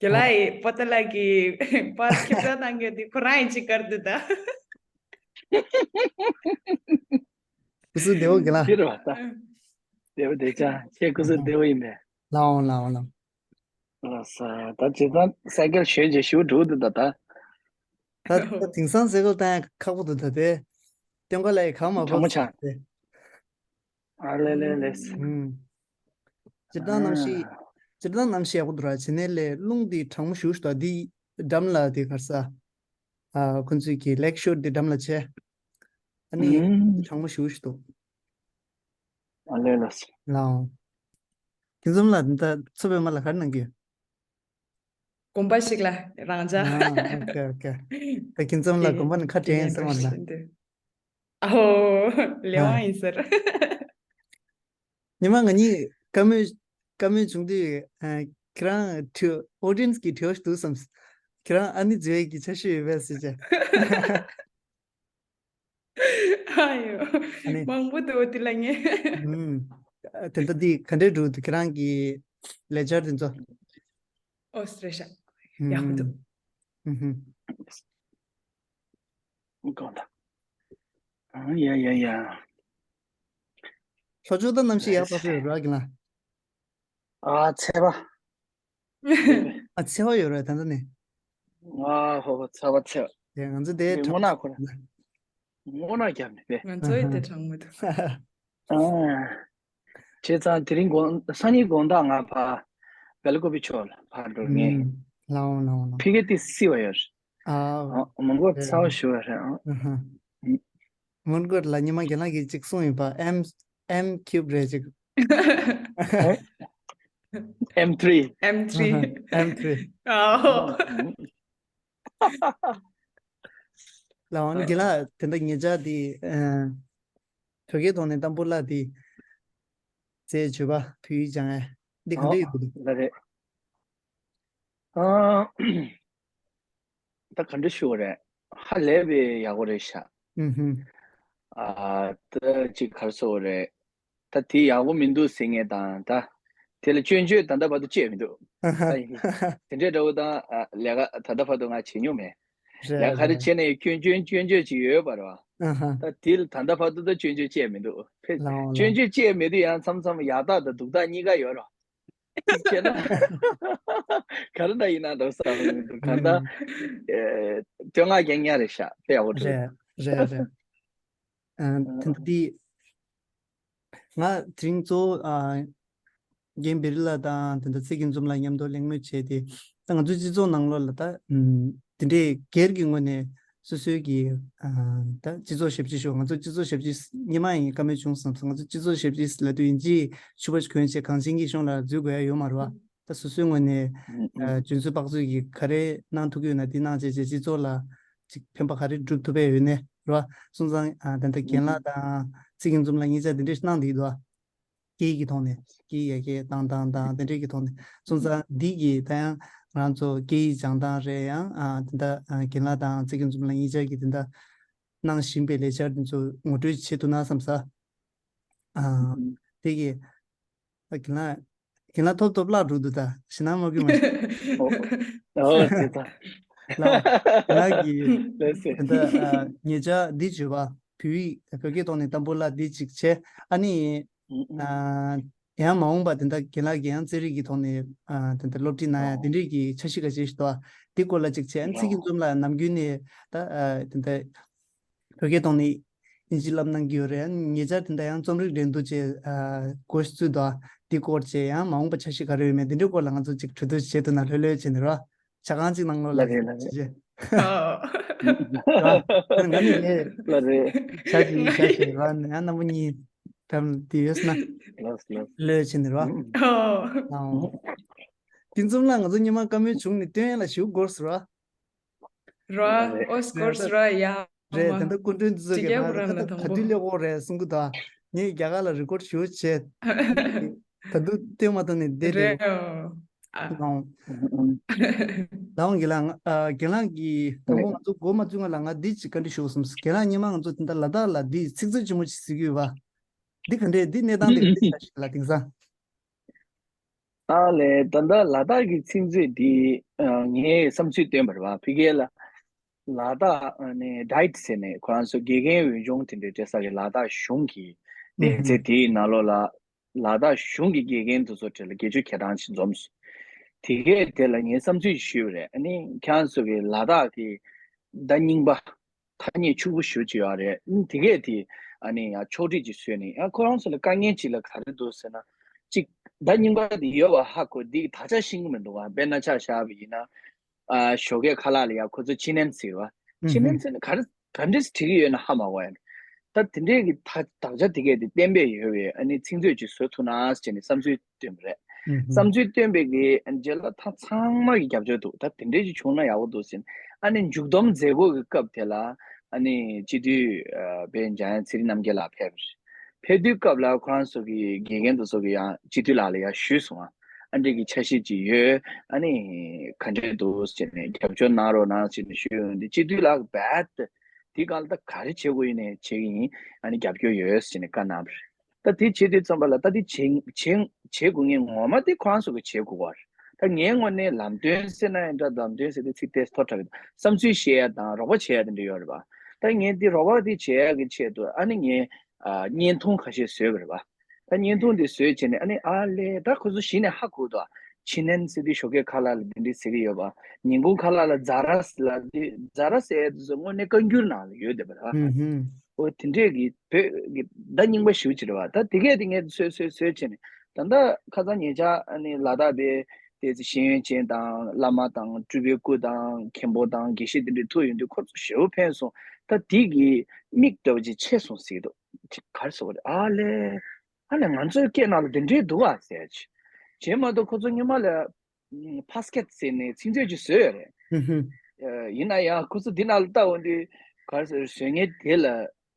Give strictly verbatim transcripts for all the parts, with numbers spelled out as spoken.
རྒན་ལགས་ཡི་པོ་ཏ་ལགས་ཀྱི་པར་ཁྱབ་བསྒྲགས་གནང་མཁན་དེ་ཁོ་རང་ཡིན་ཅིག་དཀར་འདུག་ད། སྐུ་གཟུགས་བདེ་པོ་རྒན་ལགས། ཁྱེད་རང་ད། བདེ་པོ་བདེ་ཅག་ཁྱེད་སྐུ་གཟུགས་བདེ་པོ་ཡིན་པས། ལགས་འོང་ལགས་འོང་ལགས། ལགས་སོ། ད་བྱས་ཙང་སའི་ཀལ་ཞོན་བྱས་ཞུ་འགྲོ་འདུག་ད་ད། ད་ད་དེང་སང་སའི་ཀལ་བཏང་ཡ་ཁག་པོ་འདུག་ད་དེ། སྟོན་ཁ་ལ་ཡི་གང་མ་གྲང་མོ་གོ་ཆགས། ཨ་ལེ་ལེ་ལེ། ཨུམ། སྤྱིར་བཏང་གནམ་གཤིས། ཨ། སྤྱིར་བཏང་གནམ་གཤིས་ཡག་པོ་འདུག་ར། བྱས་ནས་ལས་རླུང་འདི་གྲང་མོ་ཞུ་ཞུ་དང་འདི་འགྲམ་ལ་འདི་གར་ས། ཨ་ཁོང་ཚོས་ཀྱི་ལེག་ཤོར་འདི་འགྲམ་ལ་བྱས། ཨ་ནི་ཨུམ། གྲང་མོ་ཞུ་ཞུ་འདུག་ཨ་ལེ་ལེ། ལའོ། ཁྱེད་ཚོམ་ལ་འདི་ཚོ་པའི་མ་ལ་གར་གནང་གི་ཡོད། དགོན་པ་ཞིག་ལ་རང་ཅག་ཨ་ཨོ་ཁེ་ཨོ་ཁེ། ད་ཁྱེད་ཚོམ་ལ་དགོན་པ་ནི་ཁ་དྲན་སོང་བ་ལ། ཨོ་ལེ་ཝང་ཡིན་ཟེར། ཉི་མ་ང་གཉིས་བཀའ་མོལ་བཀའ་མོལ་བྱུང་དུས་ཨ་ཁྱེད་རང་དྲི་ཨོ་ཌི་ཡན་སི་གི་དྲི་བ་ཞིག་འདུག་བསམ། ཁྱེད་རང་ཨ་ནི་འཛུལ་ཡས་ཀྱི་འཆར་གཞི་ཡོད་པས་ཟེར་བྱས། ཨ་ཡོ། ཨ་ནི། མང་པོ་འདུག་འོ་དེ་ལ་ངས། ཨུམ། དེ་འདྲ་འདི་ག་འདྲས་འགྲོ་འདུག་ཁྱེད་རང་གི་ལས་འཆར་དེ་ཚོ། ཨོ་སི་ཏྲེ་ཤ། ཡག་པོ་འདུག་ཨུམ། ཨུམ། གང་ལྟར། ཨ་ཡ་ཡ་ཡ། ལྷོ་ཕྱོགས་ད་གནམ་གཤིས་ཡག་པོ་ཡོད་ར་གི་ན། ཨ་ཚད་པ། ཨ་ཚད་པ་ཡོད་རེད་ད་ལྟ་ནས། ཨ་ཧོ་ཧོ་ཚ་བ་ཚ་བ། དེ་ང་ཚོ་དེ་དེ་སྔོ་ནག་ཁོ་ར། སྔོ་ནག་རྒྱབ་ནས་པས། ང་ཚོ་ཡི་དེ་གྲང་མོ་འདུག་ཨ། བྱས་ཙང་དེ་རིང་དགོང་སང་ཉིན་དགོང་དག་ང་ཕ་བེ་ལ་ཀོ་བི་ཕྱོགས་ལ་ཕར་འགྲོ་ངེས། ལའོ་ལའོ་ལའོ། ཕི་གེ་ཏི་སི་བ་ཡོད། ཨ། མོན་གྷོ་ཚ་བ་ཞུ་བ་རེད་ཨ། མོན་གྷོ་ལ་ཉི་མ་རྒན་ལགས་ཀྱིས་གཅིག་གསུངས་ཡོད་པ། M M cube རེད་ཅིག M three. M three. M three. ཨོ། ལའོ་ཨ་ནི་རྒན་ལགས་དེ་འདྲ་ཉེ་ཆར་དེ་ཨ་བོད་སྐད་ཐོག་ནས་ཏམ་བུ་ལ་དེ་རྩེད་བྱོས་པ་བོད་ཡིག་སྦྱང་ཡ་འདི་ག་འདྲ་ཡོད་འདུག་ལ་རེད། ཨ། ད་ག་འདྲ་ཞུ་བ་རེད། ཧ་ལས་པའི་ཡག་པོ་རེད་ཤག་ཨུ་ཧུམ། ཨ་ད་ཅིག་ག་རེ་ཟེར་དགོས་རེད། ད་དེ་ཡག་པོ་མི་འདུག་ཟེར་མཁན་དང་ད་དེ་ལ་སྐྱོན་བརྗོད་ད་ལྟ་བར་དུ་བྱས་མི་འདུག་ཨ་ཧ། ད་དེ་འདྲའི་འདྲ་བོ་དང་ཨ་ལས་ཀ་ད་ལྟ་བར་དུ་ང་བྱེད་མྱོང་མེད། རེད་ལས་ཀ་རེ་རེད། བྱས་ནས་སྐྱོན་བརྗོད་སྐྱོན་བརྗོད་ཅིག་ཡོད་པ་རེད་བ། ཨ་ཧ། ད་དེ་ལ་ད་ལྟ་བར་དུ་ད་སྐྱོན་བརྗོད་བྱས་མི་འདུག་ཕེ་ལའོ་ལའོ། སྐྱོན་བརྗོད་བྱས་མི་འདུག་ཡང་མཚམས་མཚམས་ཡག་རྟགས་དང་སྡུག་རྟགས་གཉིས་ཀ་ཡོད་རེད་བ། བྱས་ན། ག་རེ་འདྲ་ཡིན་ན་འགྲོ་ས་མི་འདུག་གང་ལྟར། ཨེ། བསྟོད་བསྔགས་རྒྱག་ཉག་རེད་ཤག་དཔེ་ཡག་པོ་འདུག་རེད་རེད་རེད། ཨ། དེ་འདི། ང་དེ་རིང་གཙོ་བོ་ཨ། རྒན་བེ་རི་ལགས་དང་དེ་འདྲ་ཚེ་རྒྱལ་འཛོམས་ལགས་མཉམ་དུ་གླེང་མོལ་བྱས་ཏེ། ད་ང་ཚོའི་སྤྱི་ཚོགས་ནང་ལོགས་ལ་ད་དེ་འདྲའི་སྒེར་གྱི་ངོས་ནས་སོ་སོའི་གི་ཨ། ད་སྤྱི་ཚོགས་ཞབས་ཕྱི་ཞུ། ང་ཚོ་སྤྱི་ཚོགས་ཞབས་ཕྱི་སྙེ་མ་ཡིན་བཀའ་མོལ་བྱུང་སོང་། ང་ཚོ་སྤྱི་ཚོགས་ཞབས་ཕྱི་ལབ་དུས་ཡིན་གཅིག་ཕྱུ་པ་གོན་བྱས་གངས་ཅན་སྐྱིད་གཤོངས་ལ་འཛུལ་དགོས་ཡ་ཡོད་མ་རེད་བ། ད་སོ་སོའི་ངོས་ནས་ཨ། ཨ། འཇོན་ཚོད་དཔག་ཚོད་ཀྱིས་ག་རེ་གནང་ཐུབ་ཀྱི་ཡོད་ན་དེ་གནང་བྱས་བྱས་སྤྱི་ཚོགས་ལ་ཅིག་ཕན་པ་ག་རེ་སྒྲུབ་ཐུབ་པ་ཡོད་ནས་རེད་བ། སོང་ཙང་ཨ། ད་ལྟ་རྒན་ལགས་དང་ཚེ་རྒྱལ་འཛོམས་ལགས་གཉིས་ཆ་དེ་འདྲས་གནང་བསྡད་ཀྱི་འདུག་བ། སྐད་ཡིག་གི་ཐོག་ནས་སྐད་ཡིག་ཡར་རྒྱས་བཏང་བཏང་བཏང་དེ་འདྲས་ཀྱི་ཐོག་ནས་སོང་ཙང་འདི་གི་ད་ཡང་ང་ཚོ་སྐད་ཡིག་སྦྱང་སྟངས་རེད། ཡང་ཨ། དེ་འདྲ་ཨ། རྒན་ལགས་དང་ཚེ་རྒྱལ་འཛོམས་ལགས་གཉིས་ཆ་གིས་དེ་འདྲ་གནང་བཞིན་པའི་ལས་འཆར་དེ་ཚོ་ངོ་སྤྲོད་བྱེད་ཐུབ་ན་བསམ་ས། ཨ། དེ་གི་ཨ། རྒན་ལགས་རྒན་ལགས་ཐོབ་ཐོབ་བརླག་འགྲོ་འདུག་ད་ཞེད་སྣང་མ་གི་མ་ཨོ་ཨོ་དེ་ད་ལགས་ལགས་ཀྱི་ལགས་སེ། ད་ལྟ་ཨ། ཉེ་ཆར་འདི་བརྗོད་པ་བོད་ཡིག་བོད་སྐད་ཐོག་ནས་ཏམ་བུ་ལ་འདི་གཅིག་བྱས། ཨ་ནི་ཨ། ཡང་མ་འོངས་པ་དེ་འདྲ་རྒན་ལགས་ཀྱིས་ཡང་རྩེད་རིགས་ཀྱི་ཐོག་ནས་ཨ། དེ་འདྲ་སློབ་ཁྲིད་གནང་ཡ་དེ་འདྲས་ཀྱི་འཆར་གཞི་ག་ཅིག་ཞིག་འདུག་དེ་སྐོར་ལ་གཅིག་བྱས། ཨ་ནི་ཚེ་རྒྱལ་འཛོམས་ལགས་ནམ་རྒྱུན་ནས་ད་ཨ། དེ་འདྲ་བོད་སྐད་ཐོག་ནས་དབྱིན་ཇི་བསླབ་གནང་གི་ཡོད་རེད། ཨ་ནི་ཉེ་ཆར་དེ་འདྲ་ཡང་རྩོམ་རིག་འགྲན་བསྡུར་བཅས་ཨ། འགོ་ཞིག་བཙུགས་འདུག་དེ་སྐོར་བཅས་ཡང་མ་འོངས་པ་འཆར་གཞི་ག་རེ་ཡོད་མེད་དེ་འདྲའི་སྐོར་ལ་ང་ཚོ་གཅིག་གྲོས་བསྡུར་བྱེད་ཐུབ་ན་ལྷོད་ལྷོད་བྱས་ནས་རོ། ཆ་གང་གཅིག་ནང་ལོགས་ལ་ལ་རེད་ལ་རེད། ཅི་བྱེད། ཨ། ང་ནི་ངས་ལ་རེད། ཤ་ཅིག་ཤ་ཅིག་ར་ནི་ང་རྣམ་པ་གཉིས་ཕེམ་དེ་ཡོད་ན་ལགས་ལགས། ལོས་བྱེད་ནི་རོ། ཨ། དེ་ཙམ་ལ་ང་ཚོ་སྙེ་མ་བཀའ་མོལ་བྱུང་ནས་སྟོན་ཡ་ལ་ཞུ་དགོས་ར། ར་ཨོ་སྐོར་ར་ཡ། རེད། ད་ལྟ་སྐུ་མགྲོན་འདི་ཚོ་གིས་ང་ལ་ད་ལྟ་ག་དུས་སླེབས་ཀྱི་རེད་གསུང་གི་འདུག་ངས་རྒྱ་གར་ལ་རི་ཀོཌ་ཞུ་བྱས། ད་དུང་སྟོན་མ་ཐུབ་ནས་བསྡད་བསྡད། རེད། ཨ། ལའོ། ལའོ་རྒན་ལགས། ཨ། རྒན་ལགས་ཀྱིས་དང་པོ་ང་ཚོ་འགོ་མ་བཙུགས་སྔོན་ལ་ང་འདི་ཅིག་བཀའ་འདྲི་ཞུ་བསམ། རྒན་ལགས་སྔོན་མ་ང་ཚོ་དེ་འདྲ་ལ་དྭགས་ལ་འདི་ཚིག་མཛོད་ཆེན་མོ་ཅིག་ཟེར་གྱི་ཡོད་པ། འདི་ག་འདྲས་འདི་གནས་སྟངས་འདི་ག་འདྲས་ཆགས་ཤིག་ལ་དེང་སང་། ཨ་ལས། ད་ལྟ་ལ་དྭགས་ཀྱི་ཚིག་མཛོད་འདི་ཨ་ངས་བསམ་ཚུལ་བཏོན་པ་རེད་བ། ཕ་གིར་ལ་ལ་དྭགས་ཨ་ནི་ཌའིཊ་ཟེར་ནས་ཁོ་རང་ཚོ་དགེ་རྒན་འོས་སྦྱོང་དེ་འདྲའི་སྤྲད་ས་གི་ལ་དྭགས་གཞུང་གི་སྡེ་ཚན་དེའི་ནང་ལོགས་ལ་ལ་དྭགས་གཞུང་གི་དགེ་རྒན་དེ་ཚོ་གྲས་ལ་དགེ་ཆོས་ཁྱེད་རང་ཅིག་འཛོམས་སོང་། དེ་གས་དེ་ལ་ངས་བསམ་ཚུལ་ཞུས་པ་རེད། ཨ་ནི་ཁྱེད་རང་ཚོ་གི་ལ་དྭགས་ཀྱི་ཟླ་རྙིང་པ་ཐ་སྙད་ཕྱུག་པོ་ཞེ་པོ་ཅིག་ཡོད་རེད། ཨ་ནི་དེ་གས་དེ་ཨ་ནི་ཡང་ཕྱོགས་སྒྲིག་ཅིག་བཟོས་ནས། ཡང་ཁོ་རང་ཚོ་ལ་དཀའ་ངལ་ཅིག་ལ་ག་རེ་འདུག་ཟེར་ན། གཅིག་ཟླ་རྙིང་པ་དེ་ཡོད་པ་ཧ་གོ། འདི་དག་ཆ་ཤེས་ཀྱི་མི་འདུག་བ། དཔེར་ན་ཆ་བཞག་པ་ཡིན་ན། ཨ་ཞོགས་ཀས་ཁ་ལག་ལ་ཡ་ཁོ་ཚོ་ཕྱི་ནན་ཟེར་བ། ཕྱི་ནན་ཟེར་ན་ག་རེ་ག་འདྲས་བྲིས་ཀྱི་ཡོད་ན་ཧ་མ་གོ་ཡ། ད་དེ་འདྲས་ཀྱི་ད་དག་ཆ་དེ་གས་དེ་གཏན་འབེབས་ཡོད་པའི་ཨ་ནི་ཚིག་མཛོད་ཅིག་བཟོ་ཐུབ་ན་ཟེར་ནས་བསམ་ཚུལ་བཏོན་པ་རེད། བསམ་ཚུལ་བཏོན་པའི་གི་རྗེས་ལ་ད་ཚང་མ་གི་རྒྱབ་སྐྱོར་འདུག་ད་དེ་འདྲས་ཅིག་བྱུང་ན་ཡག་པོ་འདུག་ཟེར་ནས། ཨ་ནི་མཇུག་བསྡོམས་མཛད་སྒོ་གི་སྐབས་དེ་ལ་ཨ་ནི་སྤྱི་འཐུས་ཨ་དཔལ་འཇམ་དབྱངས་ཚེ་རིང་རྣམ་རྒྱལ་ལགས་ཕེབས་པ་རེད། ཕེབས་དུས་སྐབས་ལ་ཁོ་རང་ཚོ་གི་དགེ་རྒན་དེ་ཚོ་གི་ཡང་སྤྱི་འཐུས་ལགས་ལ་ཡང་ཞུས་སོང་། ཨ་ཨ་འདྲས་ཀྱི་འཆར་གཞི་ཅིག་ཡོད། ཨ་ནི་ག་འདྲས་འདུག་ཟེར་ནས་རྒྱབ་སྐྱོར་གནང་རོགས་གནང་ཟེར་ནས་ཞུས་ཡོང་དུས། སྤྱི་འཐུས་ལགས་རྦད་དེ་དེའི་སྒང་ལ་ད་ག་རེ་བྱེད་དགོས་ཡིན་ནའི་བྱེད་ཀྱི་ཡིན། ཨ་ནི་རྒྱབ་སྐྱོར་ཡོད་ཟེར་ནས་བཀའ་གནང་བ་རེད། ད་དེ་བྱེད་དུས་ཙམ་པ་ལ་ད་དེ་བྱེད་བྱེད་བྱེད་དགོས་ངེས་ངོ་མ་དེ་ཁོ་རང་ཚོ་གི་བྱེད་དགོས་པ་རེད། ད་ངའི་ངོས་ནས་ལམ་སྟོན་ཟེར་ན་ཡང་འདྲ། ལམ་སྟོན་ཟེར་དུས་ཚིག་དེ་མཐོ་དྲགས་ཀྱི་འདུག་བསམ་ཚུལ་བཤད་ཡ་དང་རོགས་པ་བྱེད་ཡ་དེ་འདྲ་ཡོད་རེད་པ། ད་ངས་འདི་རོགས་པ་དེ་བྱེད་ཡ་གི་ཆེད་དུ་ཨ་ནི་ངས་ཨ་བརྙན་ཐུང་ཁ་ཤས་བཟོས་པ་རེད་པ། ད་བརྙན་ཐུང་དེ་བཟོས་བྱས་ནས་ཨ་ནི་ཨ་ལས་ད་ཁོ་ཚོ་གཞི་ནས་ཧ་གོ་འདུག་ཕྱི་ནན་ཟེར་དུས་ཞོགས་ཀས་ཁ་ལག་ལ་འདི་འདྲས་ཟེར་གྱི་ཡོད་པ། ཉིན་གུང་ཁ་ལག་ལ་ཛ་ར་ལབ་དུས། ཛ་ར་ཟེར་ཡ་དེ་ཚོ་དངོས་གནས་བཀའ་འགྱུར་ནང་ལ་ཡོད་བསྡད་པ་རེད་པ། ཨོ་དེ་འདྲས་ཀྱི་བོད་ཀྱི་ཟླ་རྙིང་པ་ཞེ་པོ་ཅིག་རེད་པ། ད་དེ་གས་དེ་ངས་བཟོས་བཟོས་བཟོས་བྱས་ནས། ད་ལྟ་ཁ་སང་ཉེ་ཆར་ཨ་ནི་ལ་དྭགས་པའི་དེ་ཚོ་ཤེས་ཡོན་ཅན་དང་བླ་མ་དང་སྤྲུལ་པའི་སྐུ་དང་མཁན་པོ་དང་དགེ་བཤེས་དེ་འདྲས་ཐུག་ཡོང་དུས་ཁོ་ཚོ་ཞེ་པོ་ཕན་སོང་། ད་དེ་གི་མིག་འདྲ་བོ་ཅིག་ཕྱེ་སོང་ཟེར་གྱི་འདུག་ཅིག་ག་རེ་ཟེར་དགོས་རེད། ཨ་ལས། ཨ་ལས། ང་ཚོའི་སྐད་ནང་ལ་དེ་འདྲས་འདུག་ཨ་ཟེར་ཅིག་བྱས་མ་གཏོགས་ཁོ་ཚོ་སྔོན་མ་ལ་ཕ་སི་ཀེ་ཊི་ཟེར་ནས་ཚིག་མཛོད་ཅིག་བཟོས་ཡོད་རེད། ཨ་ཡིན་ན་ཡང་ཁོ་ཚོ་འདི་ནང་ལ་ལྟ་འོང་དུས་ག་རེ་ཟེར། བཟོ་མཁན་དེ་ལ་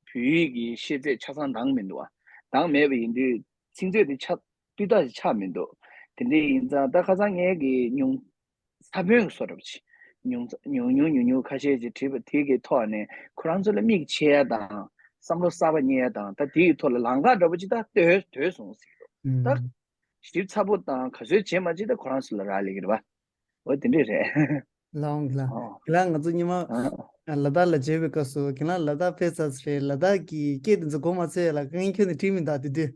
བོད་ཡིག་གི་ཤེས་ཚད་ཆ་ཚང་འདང་མི་འདུག་ཨ། འདང་མེད་པ་ཡིན་དུས་ཚིག་མཛོད་དེ་ཆ་སྤུས་དག་ཅིག་ཆགས་མི་འདུག་དེ་འདྲས་ཡིན་ཙང་ད་ཁ་སང་ངས་གི་ཉུང་ས་བོན་གྱི་བཟོ་འདྲ་པོ་ཅིག་ཉུང་ཉུང་ཉུང་ཉུང་ཉུང་ཁ་ཤས་ཅིག་བྲིས་པ་དེ་གི་ཐོག་ནས་ཁོ་རང་ཚོ་ལ་མིག་ཕྱེ་ཡ་དང་། བསམ་བློ་གསར་པ་རྙེད་ཡ་དང་། ད་དེ་གི་ཐོག་ལ་ལམ་ཁ་འདྲ་པོ་ཅིག་ད་བཏོད་བཏོད་སོང་ཟེར་གྱི་འདུག་ད་ཞིབ་ཚགས་པོ་དང་ག་ཚོད་བྱེད་མ་བྱེད་ད་ཁོ་རང་ཚོ་ལ་རག་ལས་ཀྱི་རེད་པ། འོ་དེ་འདྲས་རེད། ལའོང་གི་ལ། ཨོ། གི་ལ་ང་ཚོ་ཉི་མ་ཨ། ལ་དྭགས་ལ་མཇལ་བའི་སྐབས་སུ་གི་ལ་ལ་དྭགས་ཕེབས་ཚར་རེད། ལ་དྭགས་ཀྱི་སྐད་དེ་ཚོ་གོ་མ་ཚོད་ལ་དཀའ་ངལ་ཁྱོན་ནས་འཕྲད་མི་འདུག་དེ་དུས།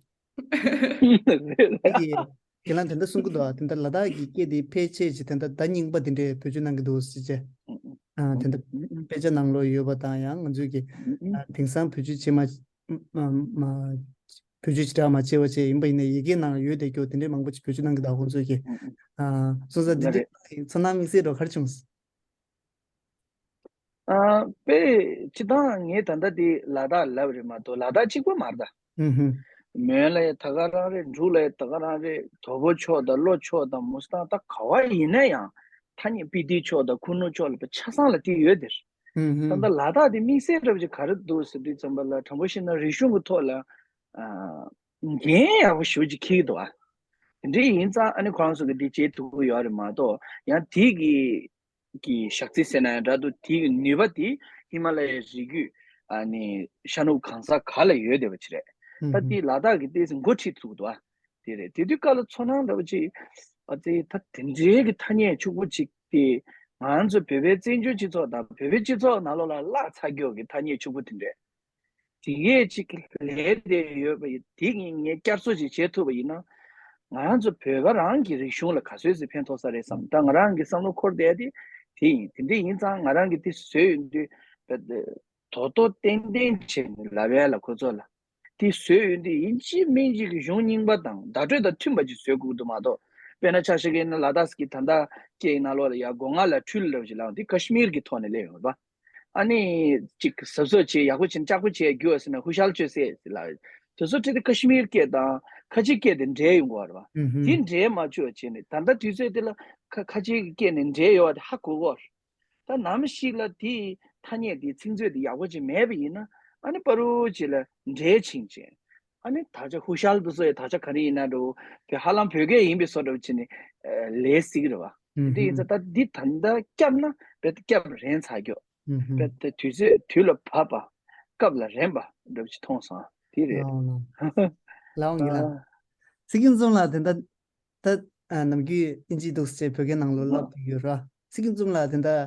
རེད་ལ། ཨ་ཡེ། གི་ལ་དེ་འདྲ་གསུང་གི་འདུག་དེ་འདྲ་ལ་དྭགས་ཀྱི་སྐད་དེ་ཕལ་ཆེར་ཅིག་དེ་འདྲ་ཟླ་རྙིང་པ་དེ་འདྲས་བེད་སྤྱོད་གནང་གི་འདུག་ཟེར་བྱས། ཨ་དེ་འདྲ་དཔེ་ཆ་ནང་ལོགས་ཡོད་པ་དང་། ཡང་ང་ཚོས་ཀྱི་ཨ་དེང་སང་བེད་སྤྱོད་བྱེད་མ་མ་མ་བེད་སྤྱོད་ཅི་འདྲ་མ་བྱས་པ་བྱས་ཡིན་པ་ཡིན་ནའི་ཡི་གེའི་ནང་ཡོད་བསྡད་རྒྱུ་དེ་འདྲའི་མང་པོ་ཅིག་བེད་སྤྱོད་གནང་གི་འདུག་ཁོང་ཚོས་ཀྱི། ཨ་སོང་ཙང་འདི་འདྲའི་ཚོར་སྣང་དམིགས་བསལ་འདྲ་ག་རེ་བྱུང་སོང་། ཨ་དཔེ་སྤྱིར་བཏང་ངས་ད་ལྟ་འདི་ལ་དྭགས་ལབ་རེད་མ་གཏོགས་ལ་དྭགས་གཅིག་པོ་མ་རེད་ད། ཧུམ་ཧུམ། མོན་ལ་ཡ་ད་ག་རང་རེད། འབྲུག་ལ་ཡ་ད་ག་རང་རེད། དོལ་པོ་ཕྱོགས་དང་ལྷོ་ཕྱོགས་དང་མུ་སི་ཐང་ད་ག་བ་ཡིན་ན་ཡང་ཐ་སྙད་སྤི་ཏི་ཕྱོགས་དང་ཁུ་ནུ་ཕྱོགས་ལ་ཆ་ཚང་ལ་དེ་ཡོད་དེ། ཧུམ་ཧུམ། ད་ལྟ་ལ་དྭགས་དེ་དམིགས་བསལ་འདྲ་པོ་ཅིག་ག་རེ་འདུག་ཟེར་དུས་ཙམ་པ་ལ། དྲང་པོ་བཤད་ན་རིག་གཞུང་གི་ཐོག་ལ་ཨ་འགན་ཡག་པོ་ཞེ་པོ་ཅིག་འཁྱེར་གྱི་འདུག་ཨ། དེ་འདྲ་ཡིན་ཙང་ཨ་ནི་ཁོ་རང་ཚོ་གི་འདི་བྱེད་ཐུབ་ཀྱི་ཡོད་རེད་མ་གཏོགས། ཡང་དེ་གི་གི་ཞག་རྩི་ཟེར་ན་ཡང་འདྲ་འདུག་དེའི་ནུས་པ་དེ་ཧི་མ་ལ་ཡའི་རི་རྒྱུད་ཨ་ནི་ཤར་ནུབ་གང་ས་ག་ལ་ཡོད་བསྡད་པ་ཅིག་རེད། ད་དེ་ལ་དྭགས་ཀྱི་ཏོག་ཙམ་འགོ་ཁྲིད་ཐུབ་འདུག་ཨ། དེ་རེད། དེ་དུས་སྐབས་ལ་ཚོར་སྣང་འདྲ་པོ་ཅིག་ཨ་ཙི། ད་དེ་འདྲའི་གི་ཐ་སྙད་ཕྱུག་པོ་ཅིག་དེ་ང་ཚོ་བོད་པའི་བཙན་བྱོལ་སྤྱི་ཚོགས་དང་བོད་པའི་སྤྱི་ཚོགས་ནང་ལོགས་ལ་བརླག་ཚར་རྒྱུ་གི་ཐ་སྙད་ཕྱུག་པོ་དེ་འདྲས། དེ་གས་ཅིག་ལས་དེ་ཡོད་པ་ཡིན། དེ་ངས་བསྐྱར་གསོ་ཅིག་བྱེད་ཐུབ་པ་ཡིན་ན། ང་ཚོ་བོད་པ་རང་གི་རིག་གཞུང་ལ་ག་ཚོད་ཅིག་ཕན་ཐོགས་ས་རེད་བསམ། ད་ང་རང་གི་བསམ་བློ་འཁོར་བསྡད་དེ་དེ་ཡིན། དེ་འདྲ་ཡིན་ཙང་ང་རང་གིས་དེ་བཟོས་ཡོང་དུས་དོ་དོ་ཏན་ཏན་བྱས་ནས་ལབ་ཡ་ལ། ཁོ་ཚོ་ལ་དེ་བཟོས་ཡོང་དུས་ཡིན་གཅིག་མིན་གཅིག་གི་གཞུང་རྙིང་པ་དང་བརྡ་སྤྲོད་དང་མཐུན་པ་ཅིག་བཟོ་དགོས་ཀྱི་འདུག་མ་གཏོགས། དཔེར་ན་ཆ་བཞག་གི་ཡིན་ན་ལ་དྭགས་ཀྱི་ད་ལྟ་སྐད་ནང་ལོགས་ལ་ཡ་སྒོ་ང་ལ་འཕྲུལ་ལབ་ཅིག་ལབ་དེ་ཀ་ཤི་མིར་གྱི་ཐོག་ནས་སླེབས་ཡོང་བ། ཨ་ནི་ཅིག་གཟབ་གཟབ་བྱས། ཡག་པོ་བྱས་ནས་ལྕགས་པོ་བྱས་རྒྱུགས་ཟེར་ན་ཧུ་ཤལ་ཅོས་ཟེར་ཟེར་ལབ། དེ་ཚོ་བྲིས་ཏེ་ཀ་ཤི་མིར་སྐད་དང་ཁ་ཆེ་སྐད་དེ་འདྲེས་ཡོང་གི་ཡོད་རེད་པ། ཨུ་ཧུམ། དེ་འདྲེས་མ་བཅུག་བྱས་ནས་ད་ལྟ་དུས་ཚོད་དེ་ལ་ཁ་ཁ་ཆེ་གི་སྐད་ནས་འདྲེས་ཡོད་པ་དེ་ཧ་གོ་གི་ཡོད་རེད། ད་ནམ་ཞིག་ལ་དེའི་ཐ་སྙད་དེ་ཚིག་མཛོད་དེ་ཡག་པོ་ཅིག་མེད་པ་ཡིན་ན། ཨ་ནི་པ་རུ་ཅིག་ལ་འདྲེས་ཕྱིན་བྱས། ཨ་ནི་དག་ཆ་ཧུ་ཤལ་དེ་ཚོ་ཡི་དག་ཆ་ག་རེ་ཡིན་ན་འགྲོ་བོད་ཧ་ལམ་བོད་སྐད་ཡིན་པའི་བཟོ་འདྲ་བྱས་ནས་ལས་སྲིད་ཀྱི་རེད་པ། ཨུ་དེ་ཡིན་ཙང་ཧུམ། ད་འདི་ད་ལྟ་བསྐྱབས་ན་རྦད་དེ་བསྐྱབས་རན་ཚར་རྒྱུ། ཨུ་ཧུམ། རྦད་དེ་དུས་ཚོད་དུས་ལ་བབ་པ། སྐབས་ལ་རན་པ་འདྲ་པོ་ཅིག་མཐོང་སོང་། དེ་རེད། ལའོང་ལའོང་། ལའོང་གི་ལ། ཨ། ཚེ་རྒྱལ་འཛོམས་ལགས་དེ་འདྲ་ད་ ཨ་ནམ་རྒྱུན་དབྱིན་ཇི་འདུག་ཟེར་བོད་སྐད་ནང་ལོགས་ལབ་ཡོད་ར། ཚེ་སྐྱིད་འཛོམས་ལགས་དེ་འདྲ་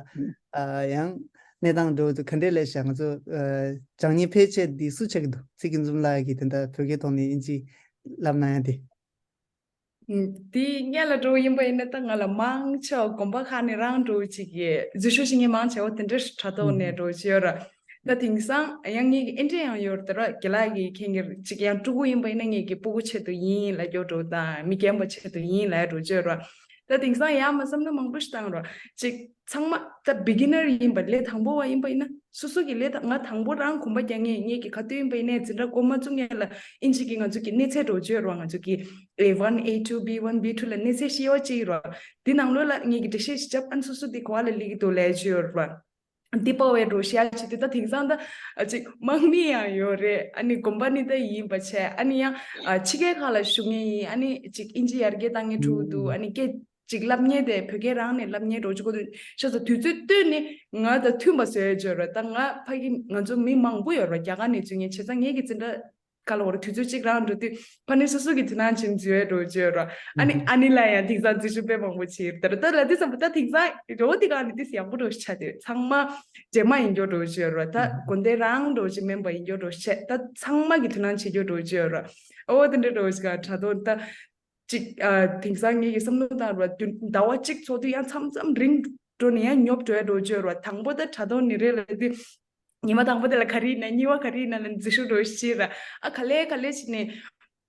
ཨ་ཡང་གནས་སྟངས་འགྲོ་འདུག་ག་འདྲས་ལས་བྱ། ང་ཚོ་ཨ་སྦྱང་ཉེས་ཕལ་ཆེར་འདི་སུ་ཆགས་ཀྱི་འདུག་ཚེ་སྐྱིད་འཛོམས་ལགས་ཀྱིས་དེ་འདྲ་བོད་སྐད་ཐོག་ནས་དབྱིན་ཇི་ལབ་གནང་ཡ་དེ། ཨུམ། དེ་སྔོན་ལ་འགྲོ་ཡིན་པ་ཡིན་ན་ད་ང་ལ་མང་ཆེ་བ་དགོན་པ་ཁག་ནས་རང་འགྲོ་ཅིག་གི་འཛུལ་ཞུགས་བྱེད་མཁན་མང་ཆེ་བ་དེ་འདྲ་དྲ་ཐོག་ནས་འགྲོ་བྱེད་ཡོད་ར། ད་དེང་སང་ཡང་ངེད་ཀྱི་ཨེ་འདྲ་ཡང་ཡོད་རེད་ད་ར། རྒན་ལགས་ཀྱིས་མཁྱེན་གྱི་རེད། ཅིག་ཡང་ཕྲུ་གུ་ཡིན་པ་ཡིན་ན་ངེད་ཀྱི་སྤུ་གུ་ཆེད་དུ་ཡིན་ལབ་ཀྱི་ཡོད་འགྲོ་དང་མི་རྒན་པ་ཆེད་དུ་ཡིན་ལབ་འགྲོ་བྱེད་ཡོད་ར། ད་དེང་སང་ཡང་མ་བསམ་བློ་མང་པོ་ཞིག་བཏང་ར། ཅིག་ཚང་མ་ད་བི་གི་ནར་ཡིན་པ་ལས་དང་པོ་བ་ཡིན་པ་ཡིན་ན་སོ་སོ་གི་ལས་ད་ང་དང་པོ་རང་གོམ་པ་རྒྱག་ངེས་ངེད་ཀྱི་ག་དུས་ཡིན་པ་ཡིན་ནའི་འཛིན་གྲྭ་འགོ་མ་བཙུགས་སྔོན་ལ་ཨིན་ཇི་གི་ང་ཚོ་གི་གནས་ཚད་འགྲོ་བྱེད་ཡོད་ར། ང་ཚོ་གི་A one A two B one B two ལ་གནས་ཚད་ཤེས་པ་ཅིག་ར། དེ་ནང་ལོགས་ལ་ངེད་ཀྱི་འགྲེལ་བཤད་ཞིག་བརྒྱབ་ཨ་ནི་སོ་སོ་དེ་གོ་བ་ལ་ལི་གི་འདུག་ལས་བྱེད་ཡོད་ར། འདི་པ་བའི་རོ་ཤ་ཆེ་དུས་ད་དེང་སང་ད་ཅིག་དམག་མི་ཡང་ཡོད་རེད། ཨ་ནི་དགོན་པ་ནི་ད་ཡིན་པ་བྱས་ཨ་ནི་ཡང་ཕྱི་རྒྱལ་ཁག་ལ་བཞུགས་མཁན་ཡིན། ཨ་ནི་ཅིག་ཨིན་ཇི་ཡར་རྒྱས་བཏང་མཁན་ཕྲུ་གུ་འདུག་ཨ་ནི་སྐད་ཅིག་ལབ་མཁན་དེ་བོད་སྐད་རང་ནས་ལབ་མཁན་རོ་ཅིག་གོ་དུས་ཤ་ཚ་དུས་ཚོད་བཏོན་ནས་ང་ད་མཐུན་པ་བཟོས་བརྗོད་རོ། ད་ང་ཕ་གི་ང་ཚོ་མི་མང་པོ་ཡོད་རོ་རྒྱ་གར་ནས་འཛུལ་མཁན་བྱས་ཙང་ངེད་ཀྱི་འཛིན་གྲྭ་ག་ལ་བོར་དུས་ཚོད་གཅིག་རང་འགྲོ་དུས་ཕ་ནི་སོ་སོ་གི་དུས་ནང་ཆེན་འཛུལ་བའི་འགྲོ་བརྗོད་རོ། ཨ་ནི་ཨ་ནི་ལ་ཡང་དེང་སང་འཛུལ་ཞུགས་དཔེ་མང་པོ་བྱེད་ཡོད་ད་ར། ད་ལ་དེ་ཙམ་པོ་ད་དེང་སང་འགྲོ་དེ་ག་ནི་དེ་ཡག་པོ་འགྲོ་ཆ་དེ་ཚང་མ་རྗེས་མ་ཡིན་རྒྱུ་འགྲོ་བརྗོད་རོ། ད་དགོན་སྡེ་རང་འགྲོ་ཅིག་མིན་པ་ཡིན་རྒྱུ་འགྲོ་ཆ་ད་ཚང་མ་གི་དུས་ནང་བྱེད་རྒྱུ་འགྲོ་བརྗོད་རོ། ཨོ་དེ་འདྲ་འགྲོ་ཅིག་ག་དྲ་ཐོག་ད་ཅིག་ཨ་དེང་སང་ངེད་ཀྱི་བསམ་བློ་བཏང་རོ་ཟླ་བ་གཅིག་ཚོགས་དུས་ཡང་མཚམས་མཚམས་རིང་འགྲོ་ནས་ཡང་ཉོབ་འགྲོ་ཡ་འགྲོ་བརྗོད་རོ། དང་པོ་ད་དྲ་ཐོག་ནི་རེད་ལ་དེ། ཉི་མ་དང་པོ་དེ་ལ་ག་རེ་ཡིན་ན་གཉིས་པ་ག་རེ་ཡིན་ན་ལ་འཛུལ་ཞུགས་འགྲོ་ཤེས་ར། ཨ་ག་ལེ་ག་ལེ་བྱས་ནས་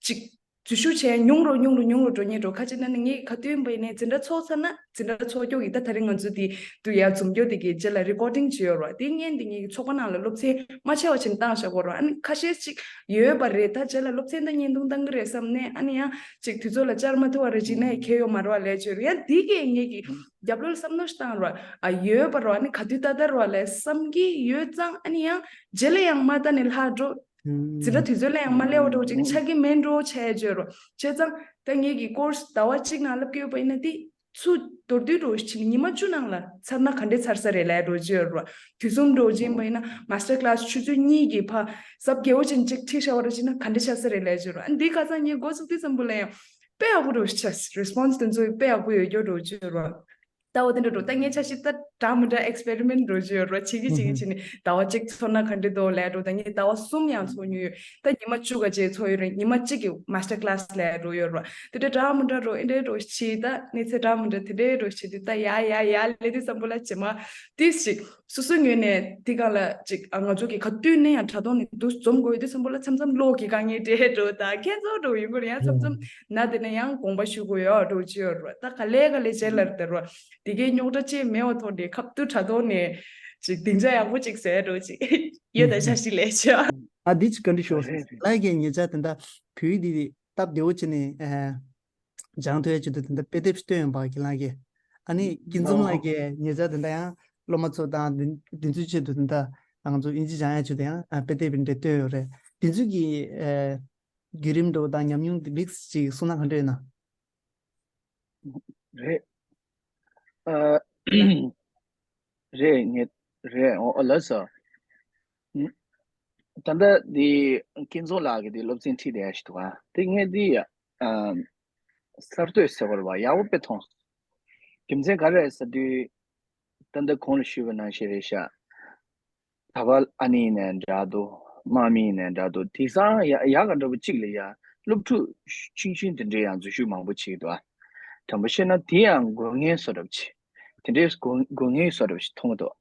ཅིག་འཛུལ་ཞུགས་བྱས་ཉུང་རུ་ཉུང་རུ་ཉུང་རུ་འགྲོ་ཉེ་འགྲོ་ཁ་ཅིག་ན་ནི་ངས་ག་དུས་ཡིན་པ་ཡིན་ནའི་འཛིན་གྲྭ་ཚོགས་ཚར་ན་འཛིན་གྲྭ་ཚོགས་རྒྱུ་གི་ད་ད་རིང་ང་ཚོ་དེ་དུ་ཡ་འཛོམས་རྒྱུ་དེ་གི་རྗེས་ལ་རི་ཀོ་ཌིང་བྱེད་ཡོད་ར། དེ་བརྙན་དེ་ངས་ཚོགས་པ་ནང་ལ་སློབ་ཚན་མ་ཆེ་བ་ཅིག་བཏང་བཞག་གོ་ར། ཨ་ནི་ཁ་ཤས་ཅིག་ཡོད་པ་རེད། ད་རྗེས་ལ་སློབ་ཚན་ད་བརྙན་ཐུང་བཏང་གི་རེད་བསམ་ནས་ཨ་ནི་ཡང་ཅིག་དུས་ཚོད་ལ་བཅར་མ་ཐུབ་པ་རེད་ཅིག་ནས་ཁེལ་ཡོད་མ་རེད་བ་ལས་བྱོས་ར། ཡང་དེ་གས་ངས་ཀྱི་རྒྱབ་ལོགས་བསམ་བློ་ཞིག་བཏང་ར། ཨ་ཡོད་པ་ར། ཨ་ནི་ག་དུས་ད་ལྟ་ར་ལས་བསམ་གྱི་ཡོད་ཙང་ཨ་ནི་ཡང་རྗེས་ལ་ཡང་མ་ལྟ་ནས་ལྷག་འགྲོ། འཛིན་གྲྭ་དུས་ཚོད་ལ་ཡང་མ་སླེབས་པ་འགྲོ་ཅིག་ཆགས་ཀྱི་མེད་འགྲོ་བྱས་བརྗོད་རོ། བྱས་ཙང་ད་ངེད་ཀྱི་ཀོར་སི་ཟླ་བ་གཅིག་ནང་བསླབ་ཀྱི་ཡོད་པ་ཡིན་ན་དེ་ཚུར་མདོར་བསྡུས་འགྲོ་ཕྱིན་ཉི་མ་བཅུ་ནང་ལ་ཚར་ན་ག་འདྲས་ཚར་ས་རེད་ལབ་འགྲོ་བརྗོད་རོ། དུས་གསུམ་འགྲོ་ཅིག་ཡིན་པ་ཡིན་ན་མ་སི་ཊར་ཀི་ལ་སི་ཆུ་ཚོད་གཉིས་ཀྱི་ཕ་ཟབ་རྒྱས་པོ་ཅན་ཅིག་ཁྲིད་བཞག་པ་རེད་ཅིག་ན་ག་འདྲས་ཆགས་ས་རེད་ལབ་བརྗོད་རོ། ཨ་འདི་ཁ་སང་ངས་འགོ་བཙུགས་དུས་ཙམ་པོ་ལ་ཡང་དཔེ་ཡག་པོ་འགྲོ་ཆགས། རེ་སི་པོན་སི་དེ་ཚོ་དཔེ་ཡག་པོ་ཡོད་རྒྱུ་འགྲོ་བརྗོད་རོ། ད་འོ་དེ་འདྲ་འགྲོ། ད་ངས་ཆ་ཤས་ད་འདྲ་མི་འདྲ་ཨེག་སི་པེ་རི་མེན་ཊི་འགྲོ་བྱེད་ཡོད་རོ། བྱེད་ཀྱི་བྱེད་ཀྱི་བྱེད་ནས་ཟླ་བ་གཅིག་ཚོགས་ན་ག་འདྲ་འདུག་ལབ་འགྲོ། ད་ངས་ཟླ་བ་གསུམ་ཡང་ཚོགས་མྱོང་ཡོད། ད་ཉི་མ་བཅུ་ག་བྱས་ཚོགས་ཡོད་རེད། ཉི་མ་གཅིག་གི་མ་སི་ཊར་ཀི་ལ་སི་ལབ་འགྲོ་ཡོད་རོ། དེ་འདྲ་འདྲ་མི་འདྲ་འགྲོ། ཨེ་འདྲ་འགྲོ་བྱེད། ད་གནས་ཚད་འདྲ་མི་འདྲ་དེ་འདྲ་འགྲོ་བྱེད་དུས་ད་ཡ་ཡ་ཡ་ལས་དུས་ཙམ་པོ་ལ་བྱེ་མ་དེ་ཞིག་སོ་སོའི་ངོས་ནས་དེ་ག་ལ་ཅིག་ཨ་ང་ཚོ་གི་ག་དུས་ནས་ཡང་དྲ་ཐོག་ནས་འདུག་འཛོམས་དགོས་ཡོད་དུས་ཙམ་པོ་ལ་མཚམས་མཚམས་གློག་གི་དཀའ་ངལ་འཕྲད་འགྲོ། ད་ཁྱེད་ཚོ་འགྲོ་ཡོང་གི་རེད། ཡང་མཚམས་མཚམས་ན་དེ་ནས་ཡང་དགོངས་པ་ཞུ་དགོས་ཡོད་འགྲོ་བྱེད་ཡོད་རོ། ད་ག་ལེ་ག་ལེ་བྱས་ལར་དེ་རོ། དེ་གའི་རྙོག་དྲ་ཅིག་མེད་པ་ཐོག་ནས་ཁ་ཐུག་དྲ་ཐོག་ནས་ཅིག་སྡིངས་ཆ་ཡག་པོ་ཅིག་བཟོས་འགྲོ་ཅིག་ཡོད་ད་ཆ་ཤི་ལས་ཆོག་ཨ་འདི་ཅིག་བཀའ་འདྲི་ཞུ། ལགས་ཀྱིས་ཉེ་ཆར་དེ་འདྲ་བོད་ཡིག་འདི་སྟབས་བདེ་བོ་བྱས་ནས་ཨ་སྦྱང་ཐུབ་ཡ་ཆེད་དུ་དེ་འདྲ་དཔེ་དེབ་ཅིག་བཏོན་ཡོད་པ་གི་ལགས་ཀྱིས། ཨ་ནི་སྐྱིད་འཛོམས་ལགས་ཀྱིས་ཉེ་ཆར་དེ་འདྲ་ཡང་སློབ་མ་ཚོ་དང་དེ་དེ་ཚོའི་ཆེད་དུ་དེ་འདྲ་ང་ཚོ་དབྱིན་ཇི་སྦྱང་ཡ་ཆེད་དུ་ཡང་ཨ་དཔེ་དེབ་འདྲ་བཏོན་ཡོད་རེད། དེ་ཚོའི་གི་ཨ་བརྒྱུད་རིམ་འདྲ་བོ་དང་ཉམས་མྱོང་དེ་མིག་ཅིག་གསུང་ན་ག་འདྲ་ཡོད་ན། རེད། ཨ། རེད་ངས་རེད། འོ་ལགས་སོ། ད་ལྟ་འདི་སྐྱིད་འཛོམས་ལགས་ཀྱི་འདི་སློབ་ཚན་ཁྲིད་བསྡད་ཡ་ཞིག་འདུག་ཨ། དེ་ངས་འདི་ཡ་ཨ་གསར་གཏོད་ཟེར་བ་རེད་བ། ཡག་པོ་དཔེ་མཐོང་། རྒྱུ་མཚན་ག་རེ་རེད་ཟེར་དུས། ད་ལྟ་གོང་ལ་ཞུས་པ་ནང་བཞིན་རེད་ཤག་གྲྭ་པ་ཨ་ནེ་ཡིན་ནའི་འདྲ་འདུག་དམག་མི་ཡིན་ནའི་འདྲ་འདུག་དེང་སང་ཡ་ཡག་ག་འདྲ་པོ་གཅིག་ལ་ཡ་སློབ་ཕྲུག་ཆུང་ཆུང་དེ་འདྲའི་ཡང་འཛུལ་ཞུགས་མང་པོ་བྱེད་ཀྱི་འདུག་ཨ། དྲང་པོ་བཤད་ན་དེ་ཡང་དགོས་ངེས་བཟོ་འདྲ་པོ་ཅིག་དེ་འདྲའི་དགོས་དགོས་ངེས་བཟོ་འདྲ་པོ་ཞིག་མཐོང་གི་འདུག་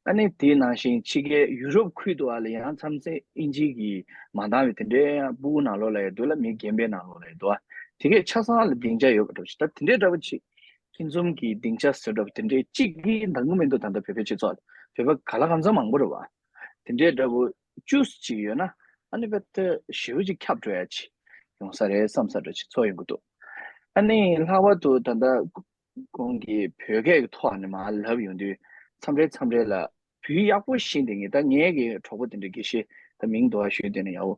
ཨ་ནི་དེ་ནང་བཞིན་ཕྱི་རྒྱལ་ཡུ་རོབ་ཁུལ་དུ་ཨ་ལ་ཡང་མཚམས་མཚམས་དབྱིན་ཇི་གི་མ་འདང་བའི་དེ་འདྲའི་ཡང་སྤུ་གུ་ནང་ལོགས་ལ་ཡང་འདུག་ལ་མི་རྒན་པའི་ནང་ལོགས་ལ་ཡང་འདུག་ཨ། དེ་གས་ཆ་ཚང་ལ་སྡིངས་ཆ་ཡོད་པ་འདྲ་པོ་ཞིག་ད་དེ་འདྲའི་འདྲ་པོ་ཅིག་སྐྱིད་འཛོམས་ཀྱི་སྡིངས་ཆ་ཟེར་འདྲ་པོ་དེ་འདྲའི་གཅིག་གིས་འདང་གི་མི་འདུག་ད་ལྟ་བོད་པའི་སྤྱི་ཚོགས་ལ་བོད་པ་ག་ལ་གང་འཚམ་མང་པོ་རེད་བ། དེ་འདྲའི་འདྲ་པོ་བཅུ་ཅིག་ཡོད་ན་ཨ་ནི་བེད་ཞེ་པོ་ཅིག་ཁྱབ་འགྲོ་ཡ་ཅིག་ཡོང་ས་རེད་བསམ་ས་འདྲ་ཅིག་ཚོར་ཡོང་གི་འདུག་ཨ་ནི་ལྷག་པར་དུ་ད་ལྟ་ཁོང་གིས་བོད་སྐད་ཀྱི་ཐོག་ནས་མར་ལབ་ཡོང་དུས་མཚམས་རེ་མཚམས་རེ་ལ་བོད་ཡིག་ཡག་པོ་ཤེས་བསྡད་མཁན་ད་ངའི་གི་གྲོགས་པོ་དེ་འདྲ་དགེ་བཤེས་ད་མིང་འདུག་ཨ་ཞུས་དེ་ནས་ཡག་པོ་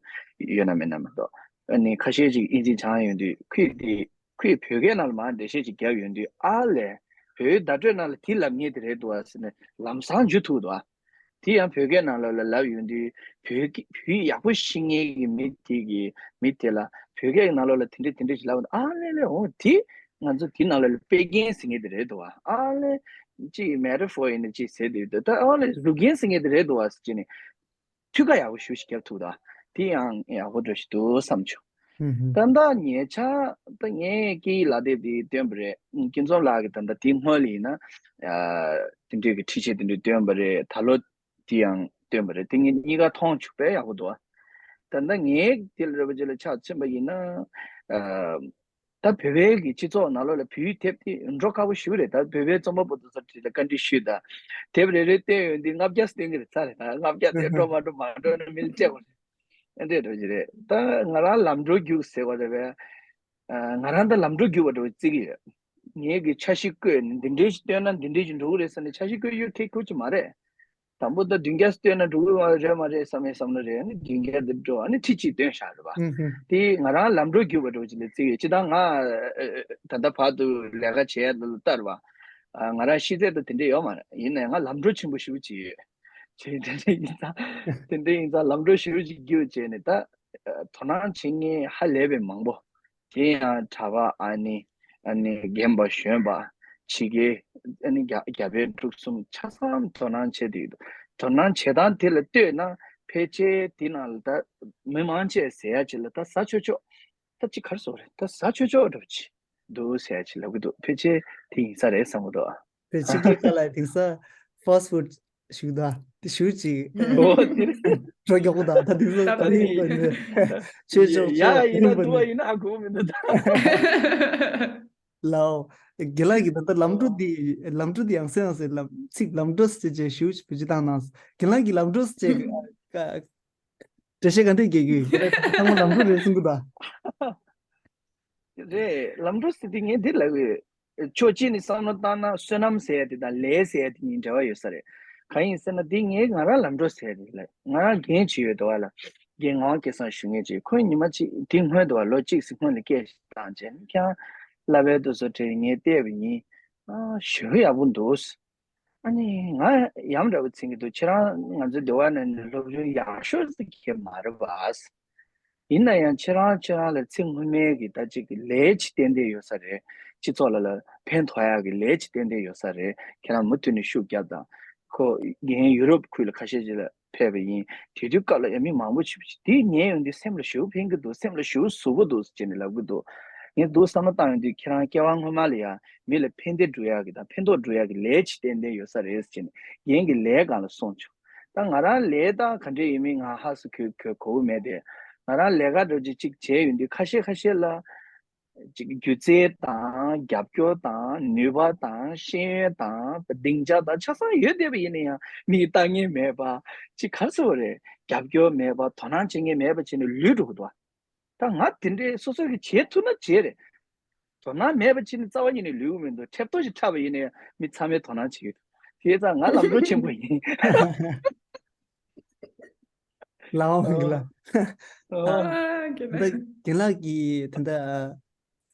ཡོད་ན་མེད་ན་མི་འདུག་ཨ་ནི་ཁ་ཤས་ཅིག་དབྱིན་ཇི་སྦྱང་ཡོང་དུས་ཁོས་དེ། ཁོས་བོད་སྐད་ནང་ལ་མར་འགྲེལ་བཤད་ཅིག་བརྒྱབ་ཡོང་དུས་ཨ་ལས། བོད་བརྡ་སྤྲོད་ནང་ལ་དེ་ལབ་མཁན་དེ་རེད་འདུག་ཨ་ཟེར་ནས་ལམ་སང་འཇུ་ཐུབ་འདུག་ཨ། དེ་ཡང་བོད་སྐད་ནང་ལོགས་ལ་ལབ་ཡོང་དུས་བོད་ཀྱི་བོད་ཡིག་ཡག་པོ་ཤེས་མཁན་གྱི་མི་དེ་གི་མི་དེ་ལ་བོད་སྐད་ནང་ལོགས་ལ་དེ་འདྲ་དེ་འདྲ་ཞིག་ལབ་འདུག་ཨ་ལས་ལས་འོང་དེ་ ང་ཚོ་དེ་ནང་ལ་དཔེ་རྒྱན་ཟེར་མཁན་དེ་རེད་འདུག་བ། ཨ་ལེ་ཅིག་མེ་ཊ་ཕོར་ཡིན་ན་ཅིག་ཟེར་དུས་ད་ཨ་ལེ་གཟུགས་རྒྱན་ཟེར་མཁན་དེ་རེད་འདུག་བ་ཟེར་ནས་འཐུས་ཀ་ཡག་པོ་ཞེ་པོ་ཞིག་རྒྱབ་ཐུབ་ད། དེ་ཡང་ཡག་པོ་འདྲ་ཞིག་འདུག་བསམ་བྱུང་། ད་ལྟ་ཉེ་ཆར་ད་ངས་སྐད་ཡིག་ལག་དེབ་དེ་བཏོན་པ་རེད། སྐྱིད་འཛོམས་ལགས་ཀྱིས་ད་ལྟ་དེ་སྔོན་ལ་ཡིན་ན་དེ་འདྲའི་གི་འཕྲུལ་ཆས་དེ་འདྲ་བཏོན་པ་རེད། ད་ལོ་དེ་ཡང་བཏོན་པ་རེད། དེ་ངས་གཉིས་ཀ་མཐོང་བྱུང་། དཔེ་ཡག་པོ་འདུག་ཨ། ད་ལྟ་ངས་དེ་ལ་རེ་བ་ཅིག་ལ་ཆ་མཚོན་པ་ཡིན་ན། ད་བོད་པའི་གི་སྤྱི་ཚོགས་ནང་ལོགས་ལ་བོད་ཡིག་དེབ་དེ་འགྲོ་ཁག་པོ་ཞེ་པོ་རེད། ད་བོད་པའི་རྩོམ་པ་པོ་དེ་ཚོ་དེ་ལ་བཀའ་འདྲི་ཞུས། ད་དེབ་རེ་རེ་བཏོན་ཡོང་དུས་ལྔ་བརྒྱ་བཏོན་གི་རེད། ཚར་རེད། ད་ལྔ་བརྒྱ་དེ་འགྲོ་མ་འགྲོ་མ་འགྲོ་ན་མི་ལ་བཅད་དགོས་རེད། ཨེ་འདྲས་འགྲོ་གི་རེད། ད་ང་རང་ལམ་འགྲོ་རྒྱུགས་ཟེར་བ་རེད་པས། ང་རང་ད་ལམ་འགྲོ་རྒྱུགས་པ་འདྲ་བོ་བརྩི་གི་ཡོད། ངས་གི་འཆར་གཞི་བཀོད་ནས་འདི་འདྲས་ཞིག་བཏོན་ན་འདི་འདྲས་ཞིག་འགྲོ་གི་རེད་ཟེར་ནས་འཆར་གཞི་བཀོད་རྒྱུ་ཁེ་ཁུར་གྱི་མ་རེད། དང་པོ་ད་བདུན་བརྒྱ་བཏོན་ན་འགྲོ་གི་རེད་མ་རེད་བསམ་ཡས་བསམ་ན་རེད། ཨ་ནི་བདུན་བརྒྱ་འདི་འགྲོ། ཨ་ནི་ཁྲི་གཅིག་བཏོན་བཞག་རེད་པ། དེ་ང་རང་ལམ་འགྲོ་རྒྱུགས་པ་འདྲ་བོ་ཅིག་ལ་བརྩི་གི་ཡོད། ཅི་ད་ང་ད་ལྟ་བར་དུ་ལས་ཀ་བྱས་ལ་ལྟར་བ། ང་རང་ཤེས་ཚད་ད་དེ་འདྲས་ཡོད་མ་རེད། ཡིན་ནའི་ང་ལམ་འགྲོ་ཆེན་པོ་ཞེ་པོ་ཅིག་ཡོད། ཅེས་དེ་འདྲས་ཡིན་ཙང་དེ་འདྲས་ཡིན་ཙང་ལམ་འགྲོ་ཞེ་པོ་ཅིག་རྒྱུགས་བྱས་ནས་ད་དོ་སྣང་བྱེད་མཁན་ཧ་ལས་པའི་མང་པོ། དེ་ཡང་གྲྭ་པ་ཨ་ནི་ཨ་ནི་རྒན་པ་གཞོན་པ་ཕྱི་རྒྱལ་ཨ་ནི་རྒྱ་རྒྱ་བལ་འབྲུག་གསུམ་ཆ་ཚང་དོ་སྣང་བྱེད་དུ་ཡོད། དོ་སྣང་བྱེད་སྟངས་དེ་ལ་ལྟོས་ན་ཕལ་ཆེར་དེ་ནང་ལ་ད་མི་མང་ཆེ་ཟེར་ཡ་ཅིག་ལ་ད་ཟ་ཆོག་ཆོག་ད་ཅི་གར་སོ་རེད། ད་ཟ་ཆོག་ཆོག་འགྲོ་ཅི་འདུག་ཟེར་ཡ་ཅིག་ལབ་གི་འདུག་ཕལ་ཆེར་དེ་ཡིན་ས་རེད་བསམ་གི་འདུག་ཨ། དེ་ཕྱི་རྒྱལ་ཁག་ལ་དེང་སང་ཕཱ་སི་ཕུཌ་ཞུགས་ད་དེ་ཞུ་ཅིག་འགྲོ་མགྱོགས་པོ་དང་ད་དེང་སང་ད་ནི་ཆོས་ཕྱོགས་ཡ་ཆོས་ཡིན་ན་ཡིན་པ་འདུག་བ་ནི་ཡིན་ན་ཧ་གོ་མི་འདུག་ད། ལའོ། རྒན་ལགས་ཀྱིས་ད་ལྟ་ལམ་འགྲོ་འདི་ལམ་འགྲོ་འདི་ཡང་སེ་ཡང་སེ་ལམ་ཚིག་ལམ་འགྲོ་ཟེར་བྱས་ཞུ་བུ་ཅི་བཏང་གནང་། རྒན་ལགས་ཀྱིས་ལམ་འགྲོ་ཟེར་བྱས་འགྲེལ་བཤད་ག་འདྲས་རྒྱག་གི་ཡོད། ཚང་མ་ལམ་འགྲོ་རེད་གསུང་གི་འདུག་རེད། ལམ་འགྲོ་ཟེར་དེ་ངས་འདི་ལབ་ཡོད། ཕྱོགས་གཅིག་ནས་བསམ་བློ་བཏང་ན་བསོད་ནམས་ཟེར་ཡ་དེ་དང་ལས་ཟེར་ཡ་དེ་གཉིས་འབྲེལ་བ་ཡོད་ས་རེད། གང་ཡིན་ཟེར་ན་འདི་ངས་ང་རང་ལམ་འགྲོ་ཟེར་ཡ་རེད་ལ། ང་རང་རྒན་བྱས་ཡོད་འདུག་བ་ལ། རྒན་ངག་དབང་སྐལ་བཟང་ཞུ་མཁན་ཅིག་ཁོས་ཉི་མ་གཅིག་དེ་སྔོན་དུ་བ་ལོ་གཅིག་ཙམ་སྔོན་ལ་སྐད་ཞིག་བཏང་བྱས་ནས་ཁྱེད་རང་བསླབ་པའི་དུས་སུ་དྲན་ངས་བལྟས་པ་ཡིན། ཨ་ཞེ་པོ་ཡག་པོ་འདུག་ཨ་ནི་ང་ཡམ་འདྲ་པོ་ཚིག་གི་འདུག་ཁྱེད་རང་ང་ཚོའི་འདི་བ་ནས་ནི་སློབ་སྦྱོང་ཡག་ཤོས་ཟེར་མཁན་མ་རེད་བ། ཡིན་ན་ཡང་ཁྱེད་རང་ཁྱེད་རང་ལ་ཚེ་སྔོན་མའི་གི་ད་ཅིག་གི་ལས་ཅིག་བསྟན་བསྡད་ཡོད་ས་རེད། སྤྱི་ཚོགས་ལ་ལ་ཕན་ཐོགས་ཡག་གི་ལས་ཅིག་བསྟན་བསྡད་ཡོད་ས་རེད། ཁྱེད་རང་མུ་མཐུད་ནས་ཤུགས་རྒྱབ་དང་། ཁོ་རྒན་ཡུ་རོབ་ཁུལ་ལ་ཁ་ཤས་ཅིག་ལ་ཕེབས་པ་ཡིན། དེ་དུས་སྐབས་ལ་ཡང་མི་མང་པོ་ཞིག་དེ་ཉན་ཡོང་དུས་སེམས་ལ་ཞེ་པོ་ཕན་གི་འདུག་སེམས་ལ་ཞེ་པོ་ཟུག་གི་འདུག་ཟེར་ནས་ལབ་གི་འདུག་ངས་འདུག་བསམ་བློ་བཏང་ཡོང་དུས་ཁྱེད་རང་སྐྱེ་བ་སྔོན་མ་ལ་ཡང་མི་ལ་ཕན་བདེ་སྒྲུབ་ཡག་གི་དང་ཕན་ཐོགས་སྒྲུབ་ཡག་གི་ལས་ཅིག་བསྟན་བསྡད་ཡོད་ས་རེད་ཟེར་ནས་རྒན་གྱི་ལས་སྒང་ལ་སོང་བྱུང་། ད་ང་རང་ལས་སྟངས་ག་འདྲས་ཡིན་མིན་ང་ཧ་སུ་གོ་གོ་གོ་བོ་མེད་དེ། ང་རང་ལས་ཀ་འདྲ་ཅིག་ཅིག་བྱས་ཡོང་དུས་ཁ་ཤས་ཁ་ཤས་ལ་ཅིག་སྒྱུ་རྩལ་དང་རྒྱབ་སྐྱོར་དང་ནུས་པ་དང་ཤེས་ཡོན་དང་སྡིངས་ཆ་དང་ཆ་ཚང་ཡོད་བསྡད་པ་ཡིན་ན་ཡང་མིས་ལྟ་མཁན་མེད་པ་ཅིག་ག་རེ་ཟེར་བ་རེད། རྒྱབ་སྐྱོར་མེད་པ་དོ་སྣང་བྱེད་མཁན་མེད་པ་བྱས་ནས་ལུས་འགྲོ་གི་འདུག་བ། ད་ང་དེ་འདྲའི་སོ་སོ་གིས་བྱེད་ཐུབ་ན་བྱེད་རེད། དོ་སྣང་མེད་པ་ཅིག་ནི་རྩ་བ་ཉིད་ནས་ལུས་མི་འདུག་ཁྲེབ་ཏོ་ཞིག་འཁྲབ་པ་ཡིན་ནའི་མི་ཚང་མས་དོ་སྣང་བྱེད་ཀྱི་འདུག་དེ་ཙང་ང་ལམ་འགྲོ་ཆེན་པོ་ཡིན། ལའོ་མི་ལ། ཨོ། ཨ། ད་རྒན་ལགས་ཀྱིས་ད་ལྟ་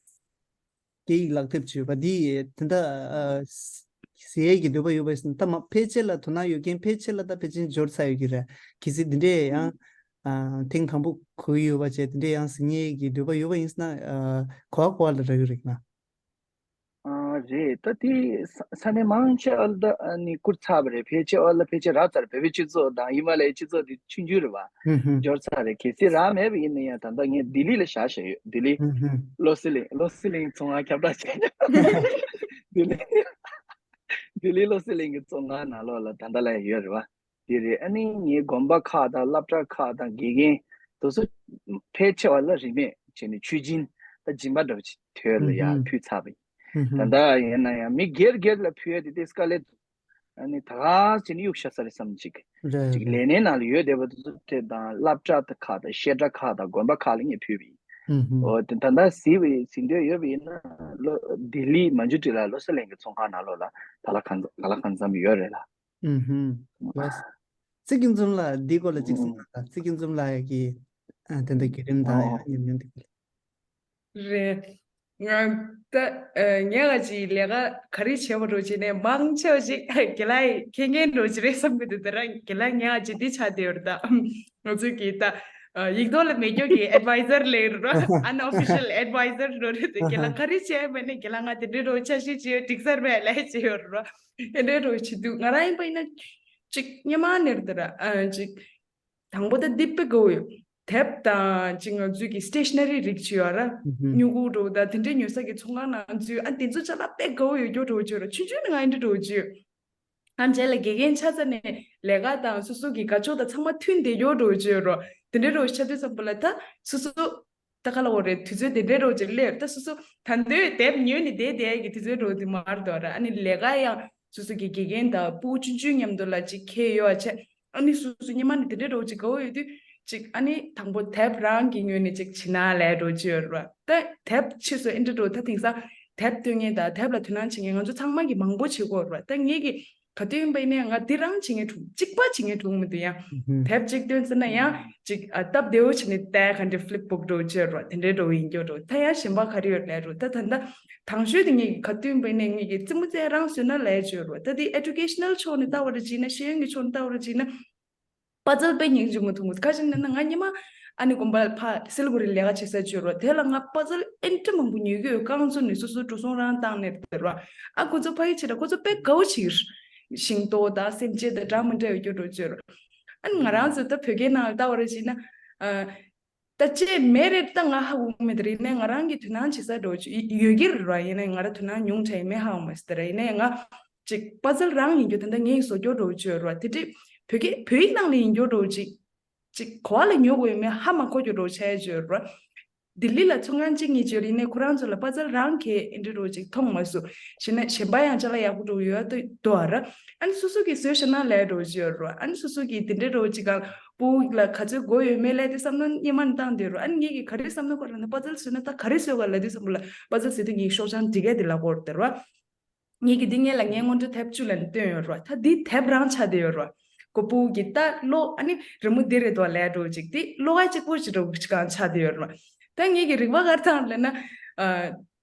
སྐད་ཡིག་ལག་དེབ་བྱས་པ་འདི་ད་ལྟ་ཟེར་ཡས་ཀྱི་འདོད་པ་ཡོད་པ་ཡིན་ན་ད་མ་ཕལ་ཆེར་ལ་དོ་སྣང་ཡོད་མཁན་ཕལ་ཆེར་ལ་ད་ཕལ་ཆེར་འབྱོར་ཚར་ཡོད་ཀྱི་རེད། གལ་སྲིད་འདི་འདྲས་ཡང་ཨ་ཐེངས་དང་པོ་གོ་ཡི་ཡོད་པ་བྱས་དེ་འདྲས་ཡང་གཟིགས་མཁན་གྱི་འདོད་པ་ཡོད་པ་ཡིན་ན་ཨ་ག་པར་ག་པར་ལ་རག་གི་རེད་ན། ཨ་རེད། ད་དེ་ས་ས་གནས་མང་ཆེ་བ་ལ་ད་ཨ་ནི་བསྐུར་ཚར་བ་རེད། ཕལ་ཆེ་བ་ལ་ཕལ་ཆེར་རག་ཚར་རེད། བོད་པའི་སྤྱི་ཚོགས་དང་ཧི་མ་ལ་ཡའི་སྤྱི་ཚོགས་དེ་ཆུང་ཆུང་རེད་བ། ཧུམ་ཧུམ། འབྱོར་ཚར་རེད། གལ་སྲིད་རག་མེད་པ་ཡིན་ན་ཡང་ད་ལྟ་ངས་ལྡི་ལི་ལ་བཞག་བཞག་ཡོད། ལྡི་ལི་ཧུམ་ཧུམ། བློ་གསལ་གླིང་བློ་གསལ་གླིང་ཚོང་ཁང་ཁྱབ་བསྒྲགས་བྱས་ཡོད། ལྡི་ལི་ལྡི་ལི་བློ་གསལ་གླིང་གི་ཚོང་ཁང་ནང་ལོགས་ལ་ད་ལྟ་ལ་ཡང་ཡོད་རེད་བ། དེ་རེད། ཨ་ནི་ངའི་དགོན་པ་ཁག་དང་སློབ་གྲྭ་ཁག་དང་དགེ་རྒན་དེ་ཚོ་ཕལ་ཆེ་བ་ལ་རིན་མེད་བྱས་ནས་མཆོད་སྦྱིན་ད་སྦྱིན་པ་འདྲ་བོ་ཅིག་དོལ་ལ་ཡར་ཕུལ་ཚར་བ་ཡིན། ད་ལྟ་ཡིན་ན་ཡང་མི་སྒེར་སྒེར་ལ་ཕུལ་ཡ་དེ་དེ་དཀའ་ལས་འདུག་ཨ་ནི་ད་ག་བྱས་ནས་གཡུག་བཞག་ས་རེད་བསམ་ཅིག་ཅིག་ལས་སྣེ་ནང་ལ་ཡོད་བསྡད་པ་དེ་ཚོ་དེ་དང་སློབ་གྲྭ་ཁག་དང་བཤད་གྲྭ་ཁག་དང་དགོན་པ་ཁག་ལ་ངས་ཕུལ་བ་ཡིན། འོ་དེ་ད་ལྟ་གཟིགས་པ་གཟིགས་འདོད་ཡོད་པ་ཡིན་ན་ལོ་ལྡི་ལི་མན་ཇུ་ཊི་ལ་བློ་གསལ་གླིང་གི་ཚོང་ཁང་ནང་ལོགས་ལ་ད་ལ་གང་ག་ལ་གང་འཚམ་ཡོད་རེད་ལ། ཨུམ་ཧུམ། ལགས། ཚེ་སྐྱིད་འཛོམས་ལགས་འདིའི་སྐོར་ལ་ཅིག་གསུངས་དང་། ཚེ་སྐྱིད་འཛོམས་ལགས་ཀྱིས་ཨ་དེ་འདྲ་བརྒྱུད་རིམ་དང་ཨོ་ཡང་ཉམས་མྱོང་འདི་སྐོར་ལ། རེད། ང་ད་ཨ་ངས་ང་ཅིག་ལས་ཀ་ག་རེ་བྱས་པ་འགྲོ་བྱས་ནས་མང་ཆེ་བ་ཅིག་རྒན་ལགས་ཡིས་མཁྱེན་མཁན་འགྲོ་བྱས་རེད་བསམ་གི་འདུག་དེ་རིང་རྒན་ལགས་ངས་ང་ཅིག་འདི་ཆགས་བསྡད་ཡོད་རེད་ད། ང་ཚོས་ཀྱིས་ད་ ཡིག་ཐོག་ལ་མེད་རྒྱུ་གི་advisor ལབ་ར། unofficial advisor རོ་རེད་དེ། ཁྱེད་ལ་ག་རེ་བྱས་པ་ནི་ཁྱེད་ལ་ང་དེ་འདྲའི་རོ་འཆར་གཞི་བྱས་ཡོད་འགྲིག་ས་རེད་ལབ་བྱས་ཡོད་ར། དེ་འདྲའི་རོ་བྱེད་དུས་ང་རང་ཡིན་པ་ཡིན་ན་ཅིག་སྔོན་མ་ནས་དེ་ར་ཅིག་དང་པོ་ད་འདི་དཔེ་དགའ་བོ་ཡོད། དེབ་དང་ཅིག་ང་ཚོའི་གི་stationery རིགས་བྱས་ཡོད་ར། སྨྱུ་གུ་འདྲ་བོ་དང་དེ་འདྲའི་ཉོ་ས་གི་ཚོང་ཁང་ནང་ཚུད། ཨ་དེ་ཚོ་ཅ་ལག་དཔེ་དགའ་བོ་ཡོད་རྒྱུ་འདྲ་བོ་བྱས་ཡོད་ར། ཆུང་ཆུང་ནས་ང་ཡིན་འདྲ་འདྲ་བོ་བྱས་ཡོད། ཨ་རྗེས་ལ་དགེ་རྒན་ཆགས་ཚར་ནས་ལས་ཀ་དང་སོ་སོ་གི་དགའ་ཕྱོགས་དང་ཚང་མ་མཐུན་བསྡད་ཡོད་འགྲོ་བྱས་རོ། དེ་འདྲའི་རོ་ཆགས་དུས་ཙམ་པ་ལ་ད་སོ་སོ་ད་ག་ལ་འོ་རེད། དུས་ཚོད་དེ་འདྲའི་རོ་ཅིག་སླེབས། ད་སོ་སོ་ད་འདོད་དེབ་ཉོས་ནས་བསྡད་བསྡད་ཀྱི་དུས་ཚོད་རོ་དེ་མར་འདོར་ར། ཨ་ནི་ལས་ཀ་ཡང་སོ་སོ་གི་དགེ་རྒན་དང་ཕྲུ་གུ་ཆུང་ཆུང་མཉམ་དུ་ལ་ཅིག་ཁེལ་ཡོད་བྱས། ཨ་ནི་སོ་སོ་སྔོན་མ་ནས་དེ་འདྲའི་རོ་ཅིག་དགའ་བོ་ཡོད་དུས་ཅིག་ཨ་ནི་དང་པོ་དེབ་རང་གི་ངོས་ནས་ཅིག་བྱེད་ན་ལས་འགྲོ་བྱས་ཡོད་ར། ད་དེབ་ཕྱིས་སུ་ཨེ་འདྲ་འགྲོ་ད་དེང་སང་དེབ་སྟོན་མཁན་དང་དེབ་ལ་དོ་སྣང་བྱེད་མཁན་ང་ཚོ་ཚང་མ་གི་མང་པོ་བྱེད་དགོས་རེད་བ། ད་ངེད་ཀྱི་ག་དུས་ཡིན་པ་ཡིན་ནའི་ང་འདི་རང་བྱེད་མཁན་འདུག་གཅིག་པ་བྱེད་མཁན་འདུག་མི་འདུག་ཡང་དེབ་གཅིག་སྟོན་ཟེར་ན་ཡང་གཅིག་ཨ་སྟབས་བདེ་བོ་བྱས་ནས་ད་ག་འདྲ་flipbook འདྲ་བྱས་རེད་བ། དེ་འདྲའི་འདྲ་བོ་ཡིན་རྒྱུ་རེད། ད་ཡང་གཞན་པ་ག་རེ་ཡོད་ལབ་རེད། ད་ད་ད་དང་ཤོས་དེ་ངེད་ཀྱི་ག་དུས་ཡིན་པ་ཡིན་ནའི་ངེད་ཀྱི་རྩེད་མོ་རྩེ་རང་བཟོས་ན་ལས་བྱས་རེད་བ། ད་དེ་educational ཕྱོགས་ནས་ལྟ་བ་རེད་བྱས་ན་ཤེས་ཡོན་གྱི་ཕྱོགས་ནས་ལྟ་བ་རེད་བྱས་ན། པ་ཛལ་དཔེ་སྙིང་རྗེ་མོ་མཐོང་གི། ཁ་ཅིག་ནི་ང་ཉི་མ་ཨ་ནི་དགོན་པ་ཕ་སིལ་བུ་རི་ལས་ཀ་བྱེད་ས་བྱོས་རོགས། དེ་ལ་ང་པ་ཛལ་ཨེ་འདྲ་མང་པོ་ཉོ་གི་ཡོད། རྐང་བཙུགས་ནས་སོ་སོ་འགྲོ་སོང་རང་བཏང་ནས་དེ་རོགས། ཨ་ཁོ་ཚོ་ཕ་གི་ཆེ་ལ་ཁོ་ཚོ་དཔེ་དགའ་བོ་བྱེད་ཀྱི་རེད། ཤིང་ཏོག་དང་སེམས་ཅན་དང་འདྲ་མི་འདྲ་ཡོད་རྒྱུ་འགྲོ་བྱོས་རོགས། ཨ་ནི་ང་རང་ཚོ་ད་བོད་སྐད་ནང་ལ་ལྟ་བ་རེ་བྱས་ན། ཨ། ད་ཅེས་མེད་རེད། ད་ང་ཧ་གོ་མེད་དེ་རེད་ནས་ང་རང་གི་དོ་སྣང་བྱེད་ས་འགྲོ་ཡོད་ཀྱི་རེད་ར། ཡིན་ནའི་ང་རང་དོ་སྣང་ཉུང་དྲགས་ཡིན་མེད་ཧ་གོ་མ་སི་དེ་ར། ཡིན་ནའི་ང་ཅིག་པ་ཛལ་རང་ཡིན་རྒྱུ་ད་ལྟ་ངས་བཟོ་རྒྱུ་འགྲོ་བྱོས་ར། དེ་འདྲས་བོད་སྐད་བོད་ཡིག་ནང་ལ་ཡིན་རྒྱུ་འགྲོ་ཅིག་ཅིག་གོ་བ་ལ་ཉོ་དགོས་ཡོད་མེད་ཧ་མ་གོ་རྒྱུ་འགྲོ་བྱས་བྱོས་ར། ལྡི་ལི་ལ་ཚོང་ཁང་གཅིག་གཉིས་བྱོས་ར། ཡིན་ནའི་ཁོ་རང་ཚོ་ལ་པ་ཛལ་རང་གས་ཨེ་འདྲས་འགྲོ་ཅིག་མཐོང་མ་སོང་། གཞན་ན་གཞན་པ་ཡང་ཅ་ལག་ཡག་པོ་འགྲོ་ཡོད་དོ་དོ་ར། ཨ་ནི་སོ་སོ་གིས་བཟོས་ཤ་ན་ལས་འགྲོ་བྱོས་ར། ཨ་ནི་སོ་སོ་གིས་དེ་འདྲས་འགྲོ་ཅིག་གང་། སྤུ་གུ་ལ་ག་ཚོད་དགོས་ཡོད་མེད་ལབ་དུས་བསམ་བློ་སྔོན་མ་ནས་བཏང་བསྡད་རོགས། ཨ་ནི་ངེད་ཀྱིས་ག་རེ་བསམ་བློ་འཁོར་ར་ན་པ་ཛལ་བཟོས་ན་ད་ག་རེ་བཟོས་ག་ལབ་དུས་བསམ་བློ་ལ་པ་ཛལ་བཟོས་དུས་ངེད་ཀྱི་ཤོག་བྱང་འབྲི་གས་དེ་ལ་གོ་ར་དེ་རོགས། ངེད་ཀྱིས་འདི་ངེད་ལ་ངས་སྔོན་འགྲོ་དེབ་བཅུ་ལ་ནི་བཏོན་ཡོད་རོགས། ད་འདི་དེབ་རང་ཆགས་བསྡད་ཡོད་རོགས། ཁོ་སྤུ་གུ་གི་ད་ཀློག་ཨ་ནི་རི་མོ་འདི་རེད་དོ་ལབ་འགྲོ་ཅིག་དེ་ཀློག་ཨ་གཅིག་པོ་ཅིག་འགྲོ་གི་ཅིག་གང་ཆགས་བསྡད་ཡོད་རོགས། ད་ངེད་ཀྱི་རིག་པ་གར་ཐང་ལབ་ན།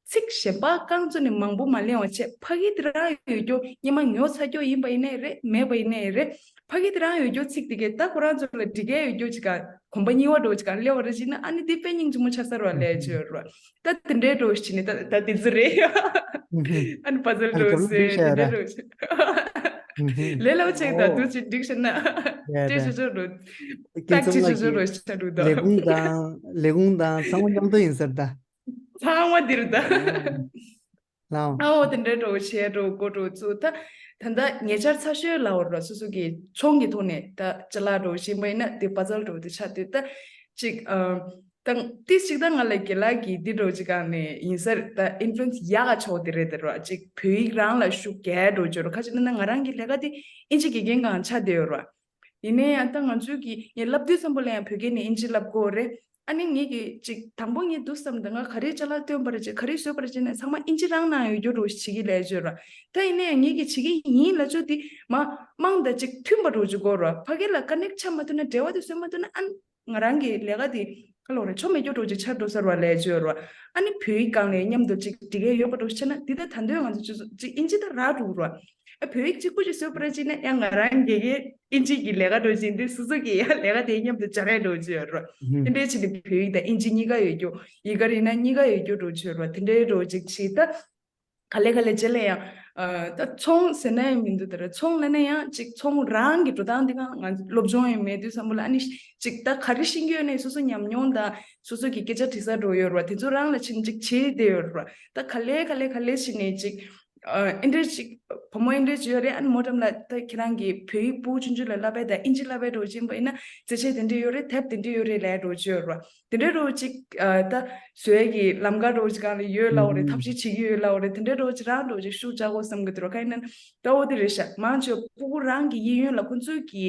ཚིག་གཞན་པ་རྐང་བཙུགས་ནས་མང་པོ་མ་གླེང་བ་བྱས། ཕ་གི་དེ་རང་ཡོད་རྒྱུ་སྔོན་མ་ཉོ་ཚར་རྒྱུ་ཡིན་པ་ཡིན་ནའི་རེད། མེད་པ་ཡིན་ནའི་རེད། ཕ་གི་དེ་རང་ཡོད་རྒྱུ་ཚིག་དེ་གས་ད་ཁོ་རང་ཚོ་ལ་འབྲི་གས་ཡོད་རྒྱུ་ཅིག་ག་གོམ་པ་གཉིས་པ་འགྲོ་ཅིག་ག་སླེབས་པ་རེད་བྱས་ན་ཨ་ནི་དེ་དཔེ་སྙིང་རྗེ་མོ་ཆགས་ཚར་བ་ལས་བྱས་ཡོད་རེད། ད་དེ་འདྲའི་འགྲོ་བྱས་ནས་ད་ད་དེ་ཚོ་རེད། ཨ་ནི་པ་ཛལ་འགྲོ་ཟེར་དེ་འདྲའི་འགྲོ་བྱས། ལས་སླ་པོ་ཅིག་ད་དུ་ཅིག་འགྲིག་ཤེ་ན། ཡ་ད་ཅིག་ཅིག་ཅིག་འགྲོ། ཏག་ཅིག་ཅིག་ཅིག་འགྲོ་ཤེ་འགྲོ་ད། ལས་ཁུངས་དང་ལས་ཁུངས་དང་ཚང་མ་མཉམ་དུ་ཡིན་ཟེར་ད། ཚང་མ་འདིར་ད། ལའོ། ཨའོ་དེ་འདྲའི་འགྲོ་བྱས་འགྲོ་གོ་འགྲོ་ཚུ་ད། ད་ལྟ་ཉེ་ཆར་ཚ་ཤོས་ལའོ་ར་སོ་སོ་གི་ཚོང་གི་ཐོག་ནས་ད་ཅ་ལག་འགྲོ་བཞིན་པ་ཡིན་ན་དེ་པ་ཛལ་འགྲོ་དེ་ཆགས་དུས་ད་ཅིག་ཨ། ད་ཏིས་ཅིག་ད་ང་ལ་རྒན་ལགས་ཀྱི་འདི་འགྲོ་ཅིག་གང་ནས་ཡིན་ཟེར་ད་ཨིན་ཕུ་ལུ་ཨེན་སི་ཡག་ག་ཆོག་དེ་རེད་དེ་ར། ཅིག་བོད་ཡིག་རང་ལ་ཤུགས་རྒྱག་འགྲོ་བྱོས་ར། ཁ་ཅིག་ན་ན་ང་རང་གི་ལས་ཀ་དེ་ཨིན་ཇི་དགེ་རྒན་གང་ཆགས་བསྡད་ཡོད་ར། ཡིན་ནའི་ཡང་ད་ང་ཚོའི་གི་ངས་བསླབ་དུས་ཙམ་པོ་ལ་ཡང་བོད་སྐད་ནས་ཨིན་ཇི་བསླབ་དགོས་རེད། ཨ་ནི་ངས་གི་ཅིག་དང་པོ་ངས་འདུག་བསམ་ད་ང་ག་རེ་ཅ་ལག་སྟོན་པ་རེད་ཅིག་ག་རེ་བཟོས་པ་རེད་ཅེ་ན་ཚང་མ་ཨིན་ཇི་རང་ནང་ཡོད་རྒྱུ་འགྲོ་ཞིག་བྱེད་ཀྱི་ལས་བྱོས་ར། ད་ཡིན་ནའི་ཡང་ངས་གི་བྱེད་ཀྱི་ཡིན་ལབ་ཆོག་དེ་མ་མང་ད་ཅིག་མཐུན་པ་འགྲོ་ཅིག་དགོས་ར། ཕ་གི་ལ་ཀ་ནེག་ཆགས་མ་ཐུབ་ན་འབྲེལ་བ་དེ་བཟོས་མ་ཐུབ་ན་ཨ་ནི་ང་རང་གི་ལས་ཀ་དེ་ག་ལོ་རེ་ཆོ་མེད་རྒྱུ་འགྲོ་ཅིག་ཆགས་འགྲོ་ས་ར་ལས་བྱོས་ར། ཨ་ནི་བོད་ཡིག་སྒང་ལ་མཉམ་དུ་ཅིག་འབྲི་གས་ཡོད་པ་འགྲོ་ཆེ་ན་དེ་ད་ད་འདོད་ང་ཚོ་ཅིག་ཅིག་ཨིན་ཇི་ད་ར་འགྲོ་ར། ཨ་བོད་ཡིག་གཅིག་པུ་ཅིག་བཟོས་པ་ར་ཅིག་ན་ཡང་ང་རང་དགེ་རྒན་ཨིན་ཇི་གི་ལས་ཀ་འགྲོ་ཅིག་འདི་སོ་སོ་གི་ཡང་ལས་ཀ་དེ་མཉམ་དུ་སྦྱར་ཡ་འགྲོ་ཅིག་ཡོད་ར། ཨ་འདྲའི་ཅིག་ནི་བོད་ཡིག་དང་ཨིན་ཇི་གཉིས་ཀ་ཡོད་རྒྱུ་ཡི་ག་རེད་ན་གཉིས་ཀ་ཡོད་རྒྱུ་འགྲོ་ཅིག་ཡོད་ར། དེ་འདྲའི་འགྲོ་ཅིག་ཅིག་ད་ག་ལེ་ག་ལེ་རྗེས་ལ་ཡང་ཨ་ད་ཚོང་ཟེར་ན་ཡང་མི་འདུག་དེ་ར། ཚོང་ལབ་ན་ཡང་ཅིག་ཚོང་རང་གི་འགྲོ་སྟངས་འདི་གང་ང་སློབ་སྦྱོང་ཡང་མེད་དུས་བསམ་པ་ལ་ཨ་ནི་ཅིག་ད་ག་རེ་ཤེས་ཀྱི་ཡོད་ནའི་སོ་སོ་ཉམས་མྱོང་དང་སོ་སོ་གི་སྐད་ཆ་དྲི་ས་འགྲོ་ཡོད་ར། དེ་ཚོ་རང་ལ་ཕྱིན་ཅིག་བྱེད་བསྡད་ཡོད་ར། ད་ག་ལེ་ག་ལེ་ག་ལེ་ཕྱིན་ནས་ཅིག་ཨ་ཨེ་འདྲས་ཅིག་བུ་མོ་ཨེ་འདྲས་ཅིག་ཡོད་རེད། ཨ་ནི་མོ་ཊམ་ལ་ད་ཁྱེད་རང་གིས་བོད་ཡིག་ཕྲུ་གུ་ཆུང་ཆུང་ལ་བསླབ་པ་དང་ཨིན་ཇི་བསླབ་པ་འགྲོ་བཞིན་པ་ཡིན་ན་རྩེད་ཆས་དེ་འདྲས་ཡོད་རེད། དེབ་དེ་འདྲས་ཡོད་རེད་ལབ་འགྲོ་ཅིག་ཡོད་ར། དེ་འདྲས་འགྲོ་ཅིག་ཨ་ད་བཟོ་ཡས་ཀྱི་ལམ་ཁ་འགྲོ་ཅིག་གང་ལ་ཡོད་ལབ་པ་རེད། ཐབས་ཤེས་བྱེད་ཀྱི་ཡོད་ལབ་པ་རེད། དེ་འདྲས་འགྲོ་ཅིག་རང་འགྲོ་ཅིག་ཤུགས་རྒྱག་དགོས་བསམ་གི་འདུག་ར། ག་ཡིན་ན་ད་འོ་དེ་རེད་ཤག་མང་ཆེ་བ་ཕྲུ་གུ་རང་གི་གཡས་གཡོན་ལ་ཁོ་ཚོའི་གི་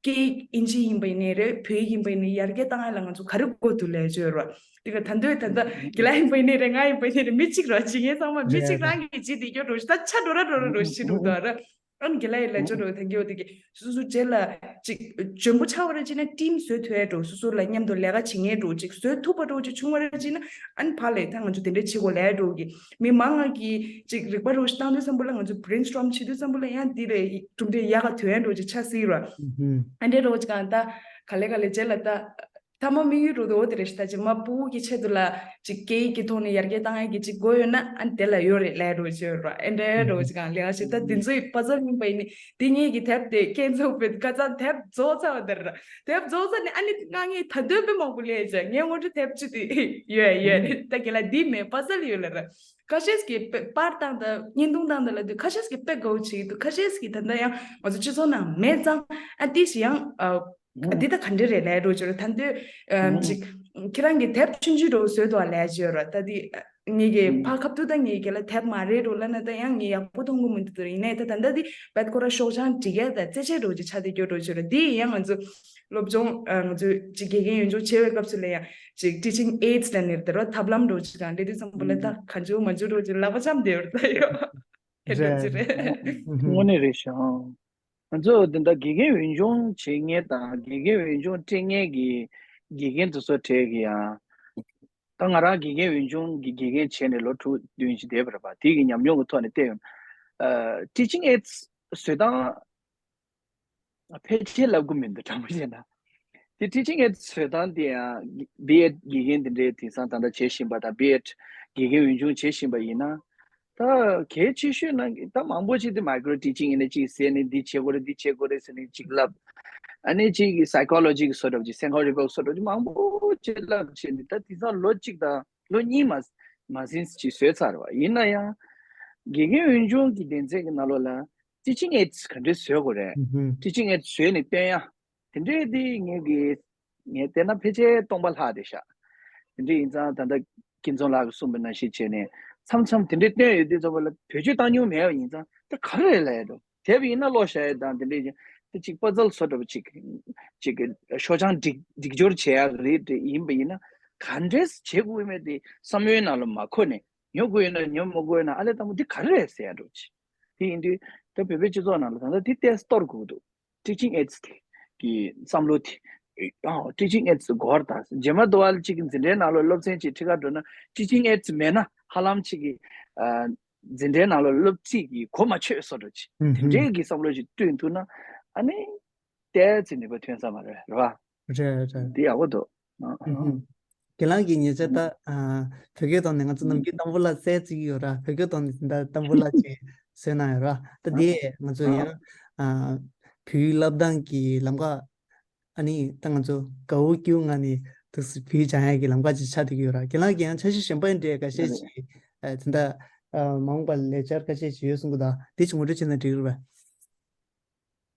སྐད་ཡིག་ཨིན་ཇི་ཡིན་པ་ཡིན་ནའི་རེད། བོད་ཡིག་ཡིན་པ་ཡིན་ནའི་ཡར་རྒྱས་བཏང་ཡ་ལ་ང་ཚོ་ག་རེ་དགོས་འདུག་ལབ་ཅིག་ཡོད་ར། དེ་ག་ད་འདོད་ད་ལྟ་རྒན་ལགས་ཡིན་པ་ཡིན་ནའི་རེད། ང་ཡིན་པ་ཡིན་ནའི་རེད། མི་གཅིག་ར་བྱེད་མཁན་ཚང་མ་མི་གཅིག་རང་གིས་བྱེད་བསྡད་རྒྱུ་འགྲོ་ཞིག་ད་ཆ་འགྲོ་ར་འགྲོ་ར་འགྲོ་ཞིག་འདུག་ད་ར། ཨ་ནི་རྒན་ལགས་ཡིན་ལབ་ཅོ་འགྲོ་ཐེངས་ཀྱི་འོ་དེ་གི་སོ་སོ་རྗེས་ལ་ཅིག་འཇོན་པོ་ཆགས་པ་ར་བྱས་ན་ཊིམ་བཟོས་ཐུབ་ཡ་འགྲོ། སོ་སོ་ལ་མཉམ་དུ་ལས་ཀ་བྱེད་མཁན་འགྲོ་ཅིག་བཟོས་ཐུབ་པ་འགྲོ་ཅིག་བྱུང་བ་ར་བྱས་ན་ཨ་ནི་ཕར་ལས་ད་ང་ཚོ་དེ་འདྲ་བྱེད་དགོས་ལབ་ཡ་འགྲོ་གི་མི་མང་ང་གི་ཅིག་རིག་པ་འགྲོ་ཞིག་བཏང་དུས་ཙམ་པ་ལ་ང་ཚོ་brainstorm བྱེད་དུས་ཙམ་པ་ལ་ཡང་འདི་ལས་གྲུབ་འབྲས་ཡག་ག་ཐོན་ཡ་འགྲོ་ཅིག་ཆགས་སྲིད་ར། ཨ་འདྲས་འགྲོ་ཅིག་གང་ད་ག་ལེ་ག་ལེ་རྗེས་ལ་ད། ཐ་མ་དམིགས་ཡུལ་རུ་དོ་དེ་རེད་ཤི། ད་ཅི་མ་སྤུ་གུ་གི་ཆེད་དུ་ལ་ཅིག་སྐད་ཡིག་གི་ཐོག་ནས་ཡར་རྒྱས་བཏང་ཡག་གི་ཅིག་དགོས་ཡོད་ན་ཨ་ནི་དེ་ལ་ཡོད་རེད་ལས་རོགས་བྱོས་རོགས། ཨེ་འདྲའི་རོགས་ཅིག་གང་ལས་ཀ་ཞིག་ད་འདི་ཚོའི་པ་ཛལ་ཡིན་པ་ཡིན་ནི། དེ་ངེད་ཀྱི་དེབ་དེ་ཁྱེད་ཚོ་བོད་ཁ་ཚང་དེབ་རྫོགས་ཚར་བ་དེ་རེད། དེབ་རྫོགས་ཚར་ནས་ཨ་ནི་ང་ངས་ད་འདོད་པའི་མང་པོ་ལས་བྱས་ངས་ངོ་སྤྲོད་དེབ་ཅི་དེ་ཡོད་ཡོད་རེད། ད་གི་ལ་འདི་མེད་པ་ཛལ་ཡོད་ལ་ར། ཁ་ཤས་ཀྱིས་དཔེ་པར་བཏང་དང་བརྙན་ཐུང་བཏང་དང་ལབ་དུས་ཁ་ཤས་ཀྱིས་དཔེ་དགའ་བོ་བྱེད་ཀྱི་འདུག་ཁ་ཤས་ཀྱིས་ད་ལྟ་ཡང་ང་ཚོ་སྤྱི་ཚོགས་ནང་མེད་ཙང་ཨ་ཏི་ཞིག་ཡང་ཨ་འདི་ད་ག་འདྲ་རེད་ལས་འགྲོ་ཅོ་རེད། ད་འདོད་ཨམ་ཅིག་ཁྱེད་རང་གིས་དེབ་ཆུང་ཆུང་འགྲོ་བཟོས་འདུག་ལས་ཅོ་རེད། ད་འདི་ངེད་ཀྱི་ཕ་ཁབ་ཏུ་ད་ངེད་ཀྱི་ལ་དེབ་མ་རེད་འགྲོ་ལབ་ན་ད་ཡང་ངས་ཡག་པོ་མཐོང་གི་མི་འདུག་ཡིན་ནའི་ད་ད་ལྟ་འདི་བད་ཁོ་ར་ཤོག་བྱང་སྒྲིག་ཡ་ད་རྩེད་ཆས་འགྲོ་ཅིག་ཆ་དེ་སྐྱོ་འགྲོ་ཅོ་རེད། འདི་ཡང་ང་ཚོ་སློབ་སྦྱོང་ཨ་ང་ཚོས་ཅིག་དགེ་རྒན་ཡོན་སྦྱོང་བྱེད་པའི་སྐབས་སུ་ལ་ཡང་ཅིག་teaching aids་ལ་ནི་དེ་རོ་ཐབས་ལམ་འགྲོ་ཅིག་དང་ལས་དུས་ཙམ་པོ་ལ་ད་ག་འཇུ་མ་འཇུ་འགྲོ་ཅིག་ལག་པ་འཆམ་བསྡད་ཡོད་རེད་ད་ཡོ། དེ་འདྲ་ཅིག་རེད། དངོས་གནས་རེད་ཤག་ང་ཚོ་དེ་འདྲ་དགེ་རྒན་ཡོན་སྦྱོང་བྱེད་མཁན་དང་དགེ་རྒན་ཡོན་སྦྱོང་སྤྲད་མཁན་གྱི་དགེ་རྒན་དེ་ཚོ་གྲས་ཀྱི་ཡང་ད་ང་རང་དགེ་རྒན་ཡོན་སྦྱོང་གི་དགེ་རྒན་བྱས་ནས་ལོ་དྲུག་བདུན་ཞིག་བསྡད་པ་རེད་པ། དེ་གི་ཉམས་མྱོང་གི་ཐོག་ནས་བལྟས་ཡོང་ན་teaching aids་བཟོ་སྟངས་ཕལ་ཆེར་ལབ་དགོས་མི་འདུག་དྲང་པོ་བཤད་ན། དེ་teaching aid་བཟོ་སྟངས་དེ་ཡང་B.Ed་དགེ་རྒན་དེ་འདྲའི་དེང་སང་ད་ལྟ་བྱེད་བཞིན་པ་དང་B.Ed་དགེ་རྒན་ཡོན་སྦྱོང་བྱེད་བཞིན་པ་ཡིན་ན། ད་གལ་ཆེ་ཤོས་ནང་ད་མང་པོ་ཅིག་དེ་micro teaching་ཡིན་ན་ཅིག་ཟེར་ནས་འདི་བྱེད་དགོས་རེད་འདི་བྱེད་དགོས་རེད་ཟེར་ནས་ཅིག་ལབ། ཨ་ནི་ཅིག་psychology་གི་བཟོ་འདྲ་ཅིག་Sankhya་རི་པོཊ་བཟོ་འདྲ་ཅིག་མང་པོ་ཅིག་ལབ་བྱས་ནས་ད་དེང་སང་ལོ་གཅིག་དང་ལོ་གཉིས་མ་མ་ཟིན་ཅིག་བཟོས་ཚར་བ་ཡིན་ན་ཡང་དགེ་རྒན་ཡོན་སྦྱོང་གི་སྡེ་ཚན་གྱི་ནང་ལོགས་ལ། teaching aids་ག་འདྲས་བཟོས་དགོས་རེད། ཨུ་ཧུམ། teaching aids་བཟོས་ནས་སྟོན་ཡ། དེ་འདྲས་དེ་ངས་ཀྱི་ངས་བལྟས་ན་ཕལ་ཆེར་སྟོང་པ་ལྷག་བསྡད་ཤག་དེ་འདྲས་ཡིན་ཙང་ད་ལྟ་ཀུན་བཟང་ལགས་ཀྱིས་གསུངས་པ་ནང་བཞིན་བྱས་ནས་མཚམས་མཚམས་དེ་འདྲས་སྟོན་ཡོད་དུས་ཙམ་པ་ལ་བེད་སྤྱོད་བཏང་མྱོང་མེད་པ་ཡིན་ཙང་དེ་ག་རེ་རེད་ལབ་ཡ་འདུག་དེབ་ཡིན་ན་ཀློག་བཞག་ཡ་དང་དེ་འདྲས་ཀྱི་དེ་གཅིག་པ་ཛལ་བཟོ་འདྲ་པོ་གཅིག་གཅིག་གི་ཤོག་བྱང་སྒྲིག་སྒྲིག་སྦྱོར་བྱེད་ཡ་རེད་དེ་ཡིན་པ་ཡིན་ན་ག་འདྲས་བྱེད་དགོས་མེད་དེ་བསམ་བློའི་ནང་ལ་མ་འཁོར་ནས། ཉོ་དགོས་ཡོད་ན་ཉོ། མ་དགོས་ཡོད་ན་ཨ་ལས་དང་པོ་འདི་ག་རེ་རེད་ཟེར་ཡ་འགྲོ་ཅི། དེ་ཡིན་དུས་ད་བོད་པའི་སྤྱི་ཚོགས་ནང་ལ་ད་ལྟ་འདི་ཏོག་ཙམ་གཏོར་དགོས་འདུག teaching aids་དེ་གི་བསམ་བློ་དེ། ཨ་teaching aids་འགོར་ད་རྗེས་མ་དུ་བ་ལ་གཅིག་གི་འཛིན་གྲྭའི་ནང་ལ་སློབ་ཚན་གཅིག་ཁྲིད་ག་འགྲོ་ན་teaching aids་མེད་ན་ཧ་ལམ་གཅིག་གི་ཨ་འཛིན་གྲྭའི་ནང་ལ་སློབ་ཁྲིད་ཀྱི་གོ་མ་ཆོད་བཟོ་འདྲ་ཅི། ཨུ་དེ་ཧུམ། འདྲའི་གི་བསམ་བློ་ཞིག་བསྐྲུན་ཐུབ་ན་ཨ་ནི་ཏོག་ཙམ་ནུས་པ་ཐོན་ས་མ་རེད། རེད་བ། རེད་རེད། འདི་ཡག་པོ་འདུག་ཨ། ཨུ་ཧུམ། ཁྱེད་རང་གིས་ཉེ་ཆར་ད་ཨ་བོད་སྐད་ཐོག་ནས་ང་ཚོ་ནམ་རྒྱུན་ཏམ་བུ་ལ་རྩེད་རྩེ་གི་ཡོད་ར། བོད་སྐད་ཐོག་ནས་ད་ཏམ་བུ་ལ་ཅིག་བཟོས་གནང་ཡོད་ར། ད་ཨ། དེ་ང་ཚོ་ཨ། ཡང་ཨ་བོད་ཡིག་བསླབ་སྟངས་ཀྱི་ལམ་ཁ་ཨ་ནི་ད་ང་ཚོ་དགའ་བོ་སྐྱིད་པོ་ངང་ནས་འདུག་སེ་བོད་ཡིག་སྦྱང་ཡག་གི་ལམ་ཁ་ཅིག་ཆགས་བསྡད་ཀྱི་ཡོད་ར། ཁྱེད་རང་གིས་ཡང་འཆར་གཞི་གཞན་པ་འདྲ་ཁ་ཤས་ཅིག་ཨ་དེ་འདྲ་ཨ་མ་འོངས་པ་ལ་ལས་འཆར་ཁ་ཤས་ཅིག་ཡོད་གསུང་གི་འདུག་དེ་ཅིག་ངོ་སྤྲོད་བྱས་ན་འགྲིག་རེད་པས།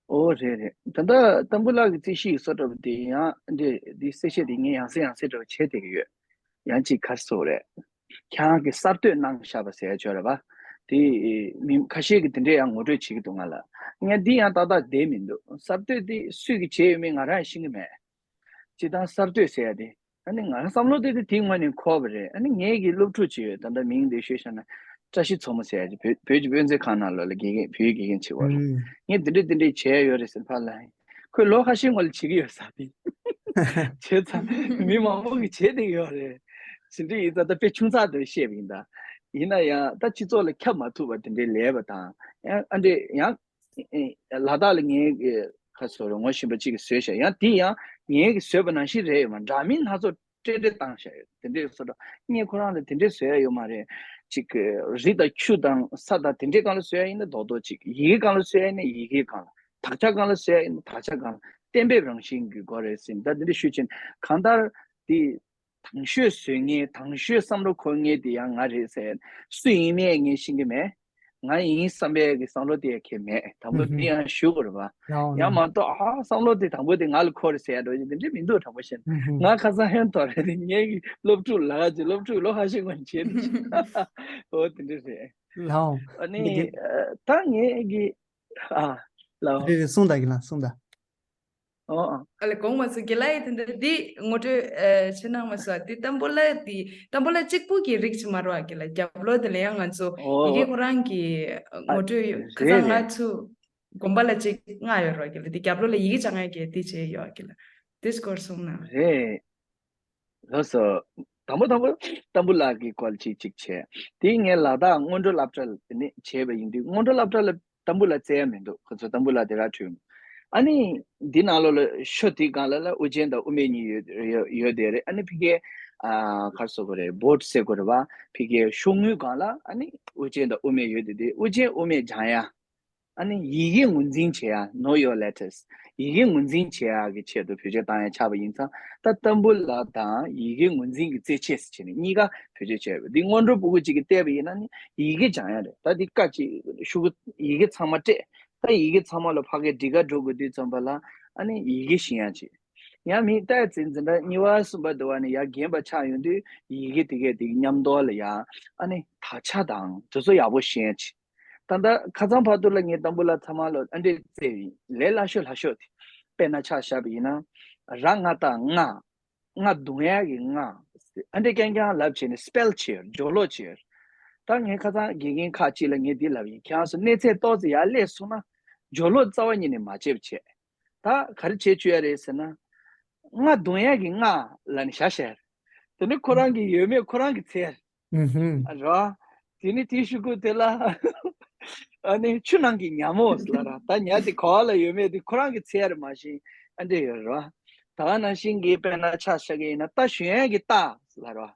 ཨོ་རེད་རེད། ད་ལྟ་ཏམ་བུ་ལགས་ཀྱི་རྩིས་གཞི་ཡི་བཟོ་འདྲ་པོ་དེ་ཡང་འདི་འདི་གསལ་བཤད་དེ་ངས་ཡང་སེ་ཡང་སེ་འདྲ་པོ་བྱས་བསྡད་ཀྱི་ཡོད། ཡང་ཅིག་ག་རེ་ཟེར་དགོས་རེད། ཁྱེད་རང་གིས་གསར་གཏོད་གནང་བཞག་པ་ཟེར་ཡ་ཅིག་ཡོད་རེད་པ། དེ་མི་ཁ་ཤས་ཀྱིས་དེ་འདྲས་ཡང་ངོ་སྤྲོད་བྱེད་ཀྱི་འདུག་ང་ལ། ངས་འདི་ཡང་ཏག་ཏག་བསྡད་མི་འདུག་གསར་གཏོད་དེ་སུས་ཀྱིས་བྱས་ཡོད་མེད་ང་རང་ཡང་ཤེས་ཀྱི་མེད། སྤྱིར་བཏང་གསར་གཏོད་ཟེར་ཡ་དེ། ཨ་ནི་ང་རང་བསམ་བློ་དེ་དེ་དེའི་ངོས་ནས་འཁོར་བ་རེད། ཨ་ནི་ངེད་ཀྱི་སློབ་ཕྲུག་ཅིག་ཡོད། ད་ལྟ་མིང་དེ་ཤོད་བཞག་ན་བཀྲ་ཤིས་མཚོ་མོ་ཟེར་ཡ་ཅིག་བོད་བོད་ཀྱི་དཔེ་མཛོད་ཁང་ནང་ལོགས་ལ་དགེ་རྒན་བོད་ཡིག་དགེ་རྒན་བྱེད་པ་རེད། ཨུམ། ངས་དེ་འདྲས་དེ་འདྲས་བྱས་ཡོད་རེད་ཟེར་ཕར་ལ། ཁོས་ལོ་ཁ་ཤས་སྔོན་ལ་བྱེད་ཀྱི་ཡོད་ས་དེ། བྱས་ཙང་མི་མང་པོ་གིས་བྱས་བསྡད་ཀྱི་ཡོད་རེད། དེ་འདྲས་ཡིན་ཙང་ད་དཔེ་ཆུང་ཙག་དེ་བཤད་པ་ཡིན་ད། ཡིན་ན་ཡང་ད་སྤྱི་ཚོགས་ལ་ཁྱབ་མ་ཐུབ་པ་དེ་འདྲས་ལས་པ་དང་ཡང་ཨ་འདྲས་ཡང་ལ་དྭགས་ལ་ངའི་ཁ་སོ་རེ་ངོ་ཤེས་པ་གཅིག་གིས་བཟོས་ཤག་ཡང་དེ་ཡང་ངའི་གིས་བཟོས་པ་ནང་བཞིན་རེད་ཡོད་མ་འདྲ་མིན་སྣ་ཚོགས་སྤྲེལ་སྤྲེལ་བཏང་བཞག་ཡོད། དེ་འདྲས་བཟོ་འདྲ་ངས་ཁོ་རང་ལ་དེ་འདྲས་བཟོ་ཡ་ཡོད་མ་རེད། ཅིག་རི་དང་ཆུ་དང་ས་དང་དེ་འདྲས་སྒང་ལ་བཟོ་ཡ་ཡིན་ན་རྡོག་རྡོག་ཅིག་ཡི་གེ་སྒང་ལ་བཟོ་ཡ་ཡིན་ན་ཡི་གེ་སྒང་ལ། དག་ཆ་སྒང་ལ་བཟོ་ཡ་ཡིན་ན་དག་ཆ་སྒང་ལ་གཏན་འབེབས་རང་བཞིན་གྱི་སྒོ་རེད་ཟེར་ད་དེ་འདྲས་ཞུ་ཕྱིན། གང་ལྟར་དེ། དང་ཤོས་བཟོ་མཁན་དང་ཤོས་བསམ་བློ་འཁོར་མཁན་དེ་ཡང་ང་རེད་ཟེར། སུ་ཡིན་མིན་ངས་ཤེས་ཀྱི་མེད། ང་ཡིན་བསམ་པའི་གི་བསམ་བློ་དེ་ཡང་ཁྱེད་མེད། དང་པོ་དེ་ཡང་ཞུ་དགོས་རེད་པ། ཡང་མ་གཏོགས་ཨ་བསམ་བློ་དེ་དང་པོ་དེ་ང་ལ་འཁོར་རེད་ཟེར་ཡ་འགྲོ་ཡི་དེ་འདྲ་མི་འདུག་དྲང་པོ་བཤད་ན། ང་ཁ་སང་ཧན་ཐོར་རེད་དེ་ངའི་གི་སློབ་ཕྲུག་ལ་ག་ཅིག་སློབ་ཕྲུག་ལོ་ཁ་ཤས་སྔོན་བྱས་དེ་ཅིག་ཨོ་དེ་འདྲ་རེད། ལའོ། ཨ་ནི་ད་ངའི་གི་ཨ་ལའོ། རེད་རེད་གསུངས་དང་གི་ལ་གསུངས་དང་། ཨོ་ཨ། ཨ་ལས་དགོངས་མ་ཚོམ། རྒན་ལགས་ཡིས་དེ་འདྲ་འདི་ངོ་སྤྲོད་ཨ་བྱེད་གནང་མ་སོང་། འདི་ཏམ་བུ་ལ་འདི་ཏམ་བུ་ལ་གཅིག་པུ་གི་རིགས་ཅིག་མ་རེད་པ། རྒན་ལགས་རྒྱབ་ལོགས་དེ་ལ་ཡང་ང་ཚོ་ཨོ་ཡི་གེ་ཁོ་རང་གི་ཨ་ངོ་སྤྲོད་ཡོད། ཁ་རེད་སང་རེད། ང་ཚོ་དགོན་པ་ལ་ཅིག་མངགས་ཡོད་རེད་པ། རྒན་ལགས་འདི་རྒྱབ་ལོགས་ལ་ཡི་གེ་སྦྱང་ཡ་གི་འདི་བྱས་ཡོད། རྒན་ལགས་འདི་སྐོར་གསུངས་ན། རེད། ལགས་སོ། དང་པོ་དང་པོ་ཏམ་བུ་ལ་གི་སྐོར་ཅིག་ཅིག་བྱས། དེ་ངས་ལ་དྭགས་སྔོན་འགྲོ་སློབ་གྲྭ་ལ་དེ་ནས་བྱས་པ་ཡིན་དུས་སྔོན་འགྲོ་སློབ་གྲྭ་ལ་ཏམ་བུ་ལ་རྩེ་ཡ་མི་འདུག་ཁོ་ཚོ་ཏམ་བུ་ལ་དེ་ར་འཁྲུལ། ཨ་ནི་འདི་ནང་ལོགས་ལ་ཤོ་དེའི་སྒང་ལ་ལ་དབུ་ཅན་དང་དབུ་མེད་གཉིས་ཡོད་ཡོད་ཡོད་དེ་རེད། ཨ་ནི་ཕ་གིའི་ཨ་ག་རེ་ཟེར་དགོས་རེད། བྷོཌ་ཟེར་དགོས་རེད་བ། ཕ་གིའི་ཤོག་ངོས་སྒང་ལ་ཨ་ནི་དབུ་ཅན་དང་དབུ་མེད་ཡོད་དེ། དེ་དབུ་ཅན་དབུ་མེད་སྦྱང་ཡ། ཨ་ནི་ཡི་གེ་ངོས་འཛིན་བྱེད་ཡ། Know your letters། ཡི་གེ་ངོས་འཛིན་བྱེད་ཡ་གི་ཆེད་དུ་བེད་སྤྱོད་བཏང་ཡ་ཆགས་པ་ཡིན་ཙང་། ད་ཏམ་བུ་ལ་དང་ཡི་གེ་ངོས་འཛིན་གྱི་རྩེད་ཆས་ཟེར་བྱས་ནས་གཉིས་ཀ་བེད་སྤྱོད་བྱས་པ། འདི་སྔོན་འགྲོ་ཕྲུ་གུ་གཅིག་གིས་བལྟས་པ་ཡིན་ན་ནི་ཡི་གེ་སྦྱང་ཡ་རེད། ད་འདི་ཀ་གཅིག་ཤོག་གུ་ཡི་གེ་ཚང་མ་སྤྲད། ད་ཡི་གེ་ཚང་མ་ལ་ཕ་གིའི་འགྲིག་ག་འགྲོ་དགོས་དུས་ཙམ་པ་ལ་ཨ་ནི་ཡི་གེ་ཤེས་ཡ་བྱེད། ཡང་མི་ལྟས་ཚེ་འཛིན་གྲྭ་གཉིས་པ་གསུམ་པ་དུ་བ་ནས་ཡར་རྒན་པ་ཆགས་ཡོང་དུས་ཡི་གེ་དེ་གས་དེ་མཉམ་དུ་ལ་ཡ་ཨ་ནི་དག་ཆ་དང་དེ་ཚོ་ཡག་པོ་ཤེས་ཡ་བྱེད། ད་ལྟ་ཁ་སང་བར་དུ་ལ་ངས་ཏམ་བུ་ལ་ཚང་མ་ལ་ཨ་འདྲས་བཙལ་ཡིན། ལས་སླ་ཤོས་སླ་ཤོས་དེ། དཔེར་ན་ཆ་བཞག་པ་ཡིན་ན། ར་ང་བཏགས་རྔ། རྔ་རྡུང་ཡག་གི་རྔ། ཨ་འདྲས་རྐྱང་རྐྱང་ལབ་བྱས་ནས་སི་པེལ་བྱེད། སྦྱོར་ཀློག་བྱེད། ད་ངས་ཁ་སང་དགེ་རྒན་ཁག་ཅིག་ལ་ངས་འདི་ལབ་ཡིན། ཁྱེད་རང་ཚོ་གནས་ཚད་ཏོག་ཙམ་ཡར་སླེབས་སོང་ན་སྦྱོར་ཀློག་རྩ་བ་ཉིད་ནས་མ་བྱེད་པ་བྱེད། ད་ག་རེ་བྱེད་བཅུག་ཡ་རེད་ཟེར་ན། རྔ་རྡུང་ཡག་གི་རྔ་ལབ་ནས་བཞག་བཞག་ཡ་རེད། དེ་ནི་ཁོ་རང་གི་ཡོད་མེད་ཁོ་རང་གིས་འཚོལ་ཡ་རེད། ཨུ་ཧུམ། ར། དེ་ནི་དེའི་ཤོག་གུ་དེ་ལ་ཨ་ནི་ཆུ་ནང་གི་ཉ་མོ་ལབ་ར། ད་ཉ་དེ་ག་བ་ལ་ཡོད་མེད་དེ་ཁོ་རང་གིས་འཚོལ་ཡ་རེད། མ་གཞི་ཨ་འདྲས་ཡོད་ར། ད་ག་ནང་བཞིན་གྱི་དཔེར་ན་ཆ་བཞག་གི་ཡིན་ན། རྟ་ཞོན་ཡག་གི་རྟ་ལབ་ར།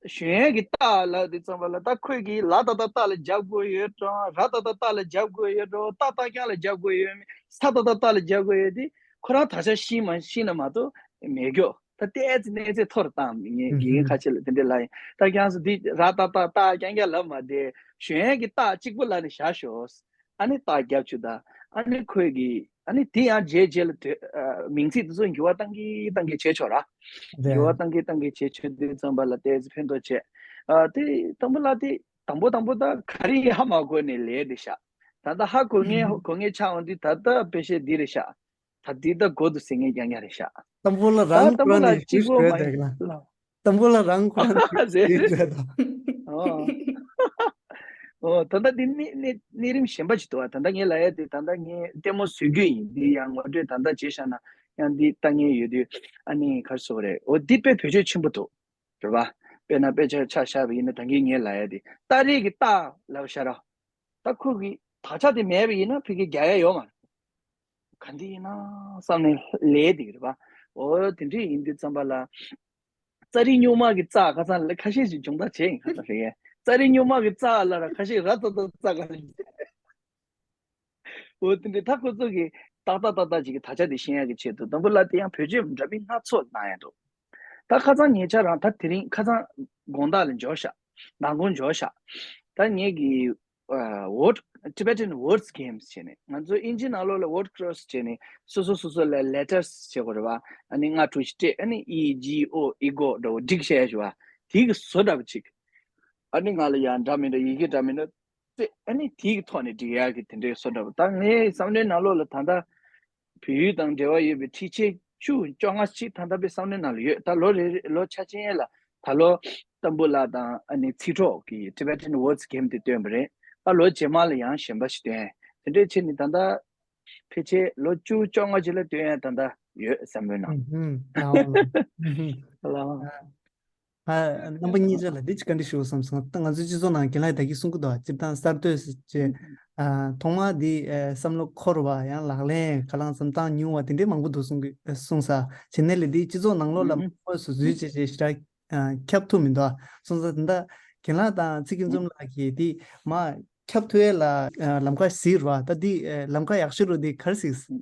ཞོན་ཡག་གི་རྟ་ལབ་དུས་ཙམ་པ་ལ་ད་ཁོས་ཀྱིས་ལ་ཏག་ཏག་རྟ་ལ་རྒྱབ་དགོས་ཡོད་འགྲོ། ར་ཏག་ཏག་རྟ་ལ་རྒྱབ་དགོས་ཡོད་འགྲོ། ཏ་རྟགས་རྐྱང་ལ་རྒྱབ་དགོས་ཡོད་མེད། ས་ཏག་ཏག་རྟ་ལ་རྒྱབ་དགོས་ཡོད་དེ་ཁོ་རང་དག་ཆ་ཤེས་མ་ཤེས་ན་མ་གཏོགས་མེད་ཀྱོག་ད་ལྟའི་ཨེ་ཙི་གནས་ཚད་མཐོ་རུ་བཏང་། ངས་དགེ་རྒན་ཁ་ཤས་ལ་དེ་འདྲས་ལབ་ཡིན། ད་རྐྱང་སུ་འདི་ར་ཏག་ཏག་རྟ་རྐྱང་རྐྱང་ལབ་མ་བསྡད། ཞོན་ཡག་གི་རྟ་གཅིག་པོ་ལབ་ནས་བཞག་ཤོག་ཨ་ནི་རྟགས་རྒྱབ་བཅུག་ད། ཨ་ནི་ཁོས་ཀྱིས་ཨ་ནི་དེ་ཡང་རྗེས་རྗེས་ལ་དེ་ཨ་མིང་ཚིག་དེ་ཚོ་འགྱུར་བ་གཏང་གི་གཏང་གི་བྱེད་ཆོག་ར། རེད། འགྱུར་བ་གཏང་གི་གཏང་གི་བྱེད་ཆོག་དུས་ཙམ་པ་ལ་ཏོག་ཙམ་ཕན་ཐོགས་བྱེད། ཨ་དེ་དང་པོ་ལ་དེ་དང་པོ་དང་པོ་ད་ག་རེ་ཡིན་ཧ་མ་གོ་ནས་ལས་དེ་བཞག་ད་ལྟ་ཧ་གོ་ངེས་གོ་ངེས་ཆགས་འོང་དུས་ད་ལྟ་དཔེ་བཤད་འདི་རེད་ཤག་ད་འདི་ད་གོ་འདུག་ཟེར་ངེས་རྐྱང་རྐྱང་རེད་ཤག་ཏམ་བུ་ལ་ད་རང་ཏམ་བུ་ཁོ་རང་ལ་ནས་གཅིག་ཞུས་པོ་དགོས་མ་དེ་ལ། ཡིན་ལ། ཏམ་བུ་ལ་རང་ཁོ་རང་རེད། ཞུས་དགོས་དང་། ཨོ། ཨོ་ད་ལྟ་འདི་གནས་གནས་གནས་རིམ་གཞན་པ་ཅིག་འདུག་བ། ད་ལྟ་ངས་ལབ་ཡ་དེ་ད་ལྟ་ངས་ལྟད་མོ་བཟོ་རྒྱུ་ཡིན། འདི་ཡང་ངོ་སྤྲོད་ད་ལྟ་བྱས་བཞག་ན་ཡང་འདི་ལྟ་མཁན་ཡོད་དུས་ཨ་ནི་ག་རེ་ཟེར་དགོས་རེད། འོ་འདི་དཔེ་བེད་སྤྱོད་ཆེན་པོ་འདུག་རེད་པ། དཔེར་ན་དཔེ་ཆ་ཆ་བཞག་པ་ཡིན་ན་ད་གིན་ངས་ལབ་ཡ་དེ་སྟ་རེ་གི་སྟ་ལབ་ཤ་ར། ད་ཁོ་གི་དག་ཆ་དེ་མེད་པ་ཡིན་ན་ཕ་གི་རྒྱག་ཡ་ཡོད་མ་རེད། ག་འདི་ཡིན་ན་བསམ་ནས་ལས་དེ་རེད་པ། འོ་དེ་འདྲ་ཡིན་དུས་ཙམ་པ་ལ། ཙ་རི་སྨྱུག་མ་གི་ཙ། ཁ་སང་ལ་ཁ་ཤས་ཤིག་སྦྱོང་བརྡར་བྱས་ཡིན། ཁ་སང་རེད། ཙ་རི་སྨྱུག་མ་གི་ཙ་ལབ་ར་ཁ་ཤས་ར་ཙ་ཙ་ཙ་ག་ལ། འོ་དེ་འདྲའི་ད་ཁོ་ཚོ་གི་ཏག་ཏག་ཏག་ཏག་ཅིག་གི་དག་ཆ་དེ་ཤེས་ཡག་གི་ཆེད་དུ་དང་པོ་ལ་དེ་ཡང་བེད་སྤྱོད་འདྲ་མིན་སྣ་ཚོགས་གནང་ཡག་འདུག་ད་ཁ་སང་ཉེ་ཆར་རང་ད་དེ་རིང་ཁ་སང་དགོང་དག་ལ་འབྱོར་ཤག་མདང་དགོང་འབྱོར་ཤག་ད་ངེད་ཀྱི་ཨ་word Tibetan words games བྱས་ནས་ང་ཚོ་ཨིན་ཇི་ནང་ལོགས་ལ་word cross བྱས་ནས་སོ་སོ་སོ་སོ་ལ་letters བྱེད་དགོས་རེད་པ། ཨ་ནི་ལྔ་དྲུག་ཅིག་སྤྲད། ཨ་ནི་ཨི་ཇི་ཨོ་ཨི་གོ་འདྲ་བོ་བསྒྲིགས་བྱས་ཡོད་པ། དེ་གི་བཟོ་འདྲ་པོ་ཅིག་ཨ་ནི་ང་ལ་ཡང་འདྲ་མི་འདྲ་ཡི་གེ་འདྲ་མི་འདྲ་སྤྲད། ཨ་ནི་དེ་གི་ཐོག་ནས་སྒྲིག་ཡག་གི་དེ་འདྲའི་བཟོ་འདྲ་པོ། ད་ངའི་བསམ་བློའི་ནང་ལོགས་ལ་ད་ལྟ་བོད་ཡིག་དང་འབྲེལ་བ་ཡོད་པའི་འཕྲུལ་ཆས་བཅུ་བཅོ་ལྔ་ཅིག་ད་ལྟ་བའི་བསམ་བློའི་ནང་ལ་ཡོད། ད་ལོ་རེ་རེ་ལོ་འཆར་ཅན་ལ་ད་ལོ་ཏམ་བུ་ལ་དང་ཨ་ནི་ཚིག་གྲོགས་ཀྱི་Tibetan Words Game དེ་བཏོན་པ་རེད། ད་ལོ་རྗེས་མ་ལ་ཡང་གཞན་པ་ཞིག་བཏོན། དེ་འདྲའི་ཆེད་ནི་ད་ལྟ་ཕལ་ཆེར་ལོ་བཅུ་བཅོ་ལྔ་ཅིག་ལ་བཏོན་ཡ་ད་ལྟ་ཡོད་བསམ་བློའི་ནང་། ཨུ་ཧུམ། ཨ་ཨ་ལ། ཨ། རྣམ་པ་གཉིས་ཆ་ལ་འདི་ཅིག་བཀའ་འདྲི་ཞུ་བསམ་སོང་། ད་ང་ཚོའི་སྤྱི་ཚོགས་ནང་རྒན་ལགས་ད་གིན་གསུང་གི་འདུག་སྤྱིར་བཏང་གསར་གཏོད་ཟེར་བྱས། ཨ། ཐོག་མར་འདི་ཨ་བསམ་བློ་འཁོར་བ། ཡང་ལག་ལེན་ཁ་ལང་འཛོམས་སྟངས་ཉུང་བ་དེ་འདྲའི་མང་པོ་འདུག་གསུང་གི་གསུངས་ས། བྱས་ནས་ལས་འདི་སྤྱི་ཚོགས་ནང་ལོགས་ལ་མང་པོ་བཟོ་བཟོས་བྱས་བྱས་ཞེ་དྲག་ཨ་ཁྱབ་ཐུབ་མི་འདུག་གསུངས་ས། དེ་འདྲ་རྒན་ལགས་དང་ཚེ་ཀུན་འཛོམས་ལགས་ཀྱིས་འདི་མ་ཁྱབ་ཐུབ་ཡས་ལ་ཨ་ལམ་ཁ་གཟིགས་རོགས། ད་འདི་ཨ་ལམ་ཁ་ཡག་ཤོས་རུ་འདི་ག་རེ་གཟིགས།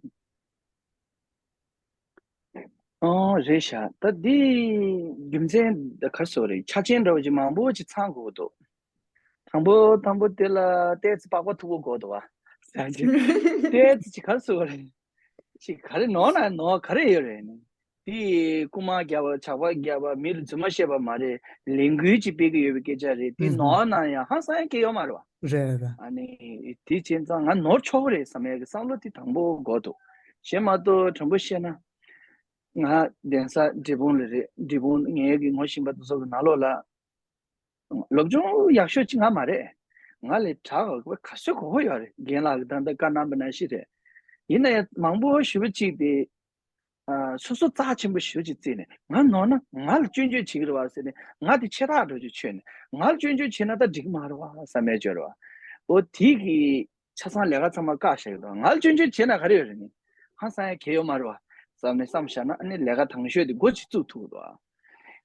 ཨོ་རེད་ཤག་ད་འདི་རྒྱུ་མཚན་ད་ག་རེ་ཟེར་དགོས་རེད། ཆ་རྐྱེན་འདྲ་བོ་ཅིག་མང་པོ་ཅིག་ཚང་དགོས་ཀྱི་འདུག་དང་པོ་དང་པོ་དེ་ལ་ཏོག་ཙམ་པགས་པ་མཐུག་པོ་དགོས་འདུག་བ། ཟེར་གྱི་ཏོག་ཙམ་ཅིག་ག་རེ་ཟེར་དགོས་རེད། ཅིག་ག་རེ་ནོར་ན་ནོར་ག་རེ་ཡོད་རེད་ནི། དེ་རྐུ་མ་བརྒྱབ་པ། ཇག་པ་བརྒྱབ་པ། མི་ལ་རྫུན་མ་བཤད་པ་མ་རེད། ལས་འགུལ་ཅིག་སྤེལ་གྱི་ཡོད་པའི་སྐད་ཆ་རེད། དེ་ཨུ་ཧུ། ནོར་ན་ཡང་ཧང་སང་ཡ་གང་ཡང་ཡོད་མ་རེད་བ། རེད་རེད། ཨ་ནི་དེ་བྱས་ཙང་ང་ནོར་ཆོག་གི་རེད་བསམ་ཡ་གི་བསམ་བློ་དེ་དང་པོ་དགོས་འདུག་གཞན་མ་གཏོགས་དྲང་པོ་བཤད་ན། ང་གདན་ས་འབྲས་སྤུངས་ལ་རེད། འབྲས་སྤུངས་ངའི་གི་ངོ་ཤེས་པ་དེ་ཚོ་གི་ནང་ལོགས་ལ་སློབ་སྦྱོང་ཡག་ཤོས་ཅིག་ང་མ་རེད། ང་ལས་དྲག་ག་ག་ཚོད་གོ་གི་ཡོད་རེད། རྒན་ལགས་ཀྱིས་ད་ལྟ་བཀའ་གནང་པ་ནང་བཞིན་རེད། ཡིན་ན་ཡང་མང་པོ་ཞེ་པོ་ཅིག་དེ་ཨ་སོ་སོ་རྩ་ཆེན་པོ་ཞེ་པོ་ཅིག་བརྩིས་ནས་ང་ནོར་ན་ང་ལ་སྐྱོན་བརྗོད་བྱེད་ཀྱི་རེད་བ་ཟེར་ནས་ང་དེ་ཆེ་ཐག་འགྲོ་རྒྱུ་ཆོད་ནས་ང་ལ་སྐྱོན་བརྗོད་བྱས་ན་ད་འགྲིག་གི་མ་རེད་བ་བསམ་པའི་སྦྱོར་བ། འོ་དེ་གི་ཆ་ཚང་ལས་ཀ་ཚང་མ་བཀག་བཞག་གི་འདུག་ང་ལ་སྐྱོན་བརྗོད་བྱས་ན་ག་རེ་ཡོད་རེད་ནི། ཧང་སང་ཡ་གལ་ཡོད་མ་རེད་བ་བསམ་ནས་བསམ་བཞག་ན། ཨ་ནི་ལས་ཀ་དང་ཤོས་དེ་འགོ་ཅིག་བཙུགས་ཐུབ་འདུག་ཨ།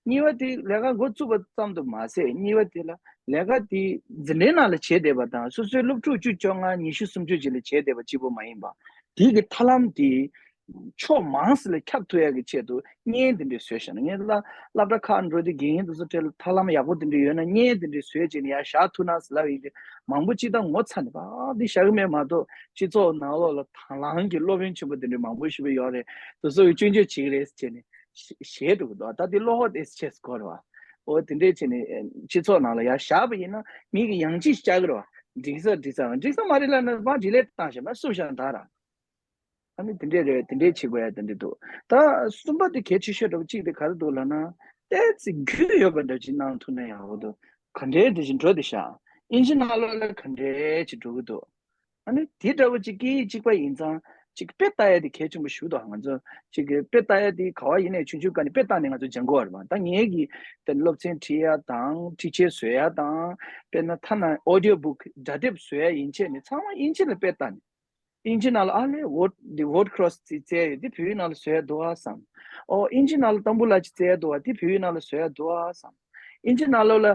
གཉིས་པ་དེ་ལས་ཀ་འགོ་བཙུགས་པ་ཙམ་དུ་མ་ཟད། གཉིས་པ་དེ་ལ་ལས་ཀ་དེ་འཛིན་གྲྭའི་ནང་ལ་བྱས་བསྡད་པ་དང་། སོ་སོའི་སློབ་ཕྲུག་བཅུ་བཅོ་ལྔ་ཉི་ཤུ་སུམ་ཅུ་ཅིག་ལ་བྱས་བསྡད་པ་གཅིག་པོ་མ་ཡིན་པ། དེ་གི་ཐབས་ལམ་དེ་ཕྱོགས་མང་ཙམ་ལ་ཁྱབ་ཐུབ་ཡག་གི་ཆེད་དུ་བརྙན་དེ་འདྲས་བཟོས་བཞག་ན། ངས་སླ་སློབ་གྲྭ་ཁག་འགྲོ་དུས་དགེ་རྒན་དེ་ཚོ་གྲས་ལ་ཐབས་ལམ་ཡག་པོ་དེ་འདྲས་ཡོད་ན། བརྙན་དེ་འདྲས་བཟོས་བྱས་ནས་ཡར་བཞག་ཐུབ་ན་ཟེར་ལབ་ཡིན་ཏེ། མང་པོ་སྤྱིར་བཏང་ངོ་ཚ་ནས་ཕར་འདི་བཞག་གི་མེད་མ་གཏོགས། སྤྱི་ཚོགས་ནང་ལོགས་ལ་དང་བླངས་ཀྱི་སློབ་དཔོན་ཆེན་པོ་དེ་འདྲས་མང་པོ་ཞིག་ཡོད་རེད། དེ་ཚོ་གིས་སྐྱོན་བརྗོད་བྱེད་ཀྱི་རེད་ཟེར་བྱས་ནས་བཞེས་འགྲོ་གི་འདུག་ད་དེ་བློ་ཁོག་དེ་ཆེ་ས་དགོས་རེད་བ། འོ་དེ་འདྲས་བྱས་ནས་སྤྱི་ཚོགས་ནང་ལ་ཡར་བཞག་པ་ཡིན་ན་མི་གིས་ཡང་ཅིག་བཤད་ཀྱི་རེད་བ། འགྲིག་ས་འགྲིག་ས། འགྲིག་ས་མ་རེད་ལབ་ན་མར་ཌི་ལིཊ་བཏང་བཞག་ན། བསུབ་བཞག་ན་ད་ར། ཨ་ནི་དེ་འདྲས་རེད། དེ་འདྲས་བྱེད་དགོས་ཡ་དེ་འདྲས་འདུག་ད་གསུམ་པ་དེ་གལ་ཆེ་ཤོས་འདྲ་བོ་གཅིག་དེ་ག་རེ་འདུག་ལབ་ན། ཏོག་ཙམ་རྒྱུས་ཡོད་པ་འདྲ་ཅིག་གནང་ཐུབ་ན་ཡག་པོ་འདུག་ག་འདྲས་དེ་བཞིན་འགྲོ་བསྡད་ཤག་ཨིན་ཇི་ནང་ལོགས་ལ་ག་འདྲས་ཅིག་འགྲོ་གི་འདུག་ཨ་ནི་དེ་འདྲ་བོ་ཅིག་གི་གཅིག་པ་ཡིན་ཙང་། ཅིག་དཔེ་ལྟ་ཡ་དེ་གལ་ཆེན་པོ་ཞིག་འདུག་ང་ཚོ་ཅིག་གི་དཔེ་ལྟ་ཡ་དེ་ག་བ་ཡིན་ནའི་ཆུང་ཆུང་སྒང་ནས་དཔེ་ལྟ་ནས་ང་ཚོ་སྦྱང་དགོས་པ་རེད་པ། ད་ངེད་ཀྱིས་དེ་སློབ་ཚན་ཁྲིད་ཡ་དང་། ཁྲིད་ཆས་བཟོ་ཡ་དང་། དཔེར་ན་ཐ་ན་ཨོ་ཌིའོ་བུག་སྒྲ་དེབ་བཟོ་ཡ་ཡན་ཆད་ནི་ཚང་མ་ཨིན་ཇི་ལ་དཔེ་ལྟ་ནས། ཨིན་ཇི་ནང་ལ་ཨ་ལས་ཝོཌ་འདི་ཝོཌ་ཁྲོ་སི་ཅིག་བཙལ་ཡོད། འདི་བོད་ཡིག་ནང་ལ་བཟོ་ཡ་འདུག་ཨ་བསམ། ཨོ་ཨིན་ཇི་ནང་ལ་ཏམ་བུ་ལ་ཅིག་བཙལ་ཡ་འདུག་ཨ། འདི་བོད་ཡིག་ནང་ལ་བཟོ་ཡ་འདུག་ཨ་བསམ། ཨིན་ཇི་ནང་ལོགས་ལ་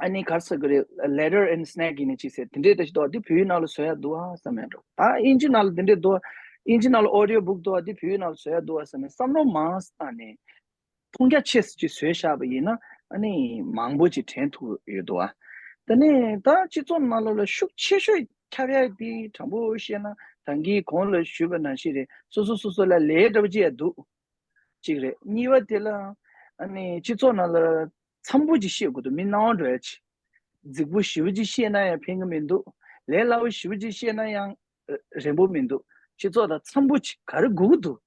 ཨ་ནི་ག་རེ་ཟེར་དགོས་རེད། ལེ་ཊར་ཨེན་སི་ནེག་ཡིན་ནའི་ཅིག་ཟེར། དེ་འདྲས་ད་ཅིག་འདུག་ཨ། འདི་བོད་ཡིག་ནང་ལ་བཟོ་ཡ་འདུག་ཨ་བསམ་ཡ་འདྲ། ད་ཨིན་ཇི་ནང་ལ་དེ་འདྲས་འདུག་ཨ། ཨིན་ཇི་ནང་ལ་ཨོ་ཌིའོ་བུག་འདུག་ཨ། འདི་བོད་ཡིག་ནང་ལ་བཟོ་ཡ་འདུག་ཨ་བསམ་ནས་བསམ་བློ་མང་ཙམ་བཏང་ནས། མཐོང་རྒྱ་ཆེ་ཙམ་ཅིག་བཟོས་བཞག་པ་ཡིན་ན། ཨ་ནི་མང་པོ་ཅིག་དྲན་ཐུབ་ཡོད་འདུག་ཨ། དེ་ནས་ད་སྤྱི་ཚོགས་ནང་ལོགས་ལ་ཤུགས་ཆེ་ཤོས་ཁྱབ་ཡ་དེ། དྲང་པོ་བཤད་ན་ད་གིན་གོང་ལ་ཞུས་པ་ནང་བཞིན་རེད། སོ་སོ་སོ་སོ་ལ་ལས་འདྲ་པོ་ཅིག་ཡ་འདུག་གཅིག་རེད། གཉིས་པ་དེ་ལ་ཨ་ནི་སྤྱི་ཚོགས་ནང་ལ་འཚམ་པོ་ཅིག་བཤད་དགོས་འདུག་མི་སྣང་བ་འགྲོ་ཡ་ཅིག་རྫིག་པོ་ཞེ་པོ་ཅིག་བཤད་ན་ཡང་ཕན་གི་མི་འདུག་ལས་སླ་པོ་ཞེ་པོ་ཅིག་བཤད་ན་ཡང་རན་པོ་མི་འདུག་སྤྱི་ཚོགས་དང་འཚམ་པོ་ཅིག་ག་རེ་དགོས་ཀྱི་འདུག་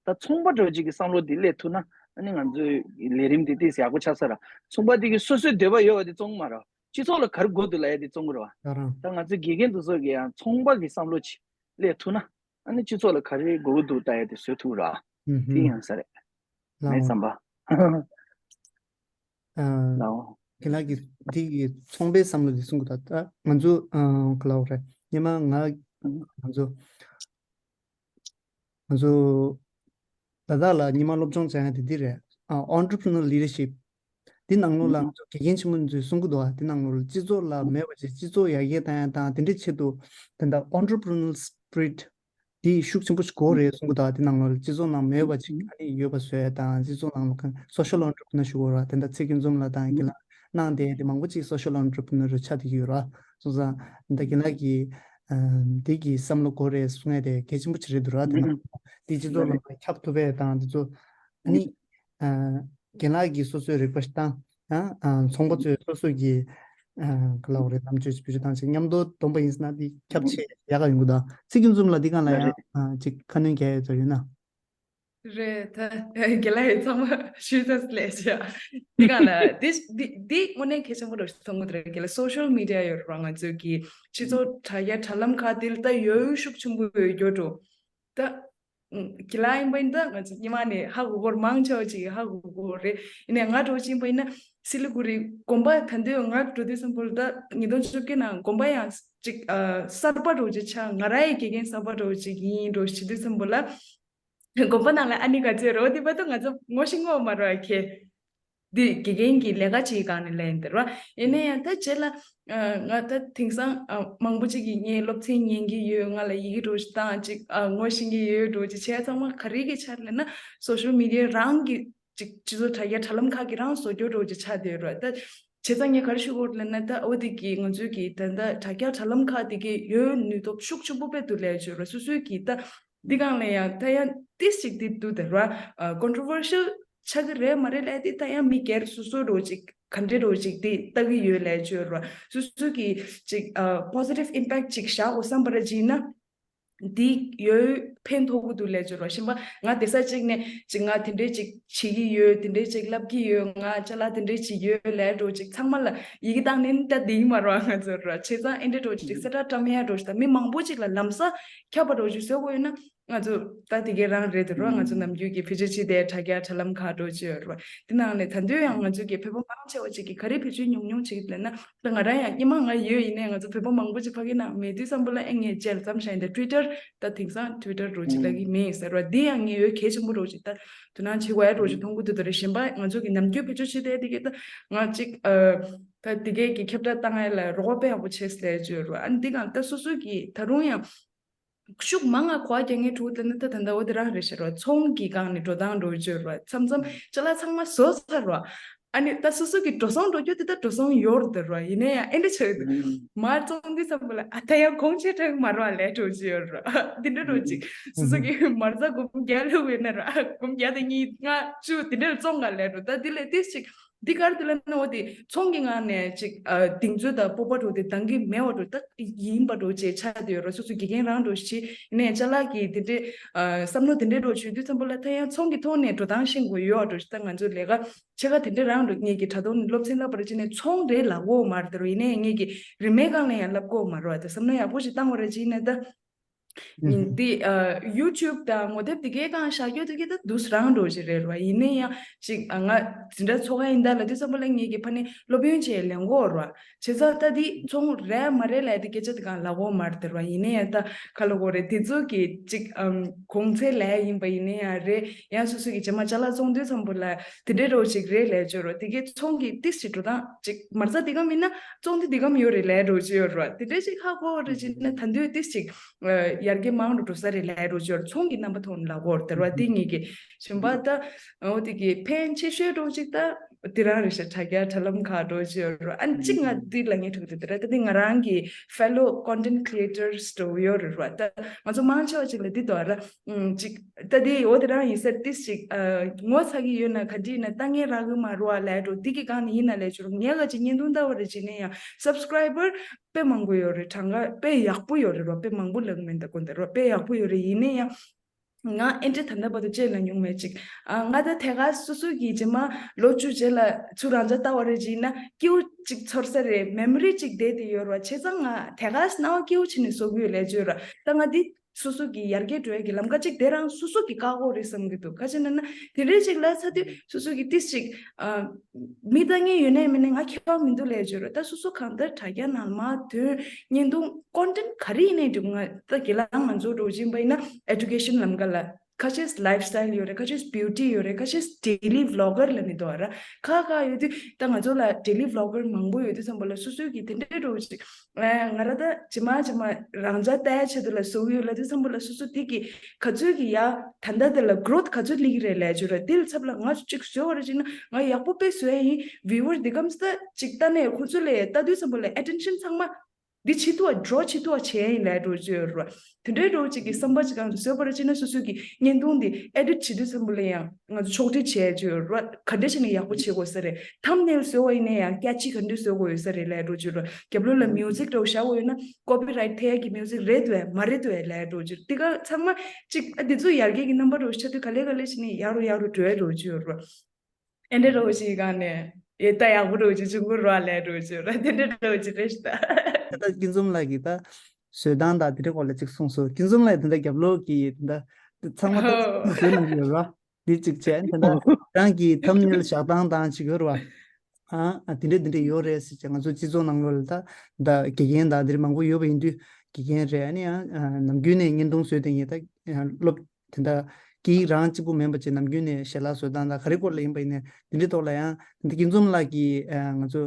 ད་ཚོང་པ་འདྲ་བོ་ཅིག་གི་བསམ་བློ་འདི་སླེབས་ཐུབ་ན། ཨ་ནི་ང་ཚོའི་ལས་རིམ་འདི་ཏོག་ཙམ་ཡག་པོ་ཆགས་ས་རེད། ཚོང་པ་དེ་གིས་སོ་སོའི་འདོད་པ་ཡོད་པ་དེ་བཙོང་གི་མ་རེད། སྤྱི་ཚོགས་ལ་ག་རེ་དགོས་འདུག་ལབ་ཡ་དེ་བཙོང་གི་རེད་བ། ད་ང་ཚོའི་དགེ་རྒན་དེ་ཚོ་གིས་ཡང་ཚོང་པ་གི་བསམ་བློ་ཅིག་སླེབས་ཐུབ་ན། ཨ་ནི་སྤྱི་ཚོགས་ལ་ག་རེ་དགོས་ཀྱི་འདུག་ལྟ་ཡ་དེ་བཟོ་ཐུབ་ཀྱི་རེད་བ། དེ་ཡང་ས་རེད། ངའི་བསམ་པ། ལའོ། ཁྱེད་ལགས་ཀྱིས་དེ་གི་ཚོང་པའི་བསམ་བློ་དེ་གསུང་གི་འདུག་ད་ང་ཚོ་ག་ལབ་དགོས་རེད། སྔོན་མ་ང་ང་ཚོ་ང་ཚོ་ལ་དྭགས་ལ་སྔོན་མ་སློབ་སྦྱོང་བྱས་ཡ་དེ་འདི་རེད། ཨ་Entrepreneurial Leadership། འདི་ནང་ལོགས་ལ་ང་ཚོ་དགེ་རྒན་ཆེན་མོ་ཚོས་གསུང་གི་འདུག་ཨ། འདི་ནང་ལོགས་ལ་སྤྱི་ཚོགས་ལ་མེད་པ་ཅིག་སྤྱི་ཚོགས་ཡར་རྒྱས་བཏང་ཡ་དང་། དེ་འདྲའི་ཆེད་དུ་དེ་འདྲ་Entrepreneurial Spirit་དེ་ཤུགས་ཆེན་པོ་ཞིག་དགོས་རེད་གསུང་གི་འདུག་ཨ། འདི་ནང་ལོགས་ལ་སྤྱི་ཚོགས་ནང་མེད་པ་ཅིག་ཨ་ནི་ཡོད་པ་བཟོ་ཡ་དང་། སྤྱི་ཚོགས་ནང་ལ་Social Entrepreneur་ཞུ་དགོས་ར། དེ་འདྲ་ཚེ་སྐྱིད་འཛོམས་ལགས་དང་ཁྱེད་ལགས་གནང་བསྡད་དེ་མང་པོ་ཅིག་Social Entrepreneur་ཆགས་བསྡད་ཀྱི་ཡོད་ར། སོང་ཙང་འདི་ཁྱེད་ལགས་ཀྱིས་འདི་གི་བསམ་བློ་དགོས་རེད་གསུང་ཡ་དེ་གལ་ཆེན་པོ་ཅིག་རེད་འདུག་ར། དེ་ནང་འདི་སྤྱི་ཚོགས་ནང་ལ་ཁྱབ་ཐུབ་པ་དང་དེ་ཚོ་ཨ་ནི། རྒན་ལགས་ཀྱིས་སོ་སོའི་རིག་པ་ཞིག་བཏང་། ཡང་ཚོང་པ་ཚོས་སོ་སོ་གི་ག་ལབ་དགོས་རེད། ལམ་སྟོན་ཞིག་བེད་སྤྱོད་བཏང་ཅིག་མཉམ་དུ་བསྡོམས་པ་ཡིན་ཟེར་ན་འདི་ཁྱབ་ཆེ་ཡག་ག་ཡོང་གི་འདུག་ཚེ་སྐྱིད་འཛོམས་ལགས་འདི་སྒང་ལ་ཡང་ཅིག་ཁ་སྣོན་རྒྱག་ཡ་ཚོ་ཡོད་ན། རེད། ད་རྒན་ལགས་ཡིས་ཚང་མ་ཞུས་ཚར་ལས་བྱ། འདི་སྒང་ལ་འདི་འདི་འདི་དངོས་གནས་གལ་ཆེན་པོ་རེད་མཐོང་གི་འདུག་རྒན་ལགས། Social Media་ཡོད་རེད་བ། ང་ཚོའི་གི་སྤྱི་ཚོགས་དྲ་རྒྱ་དྲ་ལམ་ཁག་འདི་ལ་ད་ཡོད་ཤུགས་ཆེན་པོ་ཡོད་འགྲོ། ད་ཁྱེད་ལ་ཡིན་པ་ཡིན་ད་ང་ཚོ་སྔོན་མ་ནས་ཧ་གོ་གོ་རེད། མང་ཆེ་བ་ཅིག་གིས་ཧ་གོ་གོ་རེད། ཡིན་ནའི་ང་འདྲ་བོ་ཅིག་ཡིན་པ་ཡིན་ན་སི་ལི་གུ་རི་དགོན་པ་ད་འདོད་ང་འགྲོ་དུས་ཙམ་པོ་ལ་ད་ཉིས་སྟོང་བཅོ་བརྒྱད་ནང་དགོན་པ་ཡང་ཅིག་གསར་པ་འདྲ་བོ་ཅིག་ཆགས། ང་རང་ཡི་དགེ་རྒན་གསར་པ་འདྲ་བོ་ཅིག་ཡིན་འགྲོ་བྱེད་དུས་ཙམ་པོ་ལ་དགོན་པ་ནང་ལ་ཨ་ནི་ག་ཚོད་རོ་དེ་བར་དུ་ང་ཚོ་ངོ་ཤེས་ངོ་མ་རོ་ཨ་ཁེ། འདི་དགེ་རྒན་གྱི་ལས་ཀ་བྱེད་སྒང་ནས་ལས་ཡིན་ཟེར་བ། ཡིན་ན་ཡང་ད་རྗེས་ལ་ང་ད་དེང་སང་མང་པོ་ཅིག་གིས་ངའི་སློབ་ཚན་ཉན་གྱི་ཡོད། ང་ལ་ཡི་གེ་འདྲ་བོ་ཞིག་བཏང་ཅིག་ངོ་ཤེས་ཀྱི་ཡོད་འདྲ་བོ་ཅིག་བྱས་ཚང་མ་ག་རེ་གི་ཆ་ལབ་ན་Social Media་རང་གི་ཅིག་སྤྱི་ཚོགས་དྲ་རྒྱ་དྲ་ལམ་ཁག་གི་རང་བཟོ་བཅོས་འདྲ་བོ་ཅིག་ཆགས་བསྡད་ཡོད་རེད། ད་བྱས་ཙང་ངས་ག་རེ་ཞུ་དགོས་རེད་ལབ་ན་ད་འོ་དེ་གི་ང་ཚོའི་གི་ད་ད་དྲ་རྒྱ་དྲ་ལམ་ཁག་དེ་གི་ཡོད་ནུས་སྟོབས་ཤུགས་ཆེན་པོ་དཔེ་འདུག་ལས་བྱོས་རེད། སོ་སོའི་གི་ད་འདི་སྒང་ལ་ཡང་ད་ཡང་ཏིས་ཅིག་འདི་འདུག་དེ་ར། Controversial་ཆགས་ཀྱི་རེད་མ་རེད་ལབ་དེ་ད་ཡང་མི་སྒེར་སོ་སོ་འདྲ་བོ་ཅིག་ག་འདྲ་འདྲ་བོ་ཅིག་དེ་ལྟ་གི་ཡོད་ལས་བྱོས་ར། སོ་སོ་གི་ཅིག་positive impact་ཅིག་བཞག་དགོས་བསམ་པ་ར་ཅིག་ཡིན་ན་འདི་ཡོད་ཕན་ཐོགས་ཀྱི་འདུག་ལས་བྱོས་ར། གཞན་པ་ང་དེ་ས་ཅིག་ནས་ཅིག་ང་དེ་འདྲས་ཅིག་བྱེད་ཀྱི་ཡོད། དེ་འདྲས་ཅིག་ལབ་ཀྱི་ཡོད། ང་ཅ་ལག་དེ་འདྲས་ཅིག་ཡོད་ལས་འདྲ་བོ་ཅིག་ཚང་མ་ལ་ཡི་གེ་བཏང་ནས་ད་འདི་ཡིན་མ་ར། ང་ཚོ་ར་བྱས་ཙང་ཨེ་འདྲ་འདྲ་བོ་ཅིག་གསལ་བསྒྲགས་བཀྲམ་ཡ་འདྲ་བོ་ཅིག་ད་མི་མང་པོ་ཅིག་ལ་ལམ་སང་ཁྱབ་པ་འདྲ་བོ་ཅིག་བཟོ་དགོས་ཡོད་ན། ང་ཚོ་ད་དེ་གའི་རང་རེད་དེ་རོ། ང་ཚོ་ནམ་རྒྱུན་གྱི་བེད་སྤྱོད་བྱེད་དེ་དྲ་རྒྱ་དྲ་ལམ་ཁག་འགྲོ་བྱས་ཡོད་རོ། དེ་ནང་ནས་ད་དུང་ཡང་ང་ཚོ་གི་བོད་པ་མང་ཆེ་བ་ཅིག་གིས་ག་རེ་བེད་སྤྱོད་ཉུང་ཉུང་བྱེད་ལབ་ན། ད་ང་རང་ཡང་སྔོན་མ་ང་ཡོད་ཡིན་ནའི་ང་ཚོ་བོད་པ་མང་པོ་ཅིག་ཕ་གི་ནང་མེད་དུས་ཙམ་པ་ལ་ཨེ་ངས་མཇལ་ཙམ་ཞིག་ཡིན། ད་ཊུའི་ཊར་ད་དེང་སང་ཊུའི་ཊར་རོ་ཅིག་ལ་གི་མེད་ཟེར་བ་འདི་ཡང་ངས་ཡོད་གལ་ཆེན་པོ་རོ་ཅིག་ད་དོ་སྣང་བྱེད་དགོས་ཡ་རོ་ཅིག་མཐོང་གི་འདུག་དོ་རེད། གཞན་པ་ང་ཚོ་གི་ནམ་རྒྱུན་བེད་སྤྱོད་བྱེད་དེ་དེ་གི་ད་ང་ཅིག་ད་དེ་གས་ཀྱི་ཁྱབ་བསྒྲགས་བཏང་ཡ་ལ་རོགས་པ་དཔེ་ཡག་པོ་བྱས་ལས་བརྗོད་རོ། ཨ་ནི་འདི་གང་ད་སོ་སོ་གི་ད་རུང་ཡང་ཤུགས་མང་ང་གོ་བ་རྒྱག་མཁན་ཕྲུ་གུ་དེ་ནི་ད་ད་ལྟ་འོ་དེ་རང་རེད་ཤག་རོ། ཚོང་གི་སྒང་ནས་འགྲོ་སྟངས་འགྲོ་བརྗོད་རོ། མཚམས་མཚམས་ཅ་ལག་ཚང་མ་བཟོ་ཚར་རོ། ཨ་ནི་ད་སོ་སོ་གི་འགྲོ་སོང་འགྲོ་རྒྱུ་དེ་ད་འགྲོ་སོང་ཡོད་རེད་དེ་རོ། ཡིན་ན་ཡང་ཨེ་འདྲ་ཆགས་འདུག་མར་བཙོང་དུས་ཙམ་པ་ལ་ཨ་ད་ཡང་གོང་ཆེ་དྲག་མ་རོ་ལས་འགྲོ་བརྗོད་རོ། འདི་འདྲ་རོ་ཅིག་སོ་སོ་གི་མར་ཟ་སྒོར་བརྒྱ་ལོས་ཡོད་ན་རོ། ཨ་སྒོར་བརྒྱ་དང་གཉིས་ལྔ་བཅུ་དེ་འདྲ་བཙོང་ག་ལས་འགྲོ། ད་དེ་ལས་ཏིས་ཅིག་འདི་གར་དེ་ལ་ནོ་དེ་ཚོང་གི་ངང་ནས་ཅིག་ཨ་གདེང་ཚོད་དང་སྤོབས་པ་འགྲོ་དེ་འདང་གི་མེད་པ་འགྲོ་ད་ཡིན་པ་འགྲོ་ཅེས་ཆགས་བསྡད་ཡོད་ར། སོ་སོ་དགེ་རྒན་རང་འགྲོ་ཞིག་ནས་ཅ་ལག་གི་དེ་འདྲས་ཨ་བསམ་བློ་དེ་འདྲས་འགྲོ་བྱུང་དུས་ཙམ་པ་ལ་ད་ཡང་ཚོང་གི་ཐོག་ནས་འགྲོ་སྟངས་ཤེས་དགོས་ཡོད་འགྲོ་ཞིག་ད་ང་ཚོ་ལས་ཀ་ཆེ་ཁ་དེ་འདྲས་རང་འགྲོ་ངེད་ཀྱི་དྲ་ཐོག་ནས་སློབ་ཚན་བསླབ་པར་ཅི་ནས་ཚོང་རེད་ལབ་གོ་མ་རེད་དེ་རོ། ཡིན་ནའི་ངེད་ཀྱི་རིན་མེད་སྒང་ལ་ཡང་བསླབ་གོ་མ་རེད་བ། ད་བསམ་བློ་ཡག་པོ་ཞིག་བཏང་བ་ར་ཅི་ནས་ད། ཡིན་ཏེ། ཡུ་ཊུབ་དང་ངོ་དེབ་དེ་གའི་སྒང་བཞག་རྒྱུ་དེ་གའི་ད་དུས་རང་འགྲོ་ཞིག་རེད་ར། ཡིན་ནའི་ཡང་ཅིག་ང་འཛིན་གྲྭ་ཚོགས་ཁ་ཡིན་ད་ལ་དུས་ཙམ་པ་ལ་ངེད་ཀྱི་ཕ་ནི་སློབ་ཡོན་ཆེད་ལེན་གོ་ར། བྱས་ཙང་ད་འདི་ཚོང་རེད་མ་རེད་ལབ་དེ་སྐད་ཆ་དེ་གང་ལབ་གོ་མ་རེད་དེ་ར། ཡིན་ནའི་ཡང་ད་ཁ་ལོ་གོ་རེད་དེ་ཚོ་གི་ཅིག་གོང་ཚད་ལས་ཡིན་པ་ཡིན་ནའི་ཡང་རེད། ཡང་སོ་སོ་གི་རྗེས་མ་ཅ་ལག་བཙོང་དུས་ཙམ་པ་ལ་དེ་འདྲའི་རོ་ཅིག་རེད་ལས་བརྗོད་རོ། དེ་གའི་ཚོང་གི་ཏིས་ཅིག་འགྲོ་སྟངས་ཅིག་མར་ཟ་དེ་ག་མིན་ན་བཙོང་དུས་དེ་ག་མི་ཡོད་རེད་ལས་རོ་ཅིག་ཡོད་ར། དེ་འདྲའི་ཅིག་ཧ་གོ་རེ་ཅིག་ན་ད་འདོད་ཏིས་ཅིག་ཡར་རྒྱས་མང་རུ་འགྲོ་ས་རེད་ལས་རོ་ཅོར་ཚོང་གི་རྣམ་པ་ཐོག་ནས་ལབ་གོ་རེད་དེ་ར། དེ་ངེད་ཀྱི་གཞན་པ་ད་འོ་དེ་གི་ཕན་ཆེ་ཤོས་འགྲོ་ཅིག་ད་དེ་རང་རེད་ཤག་དྲ་རྒྱ་དྲ་ལམ་ཁག་འགྲོ་ཅིག་ཡོད་ར། ཨ་ནི་གཅིག་ང་དེ་ལ་ངས་ཐུག་དེ་དེ་ར། ད་དེ་ང་རང་གི་fellow content creators འགྲོ་ཡོད་རེད་ར། ད་ང་ཚོ་མང་ཆེ་བ་ཅིག་ལ་དེ་དོ་ར་ཅིག་ད་དེ་འོ་དེ་རང་ཡིན་ས་ཏིས་ཅིག་ངོ་ཚ་གི་ཡོད་ན་ག་འདྲི་ན་ད་ངས་རག་གི་མ་རུ་བ་ལས་འགྲོ། དེ་གི་སྒང་ནས་ཡིན་ན་ལས་ཅོར་ངས་ག་ཅིག་བརྙན་ཐུང་ལྟ་བ་རེ་ཅིག་ནས་ཡང་subscriber དཔེ་མང་པོ་ཡོད་རེད། གྲངས་ཀ་དཔེ་ཡག་པོ་ཡོད་རེད་རོ། དཔེ་མང་པོ་ལབ་མིན་ད་དགོན་ད་རོ། དཔེ་ཡག་པོ་ཡོད་རེད། ཡིན་ནའི་ཡང་ང་ཨེ་འདྲ་ད་ལྟ་བར་དུ་བཅད་ལ་མྱོང་མེད་ཅིག་ཨ་ང་ད་དེ་ག་སོ་སོ་གི་རྗེས་མ་ལོ་བཅུ་རྗེས་ལ་ཚུར་རང་ཅག་ལྟ་བ་རེ་བྱིན་ན་སྐྱིད་པོ་ཅིག་ཚོར་ས་རེད། མེ་མོ་རི་ཅིག་བསྡད་དེ་ཡོད་རོ། བྱས་ཙང་ང་དེ་ག་སྣང་བ་སྐྱིད་པོ་བྱས་ནས་བཟོ་གི་ཡོད་ལས་བརྗོད་རོ། ད་ང་འདི་སོ་སོ་གི་ཡར་རྒྱས་འགྲོ་ཡ་གི་ལམ་ཁ་ཅིག་དེ་རང་སོ་སོ་གི་བཀག་འགོག་རེད་བསམ་གི་འདུག་ག་ཅི་ན་ན་དེ་རེད་ཅིག་ལ་ཚ་དུས་སོ་སོ་གི་ཏིས་ཅིག་ཨ། མི་ལྟ་མཁན་ཡོད་ནའི་མེད་ནའི་ང་ཁྱད་པར་མི་འདུག་ལས་བརྗོད་རོ། ད་སོ་སོ་གང་ལྟར་དྲ་རྒྱ་ནང་མར་ཐོན་བརྙན་ཐུང་content ག་རེ་ཡིན་ནའི་འགྲིག་ང་ད་དགེ་ལགས་ང་ཚོ་འགྲོ་བཞིན་པ་ཡིན་ན་education ལམ་ཀ་ལ་ཁ་ཤས་lifestyle ཡོད་རེད། ཁ་ཤས་beauty ཡོད་རེད། ཁ་ཤས་daily vlogger ལབ་ནི་འདུག་ར། ཁ་ཁ་ཡོད་དུས་ད་ང་ཚོ་ལ་daily vlogger མང་པོ་ཡོད་དུས་ཙམ་པ་ལ་སོ་སོའི་གི་དེ་འདྲའི་འགྲོ་ཅིག་ང་ར་ད་ཇི་མ་ཇི་མ་རང་ཅག་ལྟ་ཡ་ཆེད་དུ་ལ་བཟོ་གི་ཡོད་ལབ་དུས་ཙམ་པ་ལ་སོ་སོ་དེ་གི་ག་ཚོད་ཀྱི་ཡ་ད་ལྟ་དེ་ལ་growth ག་ཚོད་སླེབས་ཀྱི་རེད་ལས་བརྗོད་ར། དེ་ལ་ཚབ་ལ་ང་ཚོ་གཅིག་བཟོས་པ་རེད་ཅེ་ན་ང་ཡག་པོ་དཔེ་བཟོས་ཡ་ཡིན། viewer འདི་གམ་ས་གཅིག་ལྟ་ནས་ཁོ་ཚོ་ལ་ལྟ་དུས་ཙམ་པ་ལ་attention ཚང་མ་འདི་ཆེ་ཏུ་བ་draw ཆེ་ཏུ་བ་བྱས་ཡ་ཡིན་ལས་འགྲོ་བརྗོད་ར། དེ་འདྲའི་འགྲོ་གཅིག་གི་བསམ་པ་གཅིག་གམ་བཟོས་པ་རེད་ཅེ་ན་སོ་སོ་གི་བརྙན་ཐུང་འདི་edit བྱེད་དུས་ཙམ་པ་ལ་ཡང་ང་ཚོ་ཕྱོགས་སྒྲིག་བྱས་བརྗོད་ར། ག་འདྲ་བྱས་ནས་ཡག་པོ་བྱེད་དགོས་ས་རེད། thumbnail བཟོས་པ་ཡིན་ན་ཡང་catchy ག་འདྲ་བཟོ་དགོས་ཡོད་ས་རེད་ལས་འགྲོ་བརྗོད་ར། རྒྱབ་ལོགས་ལ་music འདྲ་བོ་བཞག་དགོས་ཡོད་ན། copyright ཐེབས་ཀྱི་music རེད་འདུག་བས་མ་རེད་འདུག་བས་ལས་འགྲོ་རྒྱུ་དེ་ག་ཚང་མ་ཅིག་ཨ་འདི་ཚོ་ཡར་རྒྱས་ཀྱི་རྣམ་པ་འདྲ་བོ་ཆགས་དུས་ག་ལེ་ག་ལེ་བྱས་ནས་ཡག་རུ་ཡག་རུ་འགྲོ་ཡ་འགྲོ་རྒྱུ་ཡོད་རོ། ཨེ་འདྲ་འདྲ་བོ་ཞིག་གང་ནས་ཡེ་ད་ཡག་པོ་འདྲ་བོ་ཅིག་བྱུང་གི་རོ་ལས་འགྲོ་རྒྱུ་རོ། དེ་འདྲ་འདྲ་བོ་ཅིག་རེད་ཤག་ད། ད་སྐྱིད་འཛོམས་ལགས་ཀྱིས་ད་བཟོས་སྟངས་དང་དེ་འདྲ་སྐོར་ལ་ཅིག་གསུངས་སོང་། སྐྱིད་འཛོམས་ལགས་དེ་འདྲ་རྒྱབ་ལོགས་ཀྱི་དེ་འདྲ་ཚང་མ་ད་ཧོ། བཟོས་གནང་གི་ཡོད་རོ། འདི་གཅིག་བྱས། ད་ལྟ་རང་གི་thumbnail བཞག་སྟངས་དང་གཅིག་ཡོད་རེད་བ། ཨ་ཨ་དེ་འདྲས་དེ་འདྲས་ཡོད་རེད་ཟེར་བྱས་ང་ཚོ་སྤྱི་ཚོགས་ནང་ལོགས་ལ་ད་ད་དགེ་རྒན་དང་དེ་འདྲས་མང་པོ་ཡོད་པ་ཡིན་དུས་དགེ་རྒན་རེད། ཨ་ནི་ཡང་ཨ་ནམ་རྒྱུན་ནས་བརྙན་ཐུང་བཟོས་བསྡད་མཁན་ད་སློབ་དེ་འདྲ་སྐད་ཡིག་རང་གཅིག་པུ་མིན་པ་བྱས་ནམ་རྒྱུན་ནས་ཞལ་ལག་བཟོ་སྟངས་དང་ག་རེ་སྐོར་ལ་ཡིན་པ་ཡིན་ནའི་དེ་འདྲས་ཐོག་ལ་ཡང་དེ་འདྲས་སྐྱིད་འཛོམས་ལགས་ཀྱིས་ཨ་ང་ཚོ་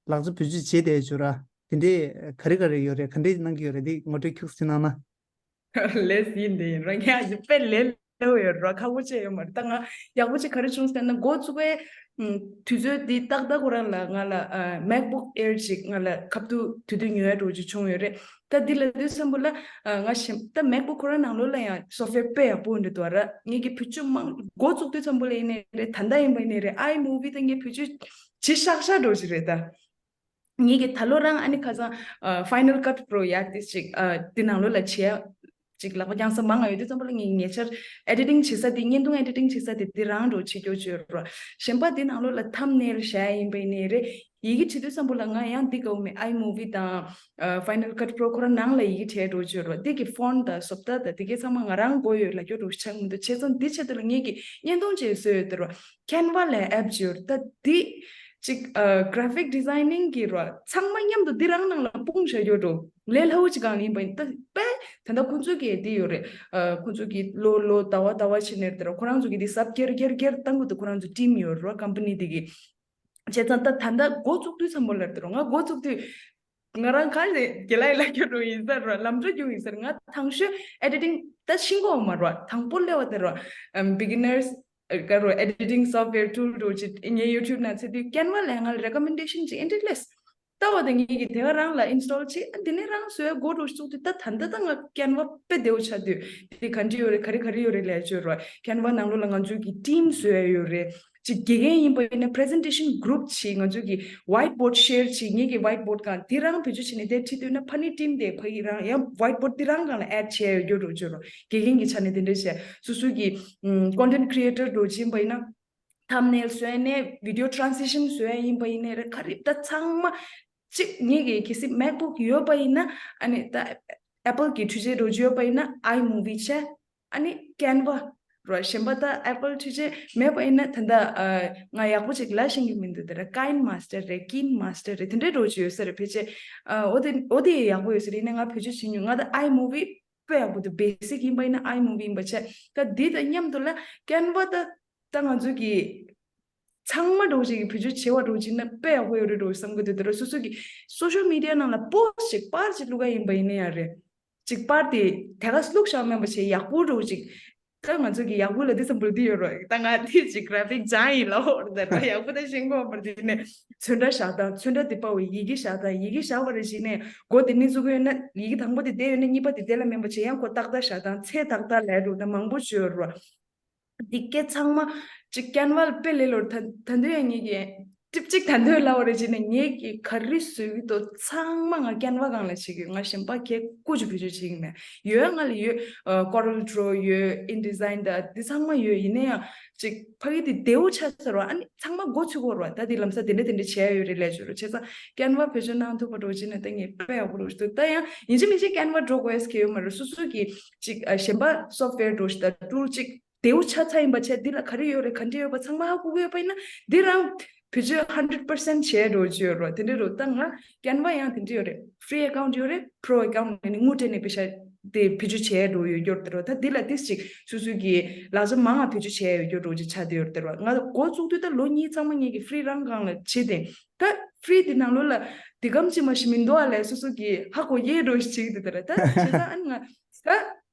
ལག་རྩལ་བེད་སྤྱོད་བྱས་བསྡད་བྱུང་ར། དེ་འདྲས་ག་རེ་ག་རེ་ཡོད་རེད། ག་འདྲས་གནང་གི་ཡོད་རེད། དེ་ངོ་སྤྲོད་ཁྱུག་ཙམ་གནང་ན། ལས་ཡིན་དེ་ཡིན་རོ། ངས་ཨ་ཅེ་དཔེ་ལས་ལས་ཡོད་རོ། ཁག་པོ་ཅི་ཡོད་མ་རེད། ད་ང་ཡག་པོ་ཅིག་ག་རེ་བྱུང་ཟེར་ན་འགོ་བཙུགས་པའི་དུས་ཚོད་འདི་ཏག་ཏག་ཁོ་རང་ལ་ང་ལ་MacBook Air ཅིག་ང་ལ་ཁ་ཐུག་དུས་དུས་ཉོ་ཡ་འགྲོ་ཅིག་བྱུང་ཡོད་རེད། ད་འདི་ལ་དུས་ཙམ་པ་ལ་ང་ཞིམ་ད་MacBook ཁོ་རང་ནང་ལོགས་ལ་ཡང་software དཔེ་ཡག་པོ་འདྲ་འདུག་ར། ངེད་ཀྱི་བེད་སྤྱོད་མང་འགོ་བཙུགས་དུས་ཙམ་པ་ལ་ཡིན་ནའི་རེད། ད་ལྟ་ཡིན་པ་ཡིན་ནའི་རེད། iMovie ད་ངས་བེད་སྤྱོད་བྱེད་ཤག་ཤག་འགྲོ་ཅིག་རེད་ད། ངེད་ཀྱི་ད་ལོ་རང་ཨ་ནི་ཁ་སང་ཨ་Final Cut Pro ཡ་དེ་ཅིག་ཨ་དེ་ནང་ལོགས་ལ་བྱས་ཅིག་ལག་པ་རྐྱང་ས་མང་ང་ཡོད་དུས་ཙམ་པ་ལ་ངས་ཉེ་ཆར་editing བྱེད་ས་དེ་བརྙན་ཐུང་editing བྱེད་ས་དེ་དེ་རང་འགྲོ་བྱེད་རྒྱུ་བྱོས་རོ། གཞན་པ་དེ་ནང་ལོགས་ལ་thumbnail བྱས་ཡིན་པ་ཡིན་ནའི་རེད། ཡི་གེ་བྲིས་དུས་ཙམ་པོ་ལ་ང་ཡང་འདི་དགའ་བོ་མེད། iMovie་དང་Final Cut Pro ཁོ་རང་ནང་ལ་ཡི་གེ་བྲིས་འགྲོ་བཅོས་རོ། འདི་གི་font་དང་བཟོ་ལྟ་དང་དེ་གའི་ཚང་མ་ང་རང་དགོས་ཡོད་ལབ་རྒྱུ་འགྲོ་ཆགས་མི་འདུག་བྱས་ཙང་འདི་ཆེད་དུ་ལ་ངེད་ཀྱི་བརྙན་ཐུང་ཅིག་བཟོས་ཡོད་དེ་རོ། Canva་ལ་app་ཅིག་ཡོད་རེད། ད་འདི་ཅིག་graphic designing་གི་རོ་ཚང་མ་མཉམ་དུ་འདི་རང་ནང་ལ་སྤུངས་བཞག་རྒྱུ་འགྲོ། ལས་སླ་བོ་ཅིག་གང་ཡིན་པ་ཡིན། ད་པས་ད་ལྟ་ཁོང་ཚོ་གིས་འདི་ཡོད་རེད། ཁོང་ཚོ་གིས་ལོ་ལོ་ཟླ་བ་ཟླ་བ་བྱས་ནས་རེད་དེ་རོ། ཁོ་རང་ཚོ་གིས་འདི་གཟབ་རྒྱས་རྒྱས་རྒྱས་བཏང་གི་འདུག་ཁོ་རང་ཚོ་team་ཡོད་རོ་company་འདི་གི་བྱས་ཙང་ད་ད་ལྟ་འགོ་བཙུགས་དུས་ཙམ་པོ་ལ་དེ་རོ། ང་འགོ་བཙུགས་དུས་ང་རང་ག་ལེ་དགེ་ལགས་ལ་སྐྱོ་རུ་ཡིན་ས་རོ། ལམ་འགྲོ་རྒྱུ་ཡིན་ས་རོ། ང་དང་ཤོས་editing་ད་ཤིང་གོ་མ་རོ། དང་པོ་ལེ་བ་དེ་རོ། beginners་ག་རོ། editing software tool་རོ་ཅིག་ངའི་YouTube་ནང་ཚེ་དུས་Canva་ལས་ང་ལ་recommendation་ཅིག་ཨེ་འདྲི་ལས། ལྟ་བ་དེ་ངེད་ཀྱི་དེ་ག་རང་ལ་install་བྱེད། ཨ་འདི་ནས་རང་བཟོས་འགོ་འགྲོ་བཙུགས་དུས་ད་ད་ལྟ་ད་ང་Canva་དཔེ་བདེ་བོ་ཆགས་དུས་འདི་ག་འདྲི་ཡོད་རེད། ག་རེ་ག་རེ་ཡོད་རེད་ལས་བཅོས་རོ། Canva་ནང་ལོགས་ལ་ང་ཚོའི་གི་team་བཟོས་ཡོད་རེད། ཅིག་དགེ་རྒན་ཡིན་པ་ཡིན་ན་presentation group་ཅིག་ང་ཚོ་གི་whiteboard share་ཅིག་ངེད་ཀྱི་whiteboard་སྒང་དེ་རང་བེད་སྤྱོད་བྱས་ནས་དེ་ཁྲིད་འདོད་ན་ཕ་ནི་team་དེ་ཕ་གི་རང་ཡང་whiteboard་དེ་རང་སྒང་ལ་add་བྱས་ཡོད་རྒྱུ་འགྲོ་བཅོས་རོ། དགེ་རྒན་གྱི་ཆ་ནས་དེ་འདྲ་བྱས་སོ་སོ་གི་content creator་འགྲོ་ཅིག་ཡིན་པ་ཡིན་ན་thumbnail་བཟོས་ནས་video transition་བཟོས་ཡིན་པ་ཡིན་ནའི་རེད། ག་རེ་ད་ཚང་མ་ཅིག་ངེད་ཀྱི་གལ་སྲིད་MacBook་ཡོད་པ་ཡིན་ན་ཨ་ནི་ད་Apple་གི་འཕྲུལ་ཆས་འགྲོ་རྒྱུ་ཡོད་པ་ཡིན་ན་iMovie་བྱས། ཨ་ནི་Canva་རོ། གཞན་པ་ད་Apple་འཕྲུལ་ཆས་མེད་པ་ཡིན་ན་ད་ད་ང་ཡག་པོ་ཅིག་ལབ་ཤེས་ཀྱི་མི་འདུག་དེ་ར་KineMaster་རེད། KineMaster་རེད། དེ་འདྲའི་འགྲོ་རྒྱུ་ཡོད་ས་རེད། ཕལ་ཆེར་ཨ་འོ་དེ་འོ་དེ་ཡག་པོ་ཡོད་ས་རེད། ཡིན་ནའི་ང་བེད་སྤྱོད་བྱེད་མྱོང་། ང་ད་iMovie་དཔེ་ཡག་པོ་འདུག basic་ཡིན་པ་ཡིན་ན་iMovie་ཡིན་པ་བྱས། ད་འདི་དང་མཉམ་དུ་ལ་Canva་ད་ད་ང་ཚོ་གི་ཚང་མ་འགྲོ་ཅིག་གི་བེད་སྤྱོད་བྱེད་པ་འགྲོ་ཅིག་ན་དཔེ་ཡག་པོ་ཡོད་རེད་འགྲོ་བསམ་གི་འདུག་དེ་ར་སོ་སོ་གི་social media་ནང་ལ་post་ཅིག་པར་ཅིག་བླུག་ག་ཡིན་པ་ཡིན་ན་ཡང་རེད། ཅིག་པར་དེ་དེ་ག་བླུག་བཞག་མིན་པ་བྱས་ཡག་པོ་འགྲོ་ཅིག་ད་ང་ཚོ་གི་ཡག་པོ་ལ་འདི་ཙམ་པོ་འདི་ཡོད་རོ། ད་ང་དེ་ཅིག་graphic་སྦྱང་ཡིན་ལ་འོར་ད་ར་ཡག་པོ་ད་ཤེས་གོ་མ་འདི་ནས་ཚོན་ཁྲ་བཞག་སྟངས། ཚོན་ཁྲ་དེ་པ་བའི་ཡི་གེ་བཞག་སྟངས། ཡི་གེ་བཞག་པ་རེ་བྱས་ནས་མགོ་དེ་ནས་བཙུགས་ཡོད་ན་ཡི་གེ་དང་པོ་དེ་བསྡད་ཡོད་ན་གཉིས་པ་དེ་བསྡད་ལ་མིན་པ་བྱས་ཡང་ཁོ་ཏག་ཏག་བཞག་སྟངས། ཚེག་ཏག་ཏག་ལས་འགྲོ་ད་མང་པོ་བྱོས་རོ། འདི་སྐད་ཚང་མ་ཅིག་Canva་ལ་དཔེ་ལས་ལོར་ད་ད་འདོད་ཡང་ངེད་ཀྱི་ཀྲིབ་ཅིག་ད་འདོད་ལ་བ་རེ་བྱས་ནས་ངེད་ཀྱི་ག་རེ་བཟོས་ཀྱི་འདུག་ཚང་མ་ང་Canva་སྒང་ལ་བྱེད་ཀྱི་ཡོད། ང་གཞན་པ་གས་ཀུ་ཅིག་བེད་སྤྱོད་བྱེད་ཀྱི་མེད། ཡོད་ང་ལ་ཡོད། ཨ་CorelDRAW་ཡོད། InDesign་ད་འདི་ཚང་མ་ཡོད། ཡིན་ན་ཡང་ཅིག་ཕ་གི་དེ་བདེ་བོ་ཆགས་ཚར་བ། ཨ་ནི་ཚང་མ་འགོ་ཚུགས་དགོས་རེད་བ། ད་དེ་ལམ་སང་དེ་འདྲ་དེ་འདྲ་བྱས་ཡོད་རེད་ལས་བྱོས་རོ། བྱས་ཙང་Canva་བེད་སྤྱོད་གནང་ཐུབ་པ་འགྲོ་བྱས་ན་ད་ངས་དཔེ་ཡག་པོ་འགྲོ་ཞིག་འདུག་ད་ཡང་ཡིན་གཅིག་མིན་གཅིག་Canva་འགྲོ་དགོས་ཀྱི་ཡོད་མ་རེད། སོ་སོ་གི་ཅིག་ཨ་གཞན་པ་software་འགྲོ་ཞིག་ད་tool་ཅིག་བདེ་བོ་ཆགས་ཚར་ཡིན་པ་བྱས་འདི་ལ་ག་རེ་ཡོད་རེད་ག་འདྲ་ཡོད་པ་ཚང་མ་ཧ་གོ་གི་ཡོད་པ་ཡིན་ན་འདི་རང་བེད་སྤྱོད་hundred percent་བྱས་འགྲོ་རྒྱུ་ཡོད་རེད། དེ་འདྲ་རེད། ད་ང་Canva་ཡང་དེ་འདྲ་ཡོད་རེད། Free account་ཡོད་རེད། Pro account་ནས་དངུལ་སྤྲད་ནས་པེ་ཤ་དེ་བེད་སྤྱོད་བྱས་འགྲོ་ཡོད་རྒྱུ་རེད། ད་འདི་ལ་ཏིས་ཅིག་སོ་སོའི་གི་ལག་ཆ་མང་ང་བེད་སྤྱོད་བྱས་ཡོད་རྒྱུ་འགྲོ་ཅིག་ཆགས་བསྡད་ཡོད་རེད། ང་འགོ་བཙུགས་དུས་ད་ལོ་གཉིས་ཚང་མ་ངེད་ཀྱི་free་རང་སྒང་ལ་བྱས་ཏེ་ད་free་དེ་ནང་ལོགས་ལ་དེ་གམ་ཅིག་མ་ཞིག་མི་འདུག་ཨ་ལས་སོ་སོ་གི་ཧ་གོ་ཡས་འགྲོ་ཞིག་བྱེད་ཀྱི་འདུག་ད་ར་ད་བྱས་ཙང་ཨ་ནི་ང་ད།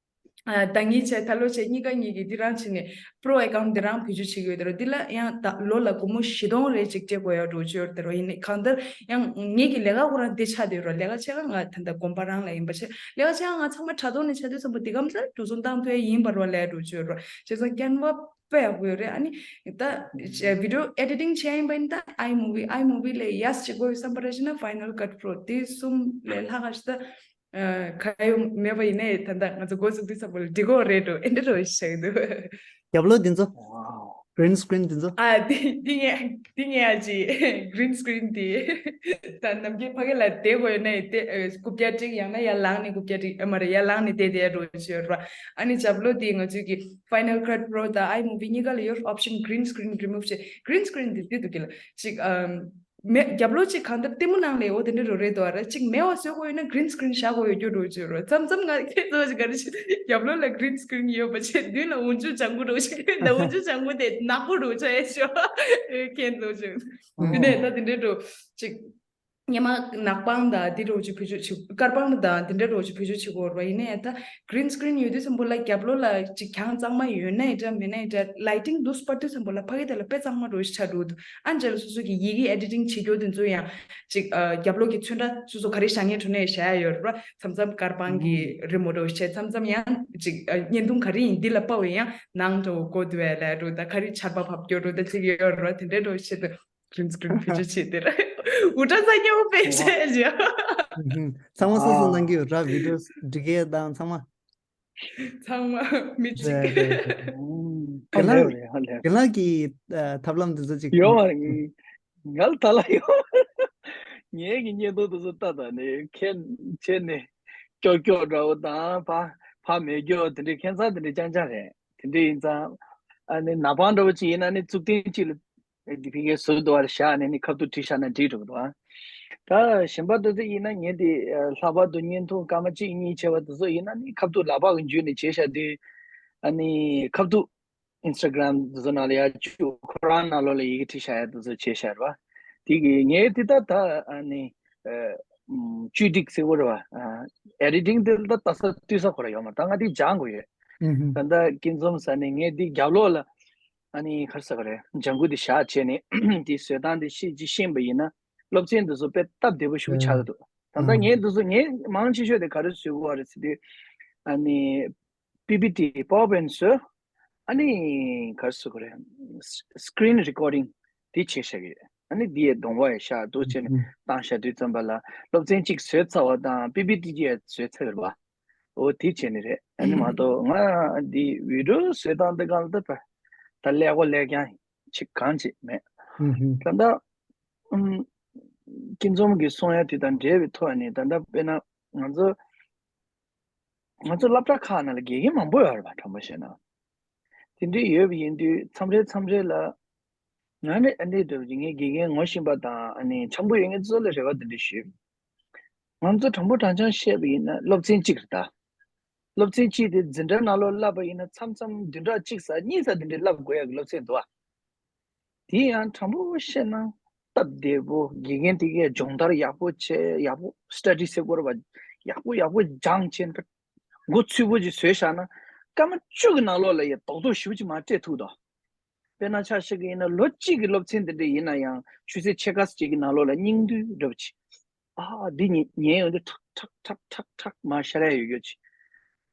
ཨ་ཟླ་ཉིན་བྱས་ད་ལོ་བྱས་གཉིས་ཀ་གཉིས་ཀྱིས་འདི་རང་བྱས་ནས་Pro account་འདི་རང་བེད་སྤྱོད་བྱེད་ཀྱི་ཡོད་དེ་རོ། འདི་ལ་ཡང་ད་ལོ་ལ་སྒོར་མོ་བཞི་སྟོང་རེ་ཅིག་སྤྲད་དགོས་ཡ་འགྲོ་ཆོད་དེ་རོ། ཡིན་ནའི་གང་ལྟར་ཡང་ངེད་ཀྱི་ལས་ཀ་ཁོ་རང་འདི་ཆགས་བསྡད་རོ། ལས་ཀ་ཆེ་ཁ་ང་ད་ལྟ་དགོན་པ་རང་ལ་ཡིན་པ་བྱས་ལས་ཀ་ཆེ་ཁ་ང་ཚང་མ་དྲ་ཐོག་ནས་བྱ་དུས་ཙམ་པ་འདི་གམ་ལ་འགྲོ་སོང་བཏང་ཐུབ་ཡ་ཡིན་པ་རོ་ལས་འགྲོ་ཆོད་རོ། བྱས་ཙང་Canva་དཔེ་ཡག་པོ་ཡོད་རེད། ཨ་ནི་ད་video editing་བྱས་ཡིན་པ་ཡིན་ད་iMovie iMovie་ལས་ཡས་ཅིག་དགོས་ཡོད་བསམ་པ་རེད་བྱས་ན་Final Cut Pro་དེ་གསུམ་ལས་ལྷག་ག་ཞིག་ད། ཨ་ག་ཡོད་མེད་པ་ཡིན་ནའི་ད་ལྟ་ང་ཚོ་འགོ་བཙུགས་དུས་ཙམ་པ་ལ་འགྲིག་གོ་རེད་འགྲོ་ཨེ་འདྲ་འགྲོ་ཞིག་འདུག་རྒྱབ་ལོགས་འདི་ཚོ། Wow. Green screen་འདི་ཚོ། ཨ་འདི་འདི་ངས་འདི་ངས་ཨ་ཅི་green screen་འདི་ད་ནམ་རྒྱུན་ཕ་གི་ལ་བསྡད་དགོས་ཡོད་ནའི་དེ་རྐུབ་བཀྱག་སྒྲིག་ཡང་ན་ཡར་ལངས་ནས་རྐུབ་བཀྱག་སྒྲིག་ཨ་མ་རེད་ཡར་ལངས་ནས་བསྡད་བསྡད་འགྲོ་ཞིག་ཡོད་ར། ཨ་ནི་རྒྱབ་ལོགས་འདི་ང་ཚོས་ཀྱི་Final Cut Pro་དང་iMovie་གཉིས་ཀ་ལ་ཡོད་option green screen remove་བྱེད། Green screen་འདི་འདི་འདུག་གི་ལ་ཅིག་ཨམ། མེ་རྒྱབ་ལོགས་གཅིག་གང་ལྟར་ལྟད་མོ་ནང་ལས་འོ་དེ་འདྲ་རོ་རེད་དོ་ར། གཅིག་མེ་བ་བཟོ་དགོས་ཡོད་ན་green screen་བཞག་དགོས་ཡོད་རྒྱུ་རོ་བརྗོད་རོ། མཚམས་མཚམས་ང་ཁྱེད་ཚོ་ཞིག་ག་རེ་བྱེད་རྒྱབ་ལོགས་ལ་green screen་ཡོད་པ་བྱེད་མདུན་ལ་འོག་འཇུག་ལྗང་གུ་རོ་ཞིག་ད་འོག་འཇུག་ལྗང་གུ་དེ་ནག་པོ་རོ་ཆ་ཡ་ཤོ་ཁྱེད་ཚོ་ཞིག་དེ་ནས་ད་དེ་འདྲ་རོ་གཅིག་སྙེ་མ་ནག་པང་དང་འདི་རོ་ཅིག་བེད་སྤྱོད་བྱེད་དཀར་པང་དང་དེ་འདྲ་རོ་ཅིག་བེད་སྤྱོད་བྱེད་དགོས་རོ། ཡིན་ནའི་ད་green screen་ཡོད་དུས་ཙམ་པོ་ལ་རྒྱབ་ལོགས་ལ་ཅིག་གྱང་གཙང་མ་ཡོད་ན་ཡི་འདྲ་མེད་ན་ཡི་འདྲ་lighting་འདུག་སྤར་དུས་ཙམ་པོ་ལ་ཕ་གི་དེ་ལ་དཔེ་གཙང་མ་རོ་ཞིག་ཆགས་འགྲོ་འདུག་ཨ་ནི་ལ་སོ་སོ་གི་ཡི་གེ་editing་བྱེད་རྒྱུ་དེ་ཚོ་ཡང་ཅིག་ཨ་རྒྱབ་ལོགས་ཀྱི་ཚོན་ཁྲ་སོ་སོ་ག་རེ་བཞག་མཁན་འགྲོ་ནས་བཞག་ཡ་ཡོད་རེད་པ། མཚམས་མཚམས་དཀར་པང་གི་རི་མོ་འདྲ་བོ་བྱས་མཚམས་མཚམས་ཡང་ཅིག་ཨ་བརྙན་ཐུང་ག་རེ་ཡིན་འདི་ལ་དཔའ་བའི་ཡང་ནང་འདྲ་བོ་དགོས་འདུག་བས་ལ་འགྲོ་ད་ག་རེ་ཆར་པ་བབས་སྐྱོ་འགྲོ་ད་ཅིག་ཡོད་རེད་པ། དེ་འདྲའི་འདྲ་བོ་བྱེད་དུས་green screen་བེད་སྤྱོད་བྱེད་དེ་རེད། འུ་ཏྲ་ས་སྙོམས་པས་བྱས་ཅི། ཚང་མ་སོ་སོ་གནང་གི་ཡོད་ར། videos་སྒྲིག་ཡས་དང་ཚང་མ། ཚང་མ་མི་གཅིག་རེད་རེད་རེད། ཨ་ལེ་རེད་ཨ་ལེ། རྒན་ལགས་ཀྱི་ཨ་ཐབས་ལམ་དེ་ཚོ་ཅིག་ཡོད་མ་རེད། ང་ལ་ད་ལ་ཡོད། ངའི་གི་བརྙན་ཐུང་དེ་ཚོ་ལྟ་ད་ནི་ཁྱེད་ཁྱེད་ནི་ཀྱོག་ཀྱོག་འདྲ་བོ་དང་ཕ་ཕ་མེད་ཀྱོག་དེ་འདྲའི་ཁྱད་མཚར་དེ་འདྲའི་རྐྱང་རྐྱང་རེད། དེ་འདྲ་ཡིན་ཙང་ཨ་ནི་ནག་པང་འདྲ་བོ་ཅིག་ཡིན་ན་ནི་གཙུག་རྟེན་གཅིག་ལ་འདི་ཕ་གིའི་ཟུར་དུ་བར་བཞག་ནས་ནི་ཁ་ཐུག་བྲིས་བཞག་ན་འགྲིག་འགྲོ་གི་འདུག་ཨ། ད་གཞན་པ་དེ་ཚོ་ཡིན་ན་ངས་དེ་ལྷག་པར་དུ་བརྙན་ཐུང་སྐར་མ་གཅིག་གཉིས་བྱས་པ་དེ་ཚོ་ཡིན་ན་ནི་ཁ་ཐུག་ལག་པ་གི་འཇུས་ནས་བྱས་བཞག་དུས་ཨ་ནི་ཁ་ཐུག Instagram་དེ་ཚོ་ནང་ལ་ཡར་བཅུག་ཁོ་རང་ནང་ལོགས་ལ་ཡི་གེ་བྲིས་བཞག་ཡ་དེ་ཚོ་བྱས་བཞག་རེད་བ། དེ་གི་ངས་དེ་ད་ད་ཨ་ནི་ཨ་ཨམ་བཅོས་སྒྲིག་ཟེར་དགོས་རེད་བ། ཨ་editing་དེ་ད་ལྟ་ས་ལྟོས་ས་ཁོ་ར་ཡོད་མ་རེད། ད་ང་དེ་སྦྱང་དགོས་ཡོད། ཨུ་ཧུམ། ད་ལྟ་སྐྱིད་འཛོམས་ཟེར་ནས་ངས་དེ་རྒྱབ་ལོགས་ལ་ཨ་ནི་ག་རེ་ཟེར་དགོས་རེད། ལྗང་གུ་དེ་བཞག་བྱས་ནས་དེ་བཟོས་སྟངས་དེ་ཤེས་ཅིག་ཤེས་པ་ཡིན་ན་སློབ་ཚན་དེ་ཚོ་དཔེ་སྟབས་བདེ་པོ་ཞེ་པོ་ཆགས་ཀྱི་འདུག་ད་ལྟ་ཨ་ངས་དེ་ཚོ་ངས་མང་ཆེ་ཤོས་དེ་ག་རེ་བཟོས་དགོས་རེད་ཟེར་དུས་ཨ་ནི་པི་པི་ཊི་PowerPoint་བཟོས། ཨ་ནི་ག་རེ་ཟེར་དགོས་རེད། Screen recording་དེ་བྱས་བཞག་གི་ཡོད། ཨ་ནི་དེ་ཡི་གདོང་པ་ཡི་ཤག་ཏུ་བྱས་ནས་ཨུ་བཏང་བཞག་དུས་ཙམ་པ་ལ་སློབ་ཚན་གཅིག་བཟོས་ཚར་བ་དང་པི་པི་ཊི་གཅིག་ཡང་བཟོས་ཚར་ཡོད་རེད་པ། འོ་དེ་བྱས་ནས་རེད། ཨ་ནི་མ་གཏོགས་ང་འདི་video་བཟོས་སྟངས་འདི་སྒང་ལ་ད་ད་ཀླད་ཀོར་ལས་ཀྱང་ཅིག་གང་ཅིག་མེད། ཨུ་ཧུམ། ད་ལྟ་ཨུམ་སྐྱིད་འཛོམས་ཀྱི་གསུང་ཡ་དེ་དང་འབྲེལ་བའི་ཐོག་ནས་ད་ལྟ་དཔེར་ན་ང་ཚོ་ང་ཚོ་སློབ་གྲྭ་ཁག་ནང་ལ་དགེ་རྒན་མང་པོ་ཡོད་རེད་པ། དྲང་པོ་བཤད་ན། དེ་འདྲའི་ཡོད་པ་ཡིན་དུས་མཚམས་རེ་མཚམས་རེ་ལ་ང་ནི་ཨ་འདྲས་འདྲ་བོ་ཅིག་ངའི་དགེ་རྒན་ངོ་ཤེས་པ་དང་ཨ་ནི་འཆམ་པོ་ཡོད་མཁན་ཚོ་ལ་རེ་བ་དེ་འདྲ་ཞུས། ང་ཚོ་དྲང་པོ་དྲང་རྐྱང་བཤད་པ་ཡིན་ན་སློབ་ཚན་གཅིག་རེད་ད། སློབ་ཚན་གཅིག་དེ་འཛིན་གྲྭ་ནང་ལོགས་བསླབ་པ་ཡིན་ན་མཚམས་མཚམས་བདུན་ཕྲག་གཅིག་ཙམ་གཉིས་ཙམ་དེ་འདྲའི་བསླབ་དགོས་ཡག་གི་སློབ་ཚན་འདུག་ཨ། དེ་ཡང་དྲང་པོ་བཤད་ན་སྟབས་བདེ་པོ། དགེ་རྒན་དེ་གས་སྦྱོང་བརྡར་ཡག་པོ་བྱས། ཡག་པོ་study་ཟེར་དགོས་རེད་པ། ཡག་པོ་ཡག་པོ་སྦྱངས་བྱས་ན་མགོ་ཚོས་པོ་ཅིག་བཟོས་བཞག་ན་སྐར་མ་བཅུ་གི་ནང་ལོགས་ལ་ཡང་རྡོག་རྡོག་ཞེ་པོ་ཅིག་མར་སྤྲད་ཐུབ་དོ། དཔེར་ན་ཆ་བཞག་གི་ཡིན་ན་ལོ་གཅིག་གི་སློབ་ཚན་དེ་འདྲ་ཡིན་ན་ཡང་ཆུ་ཚོད་ཕྱེད་ཀ་ཙམ་ཅིག་གི་ནང་ལོགས་ལ་སྙིང་བསྡུས་འདྲ་པོ་ཅིག་ཨ་འདི་ཉན་ཉན་ཡོང་དུས་ཁྲག་ཁྲག་ཁྲག་ཁྲག་ཁྲག་མར་ཤར་ཡ་ཡོད་ཡོད་ཅིག་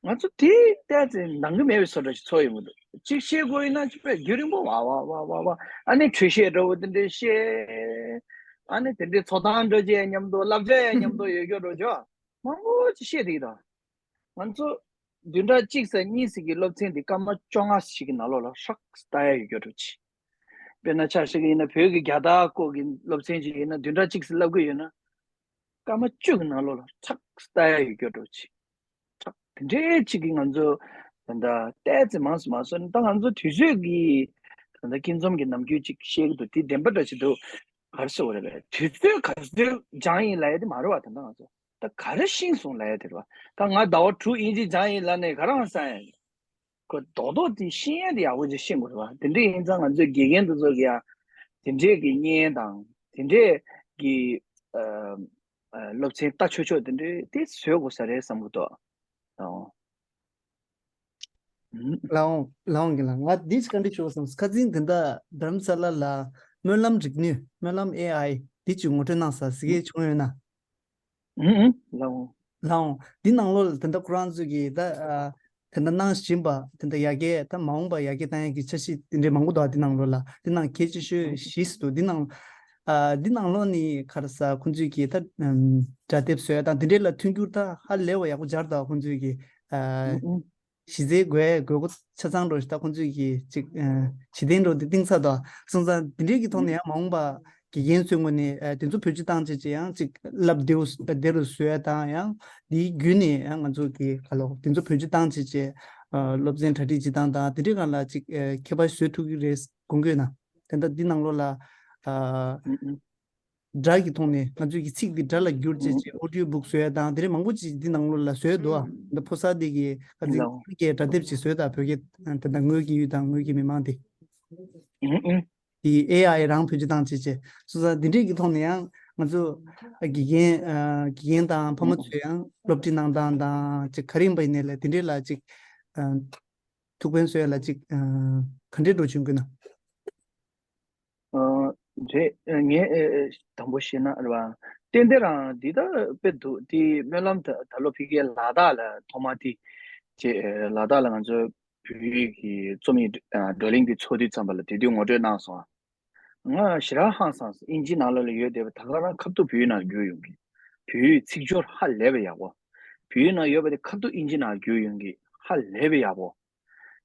ང་ཚོ་དེ་ལྟས་ཚེ་འདང་གི་མེད་པའི་བཟོ་འདྲ་ཞིག་ཚོར་ཡོང་གི་འདུག་གཅིག་བཤད་དགོས་ཡིན་ན་དཔེ་རྒྱུན་རིང་པོ་བ་བ་བ་བ་བ། ཨ་ནི་འགྲེལ་བཤད་འདྲ་བོ་དེ་འདྲས་བཤད། ཨ་ནི་དེ་འདྲས་ཚོགས་ཐང་འགྲོ་རྗེས་མཉམ་དུ་བསླབ་བྱ་ཡང་མཉམ་དུ་ཡོད་རྒྱུ་འགྲོ་ཆོག་མང་པོ་ཅིག་བཤད་དེ་ཡིན་ད། ང་ཚོ་བདུན་ཕྲག་གཅིག་ཙམ་གཉིས་ཙམ་གྱི་སློབ་ཚན་འདི་སྐར་མ་བཅོ་ལྔ་ཞིག་གི་ནང་ལོགས་ལ་ཧྲག་ལྟ་ཡ་ཡོད་རྒྱུ་འགྲོ་ཆེ། དཔེར་ན་ཆ་བཞག་གི་ཡིན་ན་བོད་ཀྱི་རྒྱལ་དར་སྐོར་གྱི་སློབ་ཚན་ཅིག་ཡིན་ན་བདུན་ཕྲག་གཅིག་ཙམ་བསླབ་གི་ཡོད་ན། སྐར་མ་བཅུ་གི་ནང་ལོགས་ལ་ཁྲག་ལྟ་ཡ་ཡོད་རྒྱུ་འགྲོ་ཆེ། ཁྲག་དེ་འདྲའི་ཅིག་གིས་ང་ཚོ་ད་ལྟ་བལྟས་ཚེ་མང་སུ་མང་སོང་ད་ང་ཚོ་དུས་ཚོད་ཀྱི་ད་ལྟ་སྐྱིད་འཛོམས་ཀྱི་ནམ་རྒྱུན་ཅིག་བཤད་ཀྱི་འདུག་དེ་བདེན་པ་འདྲ་ཞིག་འདུག་ག་རེ་ཟེར་དགོས་རེད་པས། དུས་ཚོད་ག་ཚོད་སྦྱངས་ཡིན་ལབ་ཡ་དེ་མ་རེད་བ། ད་ལྟ་ང་ཚོ་ད་ག་རེ་ཤེས་སོང་ལབ་ཡ་དེ་རེད་བ། ད་ང་ཟླ་བ་དྲུག་དབྱིན་ཇི་སྦྱངས་ཡིན་ལབ་ནས་ག་རང་ས་ཡ། ཁོ་རྡོག་རྡོག་དེ་ཤེས་ཡ་དེ་ཡག་པོ་ཅིག་ཤེས་དགོས་རེད་བ། དེ་འདྲ་ཡིན་ཙང་ང་ཚོའི་དགེ་རྒན་དེ་ཚོ་གི་ཡང་དེ་འདྲས་ཀྱི་བརྙན་དང་དེ་འདྲས་ཀྱི་ཨ་ཨ་སློབ་ཚན་ལྟ་ཆོག་ཆོག་དེ་འདྲས་དེ་བཟོས་དགོས་ས་རེད་བསམ་གི་འདུག་ཨོ། ཨུམ། ལའོ་ལའོ་གི་ལ་ང་འདི་ཅིག་བཀའ་འདྲི་ཞུ་བསམ། ཁ་སང་དེ་འདྲ་རྡ་རམ་ས་ལ་ལ་སྨོན་ལམ་རིག་ནུས་སྨོན་ལམ་ཨེ་ཨའི་འདི་ཅིག་ངོ་སྤྲོད་གནང་ས་གཟིགས་ཡས་བྱུང་ཡོད་ན། ཨུ་ཨུ་ལའོ། ལའོ། འདི་ནང་ལོགས་ལ་ད་ལྟ་ཁོ་རང་ཚོས་ཀྱིས་ད་ཨ་དེ་འདྲ་གནང་བཞིན་པ་དེ་འདྲ་ཡར་རྒྱས་ད་མ་འོངས་པ་ཡར་རྒྱས་བཏང་ཡག་གི་འཆར་གཞི་དེ་འདྲའི་མང་པོ་འདུག་འདི་ནང་ལོགས་ལ་འདི་ནང་གལ་ཆེ་ཤོས་བཞི་ཙམ་འདུག་འདི་ནང་ཨ་འདི་ནང་ལོགས་ནས་ག་རེ་ཟ་ཁོང་ཚོས་ཀྱིས་ད་ཨམ་སྒྲ་དེབ་བཟོ་ཡ་དང་དེ་འདྲའི་ལ་མཐུན་འགྱུར་ད་ཧ་ལས་པ་ཡག་པོ་སྦྱར་འདུག་ཁོང་ཚོས་ཀྱིས་ཨ་ཨུ་ཨུ། གཞི་རྩའི་དགོས་དགོས་མཁོ་ཆ་ཚང་འགྲོ་ཞིག་ད་ཁོང་ཚོས་ཀྱིས་ཅིག་ཨ་གཞི་རྟེན་འགྲོ་འདི་གཏིང་ཟབ་འདུག་སོང་ཙང་འདི་འདྲའི་གི་ཐོག་ནས་ཡང་མ་འོངས་པ། དགེ་རྒན་ཚོའི་ངོས་ནས་ཨ་དེ་ཚོ་བེད་སྤྱོད་བཏང་བྱས་བྱས་ཡང་ཅིག་བསླབ་བདེ་བོ་བདེ་རུ་བཟོ་ཡ་དང་ཡང་དེའི་བརྒྱུད་ནས་ཡང་ང་ཚོ་གི་ག་ལོ་དེ་ཚོ་བེད་སྤྱོད་བཏང་བྱས་བྱས་ཨ་སློབ་ཚན་གྲ་སྒྲིག་བྱེད་སྟངས་དང་དེ་འདྲའི་སྒང་ལ་ཅིག་ཨ་ཁྱད་པར་བཟོ་ཐུབ་ཀྱི་རེད་དགོངས་ཀྱི་ཡོད་ན། དེ་འདྲ་འདི་ནང་ལོགས་ལ་ཨ་ཨུ་ཨུ། སྒྲ་གི་ཐོག་ནས་ང་ཚོས་ཀྱི་ཚིག་འདི་སྒྲ་ལ་བསྒྱུར་བྱས་ཨུ་བྱས་audio book་བཟོ་ཡ་དང་དེ་འདྲའི་མང་པོ་ཅིག་འདི་ནང་ལོགས་ལ་བཟོ་ཡ་འདུག་ཨ། ཨུ་འདི་ཕོ་གསར་འདི་གི་ཁ་ཚིག་ལའོ་ཚིག་གི་སྒྲ་དེབ་ཅིག་བཟོས་དང་བོད་སྐད་དེ་འདྲ་ངོས་ཀྱི་ཡུལ་དང་ངོས་ཀྱི་མི་མང་དེ། ཨུ་ཨུ། དེ་ཨེ་ཨའི་རང་བེད་སྤྱོད་བཏང་བྱས་བྱས་སོ་སོ་འདི་འདྲས་ཀྱི་ཐོག་ནས་ཡང་ང་ཚོ་དགེ་རྒན་ཨ་དགེ་རྒན་དང་ཕ་མ་ཚོས་ཡང་སློབ་ཁྲིད་གནང་སྟངས་དང་ཅིག་ག་རེ་ཡིན་པ་ཡིན་ནའི་ལས་དེ་འདྲས་ལ་ཅིག་ཨ་ཐུགས་ཕན་གསོས་ལ་ཅིག་ཨ་ག་འདྲས་འགྲོ་བྱུང་གི་ན། ཨ་རེད། ཨ་ངས་ཨ་ཨ་དང་པོ་བཤད་ན་རེད་བ། ཏན་ཏན་རང་འདི་ལྟ་དཔེ་འདུག་དེ་སྨོན་ལམ་ད་ད་ལོ་ཕ་གིའི་ལ་དྭགས་ལ་ཐོག་མ་དེ་བྱས་ལ་དྭགས་ལ་ང་ཚོ་བོད་ཡིག་གི་རྩོམ་ཡིག་ཨ་བགྲོ་གླེང་དེ་ཚོགས་དུས་ཙམ་པ་ལ་དེ་དུས་ངོ་སྤྲོད་གནང་སོང་། ང་ཞེ་དྲག་ཧང་སངས་སོང་། ཨིན་ཇི་ནང་ལོགས་ལ་ཡོད་བསྡད་པ་ད་ག་རང་ཁ་ཐུག་བོད་ཡིག་ནང་བསྒྱུར་ཡོང་གི། བོད་ཡིག་ཚིག་སྦྱོར་ཧ་ལས་པའི་ཡག་པོ། བོད་ཡིག་ནང་ཡོད་པ་དེ་ཁ་ཐུག་ཨིན་ཇི་ནང་བསྒྱུར་ཡོང་གི་ཧ་ལས་པའི་ཡག་པོ།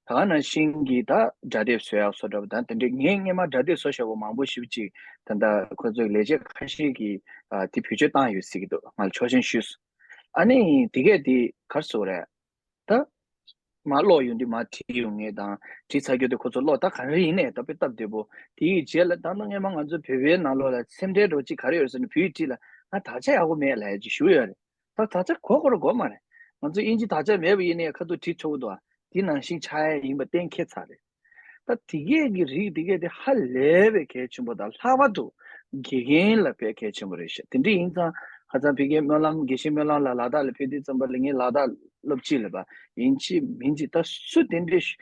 ད་ག་ནང་བཞིན་གྱི་ད་སྒྲ་དེབ་བཟོ་ཡག་བཟོ་འདྲ་པོ་དང་དེ་འདྲའི་ངས་སྔས་མ་སྒྲ་དེབ་བཟོ་བཞག་པ་མང་པོ་ཞེ་པོ་ཅིག་ད་ལྟ་ཁོ་ཚོའི་ལས་བྱེད་ཁ་ཤས་ཀྱིས་ ཨ་དེ་བེད་སྤྱོད་བཏང་ཡོད་ཟེར་གྱི་འདུག་ང་ལ་ཆོག་མཆན་ཞུས་སོང་། ཨ་ནི་དེ་གས་དེ་ག་རེ་ཟེར་དགོས་རེད། ད་མར་ཀློག་ཡོང་དུས་མར་བྲིས་ཡོང་ངེས་དང་བྲིས་ཚར་རྒྱུ་དེ་ཁོ་ཚོ་ཀློག་ད་ག་རེ་ཡིན་ནས་ད་དཔེ་སྟབས་བདེ་པོ་དེ་ཡི་རྗེས་ལ་ད་ནང་སྔས་མ་ང་ཚོ་བོད་པའི་ནང་ལོགས་ལ་སེམས་ཁྲལ་འདྲ་བོ་ཅིག་ག་རེ་ཡོད་ཟེར་ནས་བོད་ཡིག་བྲིས་ལ་ང་དག་ཆ་ཡག་པོ་མེད་ལབ་ཡ་ཅིག་ཞུ་ཡོད་རེད། ད་དག་ཆ་གོ་དགོས་རེད་དགོས་མ་རེད། ང་ཚོ་དབྱིན་ཇི་དག་ཆ་མེད་པ་ཡིན་ནའི་ཁ་ཐུག་བྲིས་ཆོག་གི་འདུག་ཨ། དེ་ནང་བཞིན་ཆགས་ཡ་ཡིན་པ་གཏན་འཁེལ་ཚར་རེད། ད་དེ་གས་ཀྱི་རིགས་དེ་གས་དེ་ཧ་ལས་པའི་གལ་ཆེན་པོ་དང་ལྷག་པར་དུ་དགེ་རྒན་ལ་དཔེ་གལ་ཆེན་པོ་རེད་ཤག་དེ་འདྲ་ཡིན་ཙང་ཁ་སང་ཕ་གིའི་སྨོན་ལམ་དགེ་བཤེས་སྨོན་ལམ་ལ་ལ་དྭགས་ལ་ཕེབས་དུས་ཙམ་པ་ལ་ངས་ལ་དྭགས་སློབ་སྤྱི་ལ་བ་ཡིན་གཅིག་མིན་གཅིག་ད་སུ་དེ་འདྲ་ཞུ་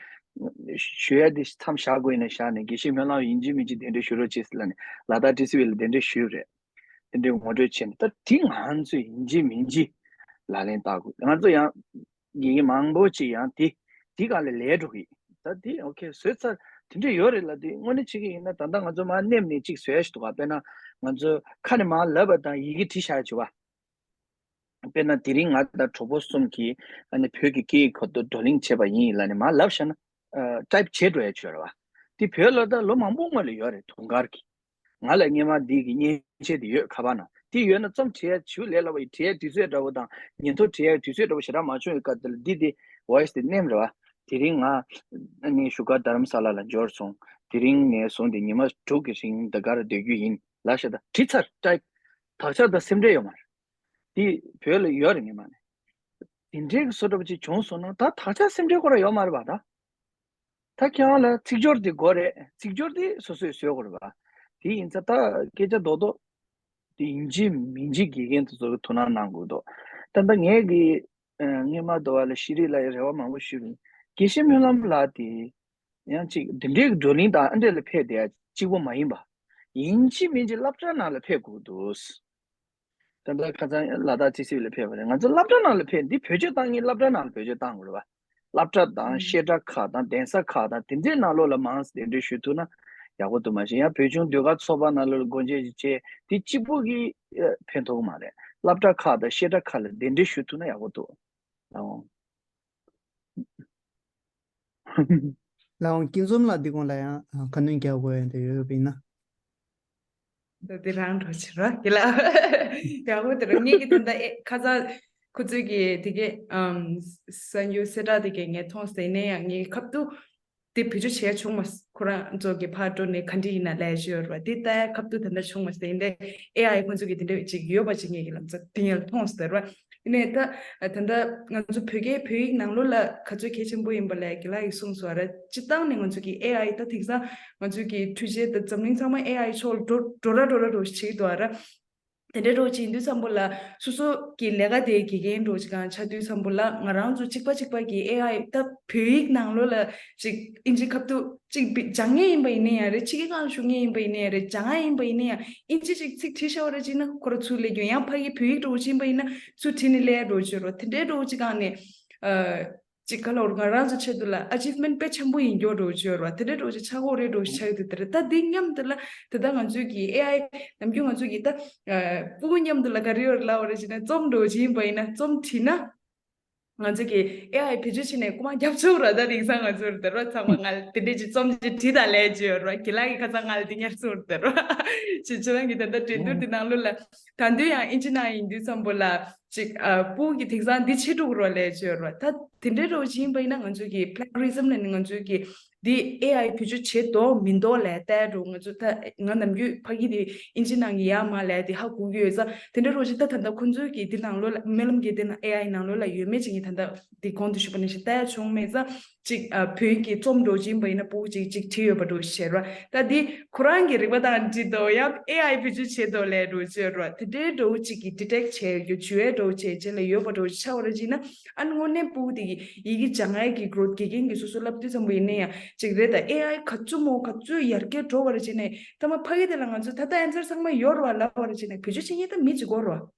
ཞུ་ཡ་དེ་མཚམས་བཞག་དགོས་ཡིན་ན་བཞག་ནས་དགེ་བཤེས་སྨོན་ལམ་ཡིན་གཅིག་མིན་གཅིག་དེ་འདྲ་ཞུ་རོགས་བྱེད་ཟེར་ལབ་ནས་ལ་དྭགས་ཊི་སི་ཝི་ལ་དེ་འདྲ་ཞུས་རེད། དེ་འདྲའི་ངོ་སྤྲོད་བྱས་ནས་ད་དེ་ང་ཚོས་ཡིན་གཅིག་མིན་གཅིག་ལག་ལེན་བསྟར་དགོས། ང་ཚོ་ཡང་དགེ་རྒན་མང་པོ་ཅིག་ཡང་དེ་དེ་ག་ལ་ལས་འགྲོ་གི་ད་དེ་ཨོ་ཁེ་བཟོས་ཚར་དེ་འདྲ་ཡོད་རེད་ལ། དེ་དངོས་གནས་བྱེད་ཀྱི་ཡིན་ན་ད་ལྟ་ང་ཚོ་མར་སྣེམ་ནས་གཅིག་བཟོས་ཞིག་འདུག་ག་དཔེར་ན་ང་ཚོ་ཁ་ནས་མར་ལབ་པ་དང་ཡི་གེ་བྲིས་བཞག་བྱུང་བ། དཔེར་ན་དེ་རིང་ང་དང་གྲོགས་པོ་གསུམ་གྱིས་ཨ་ནི་བོད་ཀྱི་སྐད་ཡིག་ཁོ་ཐག་བགྲོ་གླེང་བྱས་པ་ཡིན་ལབ་ནས་མར་ལབ་བཞག་ན་ཊའིབ་བྱེད་འགྲོ་ཡ་བྱོས་རེད་བ། དེ་བོད་ལ་ད་ལོ་མང་པོ་སྔོན་ལ་ཡོད་རེད་དུང་དཀར་གྱི། ང་ལ་སྔོན་མ་འདི་གི་མཉེན་ཆས་དེ་ཡོད་ཁ་པར་ནང་། དེ་ཡོད་ན་རྩོམ་བྲིས་ཡ་ཞེ་པོ་ལས་སླ་པོ་ཡིན། བྲིས་ཡ་དུས་ཚོད་འདྲ་པོ་དང་ཉིན་ཐོ་བྲིས་ཡ་དུས་ཚོད་འདྲ་པོ་ཞེ་དྲག་མ་བྱུང་བའི་སྐབས་དེ་ལ་འདི་དེ་ཝོ་ཡི་སི་དེ་སྣེམ་རེད་བ། དེ་རིང་ང་ཨ་ནི་བཞུགས་སྒར་རྡ་རམ་ས་ལ་ལ་འབྱོར་སོང་། དེ་རིང་ནས་བཟུང་སྟེ་ཉི་མ་དྲུག་གི་རིང་འདི་གར་སྡོད་རྒྱུ་ཡིན་ལབ་བཞག་ད་བྲིས་ཚར་ཊའིབ་དག་ཆ་དང་སེམས་ཁྲལ་ཡོད་མ་རེད། དེ་བོད་ལ་ཡོད་རེད་སྔོན་མ་ནས། དེ་འདྲའི་བཟོ་འདྲ་པོ་ཅིག་བྱུང་སོང་ན་ད་དག་ཆ་སེམས་ཁྲལ་ཁོ་རང་ཡོད་མ་རེད་བ་ད། ད་ཁྱེད་རང་ལ་ཚིག་སྦྱོར་དེ་དགོས་རེད། ཚིག་སྦྱོར་དེ་སོ་སོས་བཟོ་དགོས་རེད་བ། དེ་ཡིན་ཙང་ད་སྐད་ཆ་རྡོག་རྡོག་དེ་ཡིན་གཅིག་མིན་གཅིག་དགེ་རྒན་དེ་ཚོ་གི་ཐུགས་སྣང་གནང་དགོས་འདུག་ད་ལྟ་ངས་གི་ཨ་སྔོན་མ་དུ་བ་ལ་ཤེས་རིག་ལ་ཡང་རེ་བ་མང་པོ་ཞུས་རུང་དགེ་བཤེས་སྨོན་ལམ་ལགས་དེ་ཡང་ཅིག་འདི་འདྲའི་བགྲོ་གླེང་དང་ཨ་འདྲས་ལ་ཕེབས་བསྡད་ཡ་གཅིག་པོ་མ་ཡིན་པ། ཡིན་གཅིག་མིན་གཅིག་སློབ་གྲྭ་ནང་ལ་ཕེབས་དགོས་འདུག་ད་ལྟ་ཁ་སང་ལ་དྭགས་ཊི་སི་ཝི་ལ་ཕེབས་པ་རེད། ང་ཚོ་སློབ་གྲྭ་ནང་ལ་ཕེབས། འདི་བེད་སྤྱོད་བཏང་མཁན་སློབ་གྲྭ་ནང་ལ་བེད་སྤྱོད་བཏང་དགོས་རེད་བ། སློབ་གྲྭ་དང་ཨུམ། བཤད་གྲྭ་ཁག་དང་གདན་ས་ཁག་དང་དེ་འདྲའི་ནང་ལོགས་ལ་མང་ཙམ་གདན་འདྲེན་ཞུ་ཐུབ་ན་ཡག་པོ་འདུག་མ་གཞི་ཡང་བོད་ཆུང་ཟློས་གར་ཚོགས་པ་ནང་ལོགས་ལ་སྒོ་འབྱེད་ཅིག་བྱས་དེ་གཅིག་པོ་གིས་ཨ་ཕན་ཐོགས་མ་རེད། སློབ་གྲྭ་ཁག་དང་བཤད་གྲྭ་ཁག་ལ་གདན་འདྲེན་ཞུ་ཐུབ་ན་ཡག་པོ་འདུག་ཨོ། ལགས་འོང་། སྐྱིད་འཛོམས་ལགས་འདི་གོང་ལ་ཡང་ཁ་སྣོན་རྒྱག་དགོས་ཡོད་འདི་ཡོད་པ་ཡིན་ན། འདི་རང་འགྲོ་ཕྱིར་རོ་དེ་ལ་ཡག་པོ་དེ་ར་ངེད་ཀྱི་ད་ལྟ་ཨེ་ཁ་སང་ཁོ་ཚོས་ཀྱི་དེ་གས་ཨམ་གསར་འགྱུར་གསལ་བསྒྲགས་དེ་གས་ངས་མཐོང་སྟེ་ནས་ཡང་ངས་ཁབ་ཏུ་དེ་བེད་སྤྱོད་བྱས་བྱུང་མ་ཁོ་རང་ཚོ་གི་ཕར་འགྲོ་ནས་ག་འདྲ་ཡིན་ན་ལས་བྱོས་ར་དེ་ལྟ་ཡ་ཁབ་ཏུ་ད་ལྟ་བྱུང་མ་སྟེ་འདི་ཨེ་ཨའི་ཁོ་ཚོ་གི་དེ་འདྲ་ཅིག་ཡོད་པ་ཅིག་ངེད་ཀྱི་ལམ་ཚ་དེ་ངས་མཐོང་སྟེ་ར། ཡིན་ནའི་ད་ད་ལྟ་ང་ཚོ་བོད་སྐད་བོད་ཡིག་ནང་ལོགས་ལ་ག་ཚོད་གལ་ཆེན་པོ་ཡིན་པ་ལས་དགེ་ལགས་ཀྱིས་གསུངས་སོང་ར། སྤྱིར་བཏང་ནས་ང་ཚོ་གི་ཨེ་ཨའི་ད་དེང་སང་ང་ཚོ་གི་འཕྲུལ་ཆས་ད་འཛམ་གླིང་ཚང་མ་ཨེ་ཨའི་ཕྱོགས་ལ་འགྲོ་འགྲོ་ར་འགྲོ་ར་འགྲོ་ཞིག་བྱེད་ཀྱི་འདུག་ར། དེ་འདྲའི་འགྲོ་ཅིག་ཡིན་དུས་ཙམ་པོ་ལ་སོ་སོ་གི་ལས་ཀ་དེ་དགེ་རྒན་འགྲོ་ཅིག་གང་ཆགས་དུས་ཙམ་པོ་ལ་ང་རང་ཚོ་གཅིག་པ་གཅིག་པ་གི་ཨེ་ཨའི་ད་བོད་ཡིག་ནང་ལོགས་ལ་ཅིག་ཨིན་ཇི་ཁབ་ཏུ་གཅིག་བི་སྦྱང་མཁན་ཡིན་པ་ཡིན་ན་ཡང་རེད། ཕྱི་རྒྱལ་ཁག་ལ་བཞུགས་མཁན་ཡིན་པ་ཡིན་ན་ཡང་རེད། སྦྱང་ཡ་ཡིན་པ་ཡིན་ན་ཡང་ཨིན་ཇི་ཅིག་ཚིག་བྲིས་བཞག་པ་རེད་ཅེ་ན་ཁོ་ར་ཚུར་སླེབས་རྒྱུ། ཡང་ཕ་གི་བོད་ཡིག་འདྲ་བོ་ཅིག་ཡིན་པ་ཡིན་ན་ཚུར་བྲིས་ནས་སླེབས་ཡ་འདྲ་བོ་ཅིག་ཡོད་རེད་བ། དེ་འདྲའི་འདྲ་བོ་ཅིག་སྒང་ནས་ཨ་ཅིག་ག་ལ་འོར་ང་རང་ཚོ་ཆེད་དུ་ལ་ཨ་ཅིབ་མེན་ཊི་དཔེ་ཆེན་པོ་ཡིན་རྒྱུ་འདྲ་བོ་ཅིག་ཡོད་རེད་བ། དེ་འདྲའི་འདྲ་བོ་ཅིག་ཆགས་ཀྱི་ཡོད་རེད་འདྲ་བོ་ཅིག་ཆགས་ཡོད་དུས་དེ་རེད། ད་འདི་མཉམ་དུ་ལ་དེ་ད་ང་ཚོའི་གི་ཨེ་ཨའི་ནམ་རྒྱུན་ང་ཚོའི་གི་ད་ཨ་སྤུ་གུ་མཉམ་དུ་ལ་ག་རེ་ཡོད་རེད་ལབ་པ་རེད་ཅེ་ན་རྩོམ་འདྲ་བོ་ཅིག་ཡིན་པ་ཡིན་ན་རྩོམ་བྲིས་ན། ང་ཚོ་གིས་ཨེ་ཨའི་བེད་སྤྱོད་བྱས་ནས་རྐུ་མ་རྒྱབ་ཆོག་ར། ད་དེང་སང་ང་ཚོར་དེ་རོ་ཚང་མ་ང་དེ་འདྲས་ཀྱི་རྩོམ་ཅིག་བྲིས་དང་ལས་བྱོས་ར། དགེ་ལགས་ཀྱིས་ཁ་སང་ང་ལ་དེ་ཉར་སོང་དེ་རོ་ཅིག་ཁྱེད་རང་གིས་ད་ལྟ་འགྲན་བསྡུར་དེ་ནང་ལོགས་ལ་ད་དུང་ཡང་ཨིན་ཇི་ནང་ཡིན་དུས་ཙམ་པོ་ལ་ཅིག་ཨ་སྤུ་གུ་གིས་དེང་སང་འདི་བྱེད་འགྲོ་གི་རོ་ལས་བྱོས་ར། ད་དེ་འདྲའི་རོ་ཅིག་ཡིན་པ་ཡིན་ན་ང་ཚོ་གིས་པི་ལེ་གི་རི་ཟམ་ལབ་ནས་ང་ཚོ་གིས་འདི་ཨེ་ཨའི་བེད་སྤྱོད་བྱེད་འདུག་མི་འདུག་ལབ་བལྟས་འགྲོ། ང་ཚོ་ད་ང་ནམ་རྒྱུན་ཕ་གི་དེ་ཨིན་ཇི་ནང་གི་ཡར་མར་ལབ་དེ་ཧ་གོ་གི་ཡོད་ཙང་། དེ་འདྲ་རོ་ཅིག་ད་ད་ལྟ་ཁོང་ཚོའི་གི་འདི་ནང་ལོགས་ལ་སྨོན་ལམ་གྱི་འདི་ནང་ཨེ་ཨའི་ནང་ལོགས་ལ་ཡོད་མེད་ཅིག་ངས་ད་ལྟ་འདི་གོང་དུ་ཞུས་པ་ནང་བཞིན་ལྟ་ཡ་བྱུང་མེད་ཙང་། ཅིག་ཨ་བོད་ཡིག་གི་རྩོམ་འདྲ་བོ་ཅིག་ཡིན་པ་ཡིན་ན་སྤུ་གུ་ཅིག་ཅིག་བྲིས་ཡོད་པ་འདྲ་བོ་ཞིག་བྱས་རོ། ད་འདི་ཁོ་རང་གི་རིག་པ་དང་འགྲིག་འདུག་ཡང་ཨེ་ཨའི་བེད་སྤྱོད་བྱས་འདུག་ལབ་འདྲ་བོ་བྱས་རོ། དེ་འདྲའི་འདྲ་བོ་ཅིག་གི་ཌི་ཊེག་བྱས་ཡོད་རྒྱུ་བྱུས་འདྲ་བོ་བྱས་རྗེས་ལ་ཡོད་པ་འདྲ་བོ་ཅིག་ཆགས་པ་རེད་ཅེ་ན། ཨ་ནི་དངོས་གནས་སྤུ་གུ་དེ་གི་ཡི་གེ་སྦྱང་ཡ་གི་གི་རོ་དགེ་རྒན་གྱིས་སོ་སོ་བསླབ་དུས་ཙམ་པ་ཡིན་ན་ཡང་ཅིག་རེད། ད་ཨེ་ཨའི་ག་ཚོད་མོ་ག་ཚོད་ཡར་རྒྱས་འགྲོ་བ་རེད་ཅེ་ན་ད་མ་ཕ་གི་དེ་ལ་ང་ཚོ་ད་ལྟ་ཨན་སར་ཚང་མ་ཡོད་རེད་བ་ལབ་པ་རེད་ཅེ་ན་བེད་སྤྱོད་བྱེད་མཁན་ད་མི་གཅིག་དགོས་རེད་བ།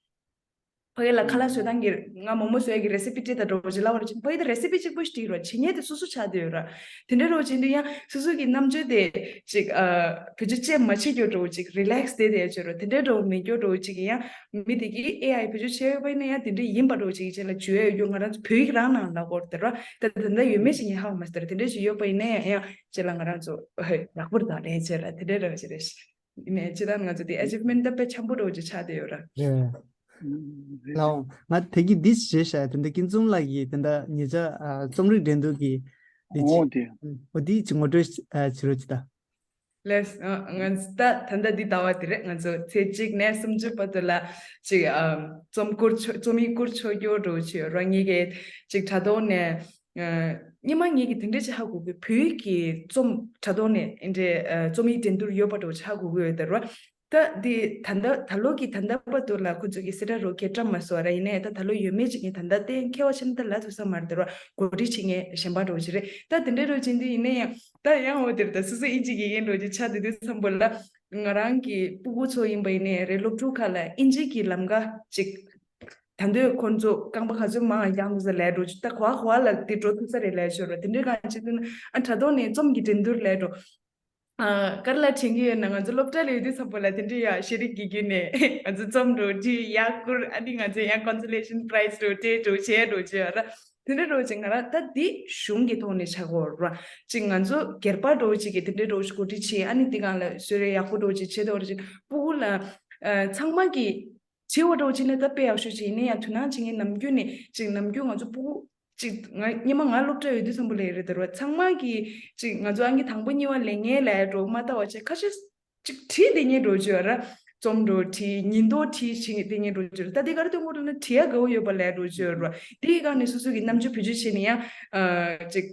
ཕ་གི་ལ་ཁ་ལག་བཟོ་སྟངས་ཀྱི་ང་མོག་མོག་བཟོ་ཡ་གི་རེ་སི་པི་སྤྲད་དང་འདྲ་བོ་ཅིག་ལབ་པ་རེད་ཅེ་ན་ཕ་གི་དེ་རེ་སི་པི་གཅིག་པོ་ཞིག་སྤྲད་རོགས་བྱེད་མཁན་དེ་སོ་སོ་ཆགས་བསྡད་ཡོད་ར། དེ་འདྲ་རོགས་བྱེད་དུས་ཡང་སོ་སོ་གི་རྣམ་དཔྱོད་དེ་ཅིག་ཨ་བེད་སྤྱོད་ཅེས་མ་བྱེད་རྒྱུ་འདྲ་བོ་ཅིག་རི་ལེག་སི་བསྡད་བསྡད་ཡ་བྱེད་རོགས། དེ་འདྲ་འདྲ་བོ་མེད་རྒྱུ་འདྲ་བོ་ཅིག་ཡང་མི་དེ་གིས་ཨེ་ཨའི་བེད་སྤྱོད་བྱས་ཡོད་པ་ཡིན་ན་ཡང་དེ་འདྲ་ཡིན་པ་འདྲ་བོ་ཅིག་བྱས་ལ་བརྗོད་ཡ་ཡོད་རྒྱུ་ང་རང་ཚོ་བོད་ཡིག་རང་ནང་ལ་གོ་རེད་ར། ད་དེ་འདྲ་ཡོད་མེད་ཅིག་ངས་ཧ་གོ་མ་སོང་ར། དེ་འདྲ་ཅིག་ཡོད་པ་ཡིན་ན་ཡང་ཡང་བྱས་ལ་ང་རང་ཚོ་ཡག་པོ་རེད་ད་ལས་བྱས་ར་དེ་འདྲ་འདྲ་བོ་ཅིག་རེད། ནས་ཅི་ལྟར་ང་ཚོ་དེ་achievement་ད་དཔེ་འཆམ་པོ་འདྲ་བོ་ཅིག་ཆགས་བསྡད་ཡོད་ར། རེད། ལའོ་ང་དེ་གི་འདི་བྱས་ཤག་དེ་འདྲ་ཀུན་འཛོམས་ལགས་ཀྱིས་དེ་འདྲ་ཉེ་ཆར་རྩོམ་རིག་འགྲན་བསྡུར་གྱི་འདི་ཅི་འོ་དེ་འོ་འདི་ཅི་ངོ་སྤྲོད་བྱེད་རོགས་ཅི་ད། ལེས། ང་ད་ད་ལྟ་འདི་ལྟ་བ་དེ་རེད། ང་ཚོ་ཚེས་གཅིག་ནས་སུམ་ཅུ་བར་དུ་ལ་ཅིག་རྩོམ་སྐུར་ཆོ་རྩོམ་ཡིག་སྐུར་ཆོག་རྒྱུ་འདྲ་བོ་ཅིག་ཡོད་ར། ངེད་ཀྱིས་ཅིག་དྲ་ཐོག་ནས་སྔོན་མ་ངེད་ཀྱིས་དེ་འདྲ་ཅིག་ཧ་གོ་གི། བོད་ཀྱི་རྩོམ་དྲ་ཐོག་ནས་འདི་འདྲའི་རྩོམ་ཡིག་འགྲན་བསྡུར་ཡོད་པ་འདྲ་བོ་ཅིག་ཧ་གོ་གི་ཡོད་དེ་ར། ད་འདི་ད་ལྟ་ད་ལོ་གི་ད་ལྟ་བར་དུ་ལ་ཁོ་ཚོ་གི་གསལ་བསྒྲགས་རོགས་ཁྱེད་བཀྲམ་མ་སོང་ར། ཡིན་ནའི་ད་ད་ལོ་ཡོད་མེད་ཅིག་ངས་ད་ལྟ་གཏན་འཁེལ་བ་ཕྱིན་ད་ལ་ཐུག་ས་མ་རེད་དེ་ར། གོ་སྒྲིག་བྱེད་མཁན་གཞན་པ་འདྲ་བོ་ཅིག་རེད། ད་དེ་འདྲ་འདྲ་བོ་ཅིག་འདི་ཡིན་ན་ཡང་ད་ཡང་འོ་དེར་ད་སོ་སོ་ཨིན་ཇི་དགེ་རྒན་འདྲ་བོ་ཅིག་ཆགས་བསྡད་དུས་ཙམ་པ་ལ་ང་རང་གི་སྤུ་གུ་ཚོ་ཡིན་པ་ཡིན་ནའི་རེད། སློབ་ཕྲུག་ཁག་ལ་ཨིན་ཇི་གི་ལམ་ཀ་ཅིག་ད་འདོད་ཁོང་ཚོ་རྐང་པ་ག་ཚོད་མང་ང་རྒྱག་འདུག་ས་ལས་འགྲོ་ཅིག་ད་གོ་བ་གོ་བ་ལ་དེ་འགྲོ་ཐུབ་ས་རེད་ལས་ཤོར་བ་དེ་འདྲའི་གང་ཅིག་འདུག་ན། ཨ་དྲ་ཐོག་ནས་རྩོམ་གྱི་འགྲན་བསྡུར་ལས་འགྲོ། ཨ་ག་རེ་ལ་དྲན་གྱི་ཡོད་ན། ང་ཚོ་སློབ་གྲྭ་ལ་ཡོད་དུས་ཙམ་པ་ལ་དེ་འདྲའི་ཡ་ཤེས་རིག་གི་བརྒྱུད་ནས་ང་ཚོ་རྩོམ་འགྲོ་བྲིས་ཡག་བསྐུར། ཨ་ནི་ང་ཚོ་ཡང་consolation prize་འགྲོ་སྤྲད་འགྲོ་བྱས་འགྲོ་བྱས་ཡ་ར། དེ་འདྲ་འགྲོ་ཅིག་ང་རང་ད་འདི་གཞུང་གི་ཐོག་ནས་བྱ་དགོས་ར། ཅིག་ང་ཚོ་སྒེར་པ་འགྲོ་ཅིག་གི་དེ་འདྲའི་འགྲོ་ཅིག་གོ་སྒྲིག་བྱས། ཨ་ནི་འདི་གང་ལ་བཟོས་རེ་ཡག་པོ་འགྲོ་ཅིག་བྱས་འགྲོ་རེ་ཅིག་སྤུ་གུ་ལ་ཨ་ཚང་མ་གི་བྱེད་པ་འདྲ་བོ་བྱས་ནས་ད་དཔེ་ཡག་ཤོས་ཅིག་ཡིན་ན་ཡང་དོ་སྣང་བྱེད་མཁན་ནམ་རྒྱུན་ནས་ཅིག་ནམ་རྒྱུན་ང་ཚོ་སྤུ་གུ་ཅིག་ང་སྔོན་མ་ང་སློབ་གྲྭ་ཡོད་དུས་ཙམ་པ་ལ་ཡིན་རེད་དེ་ར། ཚང་མ་གིས་ཅིག་ང་ཚོ་ཨང་ཀི་དང་པོ་གཉིས་པ་ལེན་མཁན་ལ་འགྲོ་མ་ལྟ་བ་བྱས་ཁ་ཤས་ཅིག་བྲིས་བསྡད་མཁན་འདྲ་བོ་ཅིག་ཡོད་ར། རྩོམ་འདྲ་བོ་བྲིས་ཉིན་ཐོ་བྲིས་བྱེད་མཁན་འདྲ་བོ་ཅིག་ཡོད་ར། ད་དེ་ག་རེ་སྟོན་གྱི་འདུག་ན་བྲིས་ཡ་དགའ་བོ་ཡོད་པ་ལ་འདྲ་བོ་ཅིག་ཡོད་ར། དེ་གི་སྒང་ནས་སོ་སོ་གིས་རྣམ་དཔྱོད་བེད་སྤྱོད་བྱས་ནས་ཡང་ཨ་ཅིག་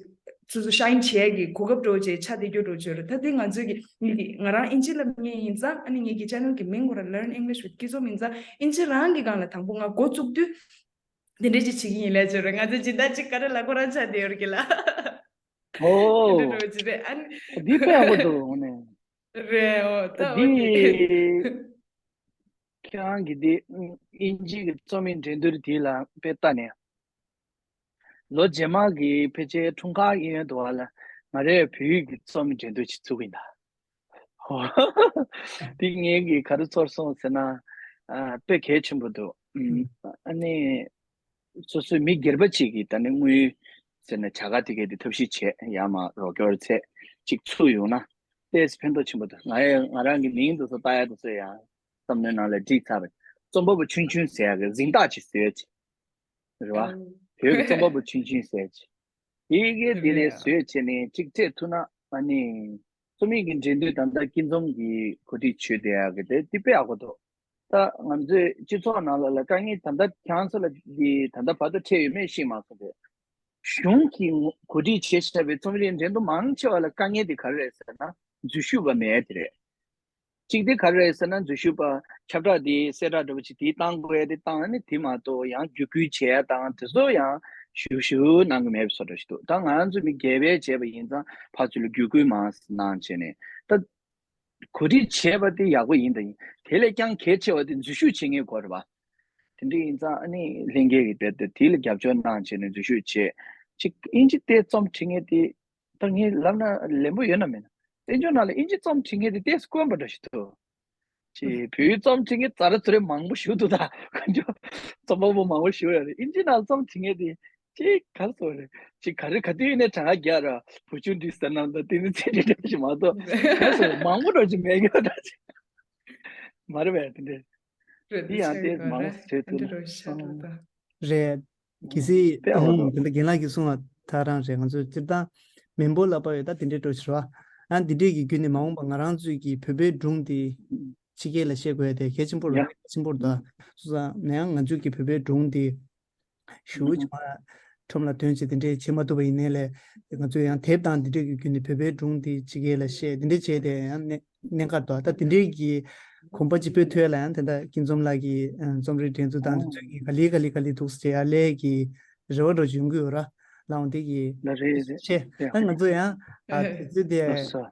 སོ་སོ་ཤའིན་བྱེད་ཡ་གི་གོ་སྐབས་འདྲ་བོ་ཅིག་ཆགས་བསྡད་རྒྱུ་འདྲ་བོ་ཅིག་ཡོད་ར། ད་དེ་ང་ཚོ་གི་ངེད་ཀྱི་ང་རང་ཨིན་ཇི་བསླབ་མཁན་ཡིན་ཙང་། ཨ་ནི་ངེད་ཀྱི་ཅེ་ནལ་གི་མིང་ཁོ་ར་Learn English with Kizom་ཡིན་ཙང་། ཨིན་ཇི་རང་གི་སྒང་ལ་དང་པོ་ང་འགོ་བཙུགས་དུས་དེ་འདྲ་ཅིག་བྱེད་ཀྱི་ཡིན་ལས་བྱོས་ར། ང་ཚོ་སྦྱིན་བདག་ཅིག་ག་རེ་ལ་ཁོ་རང་ཆགས་བསྡད་ཡོད་རེད་ཀྱི་ལ། ཨོ། དེ་འདྲ་འདྲ་བོ་ཅིག་རེད། ཨ་ནི་འདི་དཔེ་ཡག་པོ་འདུག་འོ་ནས། རེད། འོ་ད་འོ་དེ་དེ། ཁྱེད་རང་གི་དེ་ཨིན་ཇི་གི་རྩོམ་ཡིག་འགྲན་བསྡུར་དེ་ལ་དཔེ་ལྟ་ནས། ལོ་རྗེས་མ་གི་ཕལ་ཆེར་འཁྲུངས་སྐར་ཡིན་ཡོད་འདུག་བ་ལ། ང་རའི་བོད་ཡིག་གི་རྩོམ་ཡིག་འགྲན་བསྡུར་ཅིག་བཙུགས་ཡིན་ད། འདི་ངས་ཀྱིས་ག་རེ་ཚོར་སོང་ཟེར་ན། ཨ་དཔེ་གལ་ཆེན་པོ་འདུག་ཨུམ། ཨ་ནི་སོ་སོའི་མི་སྒེར་པ་གཅིག་གིས་ད་ནི་དངུལ་ཟེར་ན་བྱ་དགའ་དེ་གའི་དེ་ཐབས་ཤེས་བྱས་ཡར་མར་རོགས་སྐྱོར་བྱས་ཅིག་ཚུགས་ཡོང་ན་ཏོག་ཙམ་ཕན་ཐོགས་ཆེན་པོ་འདུག་ང་ཡང་ང་རང་གི་མིང་དེ་ཚོ་བཏགས་ཡ་དེ་ཚོ་ཡང་བསམ་བློའི་ནང་ལ་བསྒྲིགས་ཚར་བས། རྩོམ་པ་པོ་ཆུང་ཆུང་ཟེར་ཡ་གི་གཟེངས་རྟགས་ཅིག་བཟོས་ཅིག་རེད་བ། བོད་ཀྱི་རྩོམ་པ་པོ་ཆུང་ཆུང་ཟེར་ཅིག་དེ་གའི་དེ་ནས་བཟོས་བྱས་ནས་གཅིག་སྤྲད་ཐུབ་ན། ཨ་ནི་རྩོམ་ཡིག་གི་འགྲན་བསྡུར་ད་ལྟ་ཀུན་འཛོམས་ཀྱིས་གོ་སྒྲིག་བྱས་བསྡད་ཡག་གི་དེ་དེ་དཔེ་ཡག་པོ་འདུག་ད་ང་ཚོའི་སྤྱི་ཚོགས་ནང་ལ་ལ་དཀའ་ངལ་ད་ལྟ་ཁྱེད་རང་ཚོ་ལ་འདི་ད་ལྟ་བར་དུ་འཕྲད་ཡོད་མེད་ཤེས་མ་སོང་སྟེ། གཞུང་གིས་གོ་སྒྲིག་བྱས་བཞག་པའི་རྩོམ་རིག་འགྲན་བསྡུར་མང་ཆེ་བ་ལ་དཀའ་ངལ་དེ་ག་རེ་རེད་ཟེར་ན་འཛུལ་ཞུགས་པ་མེད་དེ་རེད། གཅིག་དེ་ག་རེ་རེད་ཟེར་ན་འཛུལ་ཞུགས་པ་ཁྱབ་བསྒྲགས་དེ་གསལ་བསྒྲགས་འདྲ་པོ་ཅིག་དེ་བཏང་དགོས་ཡ་དེ་བཏང་ནས་དེ་མ་གཏོགས་ཡང་བརྒྱུད་སྐུལ་བྱེད་ཡ་དང་དེ་ཚོ་ཡང་ཞུ་ཞུ་གནང་གི་མེད་པའི་བཟོ་འདྲ་ཞིག་འདུག་ད་ང་ཚོ་མི་སྒེར་པས་བྱས་པ་ཡིན་ཙང་ཕར་ཚུར་ལ་བརྒྱུད་སྐུལ་མང་གནང་བྱས་ནས་ད་གོ་སྒྲིག་བྱས་པ་དེ་ཡག་པོ་ཡིན་ད་ཡིན། དེ་ལས་ཀྱང་གལ་ཆེ་བ་དེ་འཛུལ་ཞུགས་བྱེད་མཁན་དགོས་རེད་པ། དེ་འདྲ་ཡིན་ཙང་ཨ་ནི་ལྷན་རྒྱས་ཀྱི་དེབ་དེ་དེ་ལ་རྒྱབ་སྐྱོར་གནང་བྱས་ནས་འཛུལ་ཞུགས་བྱས། ཅིག་ཨིན་ཇི་དེབ་རྩོམ་འབྲི་མཁན་དེ་ད་ངས་ལབ་ན་ལན་པོ་ཡོད་ན་མེད་ན། བཙན་བྱོལ་ནང་ལ་ཨིན་ཇི་རྩོམ་འབྲི་མཁན་དེ་ཏོག་ཙམ་དཀོན་པ་འདྲ་ཞིག་འདུག་ཅིག་བོད་ཡིག་རྩོམ་འབྲི་མཁན་ཛ་དྲག་ཚོ་རེ་མང་པོ་ཞིག་འདུག་ད་དཀོན་མཆོག་རྩོམ་པ་པོ་མང་པོ་ཞིག་ཡོད་རེད། ཨིན་ཇི་ནང་རྩོམ་འབྲི་མཁན་དེ་ཅིག་ག་རེ་ཟེར་རེད། ཅིག་ག་རེ་ག་དུས་ཡིན་ནའི་གྲངས་ཀ་རྒྱག་ར་བུ་ཆུང་འདི་ཟེར་ན་ད་དེ་ནི་ཚད་འདྲ་འདྲ་ཞིག་མ་གཏོགས་ག་རེ་ཟེར་མང་པོ་འདྲ་ཞིག་མེད་ཀྱི་འདྲ་ཅིག་མ་རེད་པས་དེ་འདྲ། རེད། འདི་ཡང་ཏོག་ཙམ་མང་པོ་བྱེད་ཐུབ་ན། འདི་རུ་ཤར་འགྲོ་ད། རེད། གལ་སྲིད་དཔེ་ཡག་པོ་འདུག་དེ་འདྲ་རྒན་ལགས་ཀྱིས་གསུངས་པ་ཐག་རང་རེད། ང་ཚོས་སྤྱིར་བཏང་མི་འབོར་ལ་དཔག་ཡོད་ད་དེ་འདྲའི་འགྲོ་ཕྱིར་བ། ཨ་འདི་འདྲས་ཀྱི་བརྒྱུད་ནས་མ་འོངས་པ་ང་རང་ཚོས་ཀྱི་བོད་པའི་སྒྲུང་འདི་ཕྱི་རྒྱལ་ལ་བཤད་དགོས་ཡ་དེ་གལ་ཆེན་པོ་རེད། ཡ། གལ་ཆེན་པོ་རེད་ད། སོང་ཙང་ན་ཡང་ང་ཚོས་ཀྱི་བོད་པའི་སྒྲུང་འདི་ཞེ་པོ་ཅིག་མ་ཁྲོམ་ལ་ཐོན་བྱས་དེ་འདྲས་བྱེད་མ་ཐུབ་པ་ཡིན་ནའི་ལས་ང་ཚོས་ཡང་དེབ་དང་དེ་འདྲས་ཀྱི་བརྒྱུད་ནས་བོད་པའི་སྒྲུང་འདི་ཕྱི་རྒྱལ་ལ་བཤད་དེ་འདྲས་བྱས་ཏེ་ཡང་གནད་གནད་འགག་འདུག་ད་དེ་འདྲས་ཀྱི་གོམ་པ་ཅིག་སྤོས་ཐུབ་ཡ་ལ་ཡང་དེ་འདྲ་ཀུན་འཛོམས་ལགས་ཀྱི་ཨ་རྩོམ་རིག་འགྲན་བསྡུར་དང་དེ་ཚོ་གི་ག་ལེ་ག་ལེ་ག་ལེ་འདུག་ཟེར་ཡ་ལས་ཀྱི་རེ་བ་འདྲ་ཅིག་ཡོང་གི་ཡོད་ར། ལའང་དེ་གི་ལ་རེད་རེད་ཆེ་ཡ། ད་ང་ཚོ་ཡང་ཨ་དེ་ཚོ་དེ་ལགས་སོ།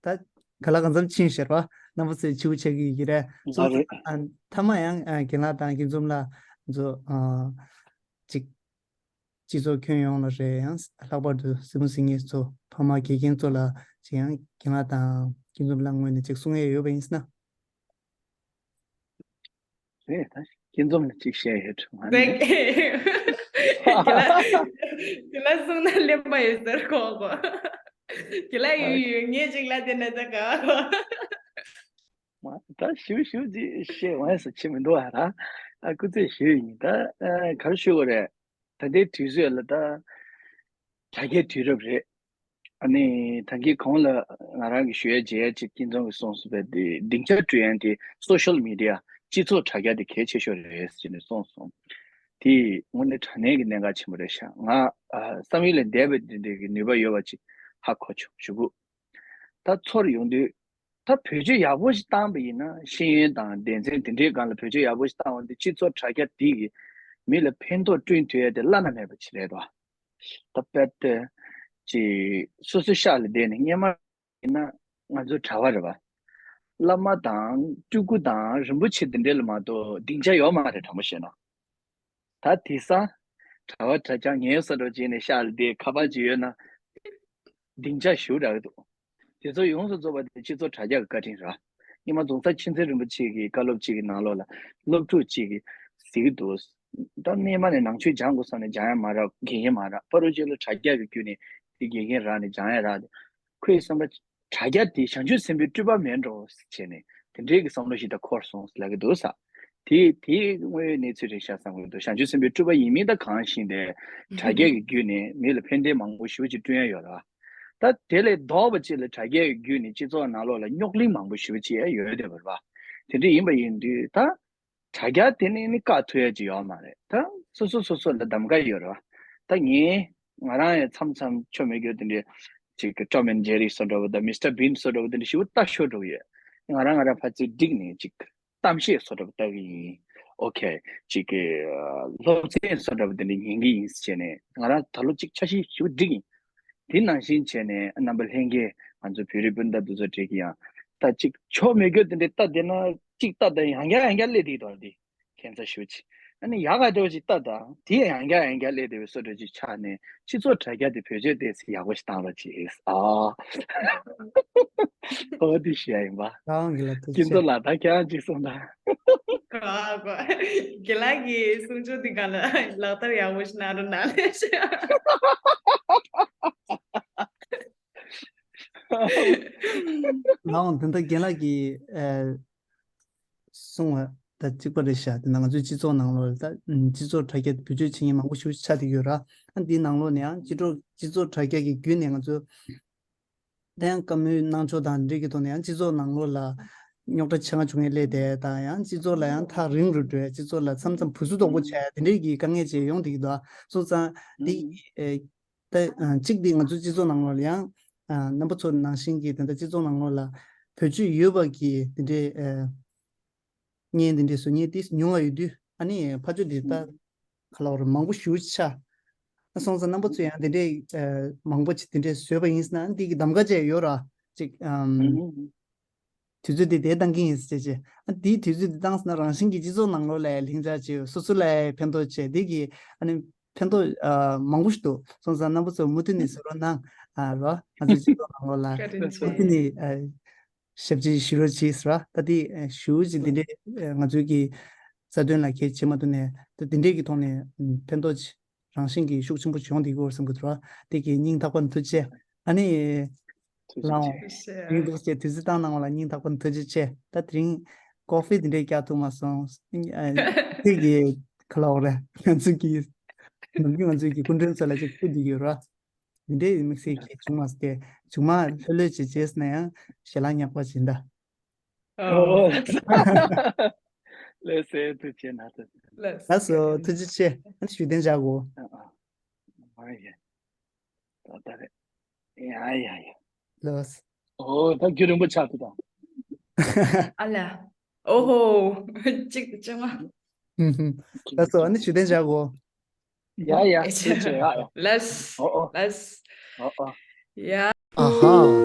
ད་ག་ལ་གང་འཚམ་ཕྱིན་ཤར་བ་རྣམ་པ་ཚོས་བྱིའུ་ཆགས་ཀྱི་ཡོད་ཀྱི་རེད། ལ་སོང་རེད། ཙང་ཨ་མཐའ་མ་ཡང་ཨ་རྒན་ལགས་དང་ཀུན་འཛོམས་ལགས་ང་ཚོ་ཨ་ཅིག་སྤྱི་ཚོགས་ཁྱོན་ཡོངས་ལ་རེད་ཡང་ལྷག་པར་དུ་སྲིད་སྐྱོང་སྲིད་ངེས་ཚོ་ཕ་མ་དགེ་རྒན་ཚོ་ལ་ཅིག་ཡང་རྒན་ལགས་དང་ཀུན་འཛོམས་ལགས་ངོས་ནས་ཅིག་གསུང་ཡས་ཡོད་པ་ཡིན་ཟེར་ན། རེད་ད་ཀུན་འཛོམས་ལ་ཅིག་བཤད་ཡོད་ང་ནས། དེ་ལ་དེ་ལ་གསུང་ན་གླེན་པ་ཡོད་ཟེར་གོ་གོ། དེ་ལ་ཡོད་ཡོད་ངས་ཅིག་ལ་དེ་ན་ད་ག་ད་ཞུ་ཞུ་ཅིག་བཤད་འོང་ས་ཆེ་མི་འདུག་ཨ། ད་ཨ་སྐུ་ཚེ་ཞུ་ཡིན། ད་ཨ་ག་རེ་ཞུ་དགོས་རེད། ད་ལྟའི་དུས་ཚོད་ལ་ད་དྲ་རྒྱའི་དུས་རབས་རེད། ཨ་ནི་ད་གིན་གོང་ལ་ང་རང་གིས་ཞུ་ཡ་བརྗེད་ཡ་ཅིག་ཀུན་བཟང་གིས་གསུངས་སོང་བས། དེ་སྡིངས་ཆ་བསྐྲུན་ཡ་དེ་སོ་ཤལ་མི་ཌི་ཡ་སྤྱི་ཚོགས་དྲ་རྒྱ་དེ་གལ་ཆེ་ཤོས་རེད་ཟེར་ནས་གསུངས་སོང་། དེ་དངོས་གནས་དྲང་གནས་ཀྱི་གནད་འགག་ཆེན་པོ་རེད་ཤག་ང་ཨ་བསམ་ཡུལ་ལས་འདས་པའི་དེ་འདྲའི་གི་ནུས་པ་ཡོད་པ་ཅིག་ཧ་གོ་བྱུང་། གཞུག་གུ་ད་ཚུར་ཡོང་དུས། ད་བེད་སྤྱོད་ཡག་པོ་ཞིག་བཏང་པ་ཡིན་ན། ཤེས་ཡོན་དང་སྡེ་ཚན་དེ་འདྲའི་སྒང་ལ་བེད་སྤྱོད་ཡག་པོ་ཞིག་བཏང་བ་འདི་སྤྱི་ཚོགས་དྲ་རྒྱ་འདི་གིས་མི་ལ་ཕན་ཐོགས་བསྐྲུན་ཐུབ་ཡ་དེ་བླ་ན་མེད་པ་ཅིག་རེད་དོ། ད་དཔེར་ན་ཅིག་སོ་སོའི་ཤག་ལ་བསྡད་ནས་སྔོན་མ་ཡིན་ན་ང་ཚོ་གྲྭ་པ་རེད་པ། བླ་མ་དང་སྤྲུལ་སྐུ་དང་རིན་པོ་ཆེ་དེ་འདྲ་ལ་མ་གཏོགས་སྡིངས་ཆ་ཡོད་མ་རེད། དྲང་པོ་བཤད་ན། ད་དེང་སང་གྲྭ་པ་གྲྭ་རྐྱང་ངའི་བཟོ་འདྲ་བྱས་ནས་ཤག་ལ་བསྡད། ཁ་པར་ཅིག་ཡོད་ན་སྡིངས་ཆ་ཞེ་དྲག་འདུག་དེ་ཚོ་ཡོངས་སུ་རྫོགས་པ་དེ་སྤྱི་ཚོགས་དྲ་རྒྱ་གི་བཀའ་དྲིན་རེད། སྔོན་མ་རྫོང་སར་མཁྱེན་བརྩེ་རིན་པོ་ཆེ་གི་བཀའ་སློབ་ཅིག་གི་ནང་ལོགས་ལ་སློབ་ཕྲུག་ཅིག་གིས་གཟིགས་ཀྱི་འདུག་ད་སྔོན་མ་ནས་ནང་ཆོས་སྦྱང་དགོས་བསམ་ནས་སྦྱང་ཡ་མ་རག་དགེ་རྒན་མ་རག་པ་རུ་ཅིག་ལ་དྲ་རྒྱ་གི་བརྒྱུད་ནས་དེ་དགེ་རྒན་རག་ནས་སྦྱང་ཡ་རག་དེ། ཁོའི་བསམ་པ། དྲ་རྒྱ་དེ་བྱང་ཆུབ་སེམས་དཔའི་སྤྲུལ་པ་མེད་འགྲོ་ཟེར་བྱས་ནས་དེ་འདྲའི་གི་བསམ་བློ་ཞིག་ད་འཁོར་སོང་ཟེར་ལབ་ཀྱི་འདུག་ས། དེ་དེ་དངོས་ཡོད་གནས་ཚུལ་རེད་ཤག་བསམ་གྱི་འདུག་བྱང་ཆུབ་སེམས་དཔའི་སྤྲུལ་པ་ཡིན་མིན་ད་གང་ཤེས་ཏེ། དྲ་རྒྱ་གི་བརྒྱུད་ནས་མི་ལ་ཕན་བདེ་མང་པོ་ཞེ་པོ་ཅིག་བསྐྲུན་ཡ་ཡོད་རེད། ད་དེ་ལས་ལྡོག་པ་ཅིག་ལ་དྲ་རྒྱ་གི་བརྒྱུད་ནས་སྤྱི་ཚོགས་ནང་ལོགས་ལ་རྙོག་གླེང་མང་པོ་ཞེ་པོ་ཅིག་ཡོད་བསྡད་པ་རེད་པ། དེ་འདྲ་ཡིན་པ་ཡིན་དུས་ད། དྲ་རྒྱ་དེ་ནི་ནི་བཀག་ཐུབ་ཡ་ཅིག་ཡོད་མ་རེད། ད་སོ་སོ་སོ་སོ་ལ་གདམ་ག་ཡོད་རེད་པ། ད་ངས་ང་རང་ཡང་མཚམས་མཚམས་ཆོ་མེད་རྒྱུ་དེ་འདྲའི་ཅིག་གི་Tom and Jerry བཟོ་འདྲ་པོ་དང་Mister Bean བཟོ་འདྲ་པོ་དེ་འདྲ་ཞེ་པོ་ལྟ་ཤོར་འགྲོ་གི་ཡོད། ང་རང་ང་རང་ཕར་ཚུར་བསྒྲིགས་ནས་ཅིག་གཏམ་བཤད་བཟོ་འདྲ་པོ་ལྟ་གི་ཡིན། ཨོ་ཁེ། ཅིག་གི་སློབ་ཚན་བཟོ་འདྲ་པོ་དེ་འདྲ་ཉན་གི་ཡིན་ཟེར་བྱས་ནས་ང་རང་ད་ལོ་ཅིག་འཆར་གཞི་ཞེ་པོ་བསྒྲིགས་ཡིན། དེ་ནང་བཞིན་བྱས་ནས་རྣམ་པ་ལྷན་རྒྱས་ང་ཚོ་བོད་རིགས་སྤུན་ཟླ་འདི་ཚོ་གྲས་ཀྱི་ཡང་ད་ཅིག་ཆོ་མེད་རྒྱུ་དེ་འདྲའི་ལྟ་བསྡད་ན་ཅིག་ལྟ་དང་ཡང་བསྐྱར་ཡང་བསྐྱར་སླེབས་བསྡད་ཀྱི་འདུག་དེ་ཁྱད་མཚར་ཞེ་པོ་ཅིག་ཨ་ནི་ཡག་ག་འདྲ་བོ་ཅིག་ལྟ་དང་དེ་ཡང་བསྐྱར་ཡང་བསྐྱར་སླེབས་བསྡད་པའི་བཟོ་འདྲ་ཅིག་ཆགས་ནས་སྤྱི་ཚོགས་དྲ་རྒྱ་དེ་བེད་སྤྱོད་ཏོག་ཙམ་ཡག་པོ་ཞིག་བཏང་རོགས་གྱིས། ཨ་ཨོ་དེ་ཞུ་ཡ་ཡིན་པ། རང་གི་ལ་ཐུགས་རྒྱུ་མཚན་རྗེ་ལ་ད་ཁྱེད་རང་ཅིག་གསུངས་དང་། གོ་གོ། རྒན་ལགས་ཀྱི་གསུང་ཆོས་འདི་ག་ལ་ལག་བསྟར་ཡག་པོ་ཞིག་གནང་རོགས་གནང་ལེ་ཞུ། ལའང་དེ་འདྲ་རྒན་ལགས་ཀྱིས་ཨ་གསུངས་པ་དང་གཅིག་པ་རེད་ཤག་དེ་ན་ང་ཚོའི་སྤྱི་ཚོགས་ནང་ལོགས་ལ་ད་སྤྱི་ཚོགས་དྲ་རྒྱ་བེད་སྤྱོད་བྱེད་མཁན་མང་པོ་ཞིག་ཆགས་བསྡད་ཡོད་ར། ཨ་འདིའི་ནང་ལོགས་ནས་ཡང་སྤྱི་ཚོགས་སྤྱི་ཚོགས་དྲ་རྒྱ་གི་བརྒྱུད་ནས་ང་ཚོ་ད་ཡང་བཀའ་མོལ་གནང་ཕྱོགས་དང་འདི་གི་ཐོག་ནས་ཡང་སྤྱི་ཚོགས་ནང་ལོགས་ལ་རྙོག་དྲ་ཆེ་ང་ཆུང་ངེ་སླེབས་ཏེ་དང་ཡང་སྤྱི་ཚོགས་ལ་ཡང་ཐག་རིང་རུ་འགྲོ་ཡ། སྤྱི་ཚོགས་ལ་མཚམས་མཚམས་བུ་སུ་དོག་པོ་བྱ་ཡ་དེ་འདྲའི་གི་དཀའ་ངལ་ཅིག་ཡོང་བསྡད་ཀྱི་འདུག་སོང་ཙང་འདི་ཨེ་ད་ཨ་གཅིག་འདི་ང་ཚོའི་སྤྱི་ཚོགས་ནང་ལོགས་ལ་ཡང་ཨ་རྣམ་པ་ཚོ་ནང་བཞིན་གྱི་དེ་འདྲ་སྤྱི་ཚོགས་ནང་ལོགས་ལ་བེད་སྤྱོད་ཡོད་པ་གི་དེ་འདྲའི་ཨ་བརྙན་དེ་འདྲའི་བཟོ་མཁན་དེ་ཉུང་བ་ཡོད་དུས། ཨ་ནི་ཕར་ཕྱོགས་དེ་ལྟ་ག་ལབ་རེད། མང་པོ་ཞེ་པོ་ཅིག་ཆགས། ཨ་སོང་ཙང་རྣམ་པ་ཚོས་ཡང་དེ་འདྲའི་ཨ་མང་པོ་ཅིག་དེ་འདྲའི་བཟོས་པ་ཡིན་ཟེར་ན་འདི་གི་གདམ་ག་བྱས་ཡོད་ར། ཅིག་ཨམ། དུས་ཚོད་དེ་དེ་བཏང་གི་ཡིན་ཟེར་བྱས། ཨ་འདིའི་དུས་ཚོད་དེ་བཏང་ཟེར་ན་རང་བཞིན་གྱི་སྤྱི་ཚོགས་ནང་ལོགས་ལ་ལྷིང་འཇགས་བྱས། སོ་སོ་ལ་ཕན་ཐོགས་བྱས་དེ་གི་ཨ་ནི་ཕན་ཐོགས་ཨ་མང་པོ་ཞིག་འདུག་སོང་ཙང་རྣམ་པ་ཚོ་མུ་མཐུད་ནས་བཟོ་རོགས་གནང་། ཨ་རོ། ང་ཚོའི་སྤྱི་ཚོགས་ནང་ལོགས་ལ་བཀའ་དྲིན་ཆེ། མུ་མཐུད་ནས་ཨ། ཞབས་ཕྱི་ཞུ་རོགས་གྱིས་ཟེར་བ། ད་དེ་ཞུ་ཅིག་འདི་འདྲའི་ང་ཚོའི་གི་རྩ་དོན་ལ་གལ་བྱེད་མ་ཐུབ་ནས་ད་འདི་འདྲའི་གི་ཐོག་ནས་ཕན་ཐོགས་ཅིག་རང་བཞིན་གྱི་ཤུགས་ཆེན་པོ་བྱུང་འདི་གོ་བསམ་གི་འདུག་ར། དེ་གི་སྙིང་ཐག་པ་ནས་ཐུགས་རྗེ་ཆེ། ཨ་ནི་ཐུགས་རྗེ་ལའང་ཆེ། སྙིང་ཐག་ཆེ། དུས་ཚོད་བཏང་གནང་བ་ལ་སྙིང་ཐག་པ་ནས་ཐུགས་རྗེ་ཆེ། ད་དེ་རིང་ཀོ་ཧྥི་འདི་འདྲའི་བཀྱག་ཐུབ་མ་སོང་། དེ་གི་ག་ལབ་རེད། ང་ཚོའི་གི་ནམ་རྒྱུན་ང་ཚོའི་གི་སྐུ་མགྲོན་ཚོ་ལ་ཅིག་ཐུག་འདི་གི་ར། འདི་འདྲའི་དམིགས་བསལ་གྱི་བྱུང་མ་སྟེ། བྱུང་མ་ལྷོད་ལྷོད་བྱེད་བྱས་ན་ཡང་ཞལ་ལག་ཉག་པ་བྱིན་ད། ཨོ། ལགས་སོ། ཐུགས་རྗེ་ཆེ། ཨ་ནི་ཞུ་གཏན་བཞག་གོ། ཨ་ཨ། ཨ་ཡ། ད་ད་རེད། ཡ་ཡ་ཡ། ལགས་སོ། ཨོ་ད་རྒྱུན་རིང་པོ་ཆགས་ཐུབ་དང་། ཨ་ལ། ཨོ་ཧོ། གཅིག་གཅིག་མ། ལགས་སོ། ཨ་ནི་ཞུ་གཏན་བཞག་གོ། ཡ་ཡ། ཨེ་ཆེ། ཐུགས་རྗེ་ཆེ། ཡ་ཡ། ལགས། ཨོ་ཨོ། ལགས། ཨོ་ཨོ། ཡ། ཨ་ཧ།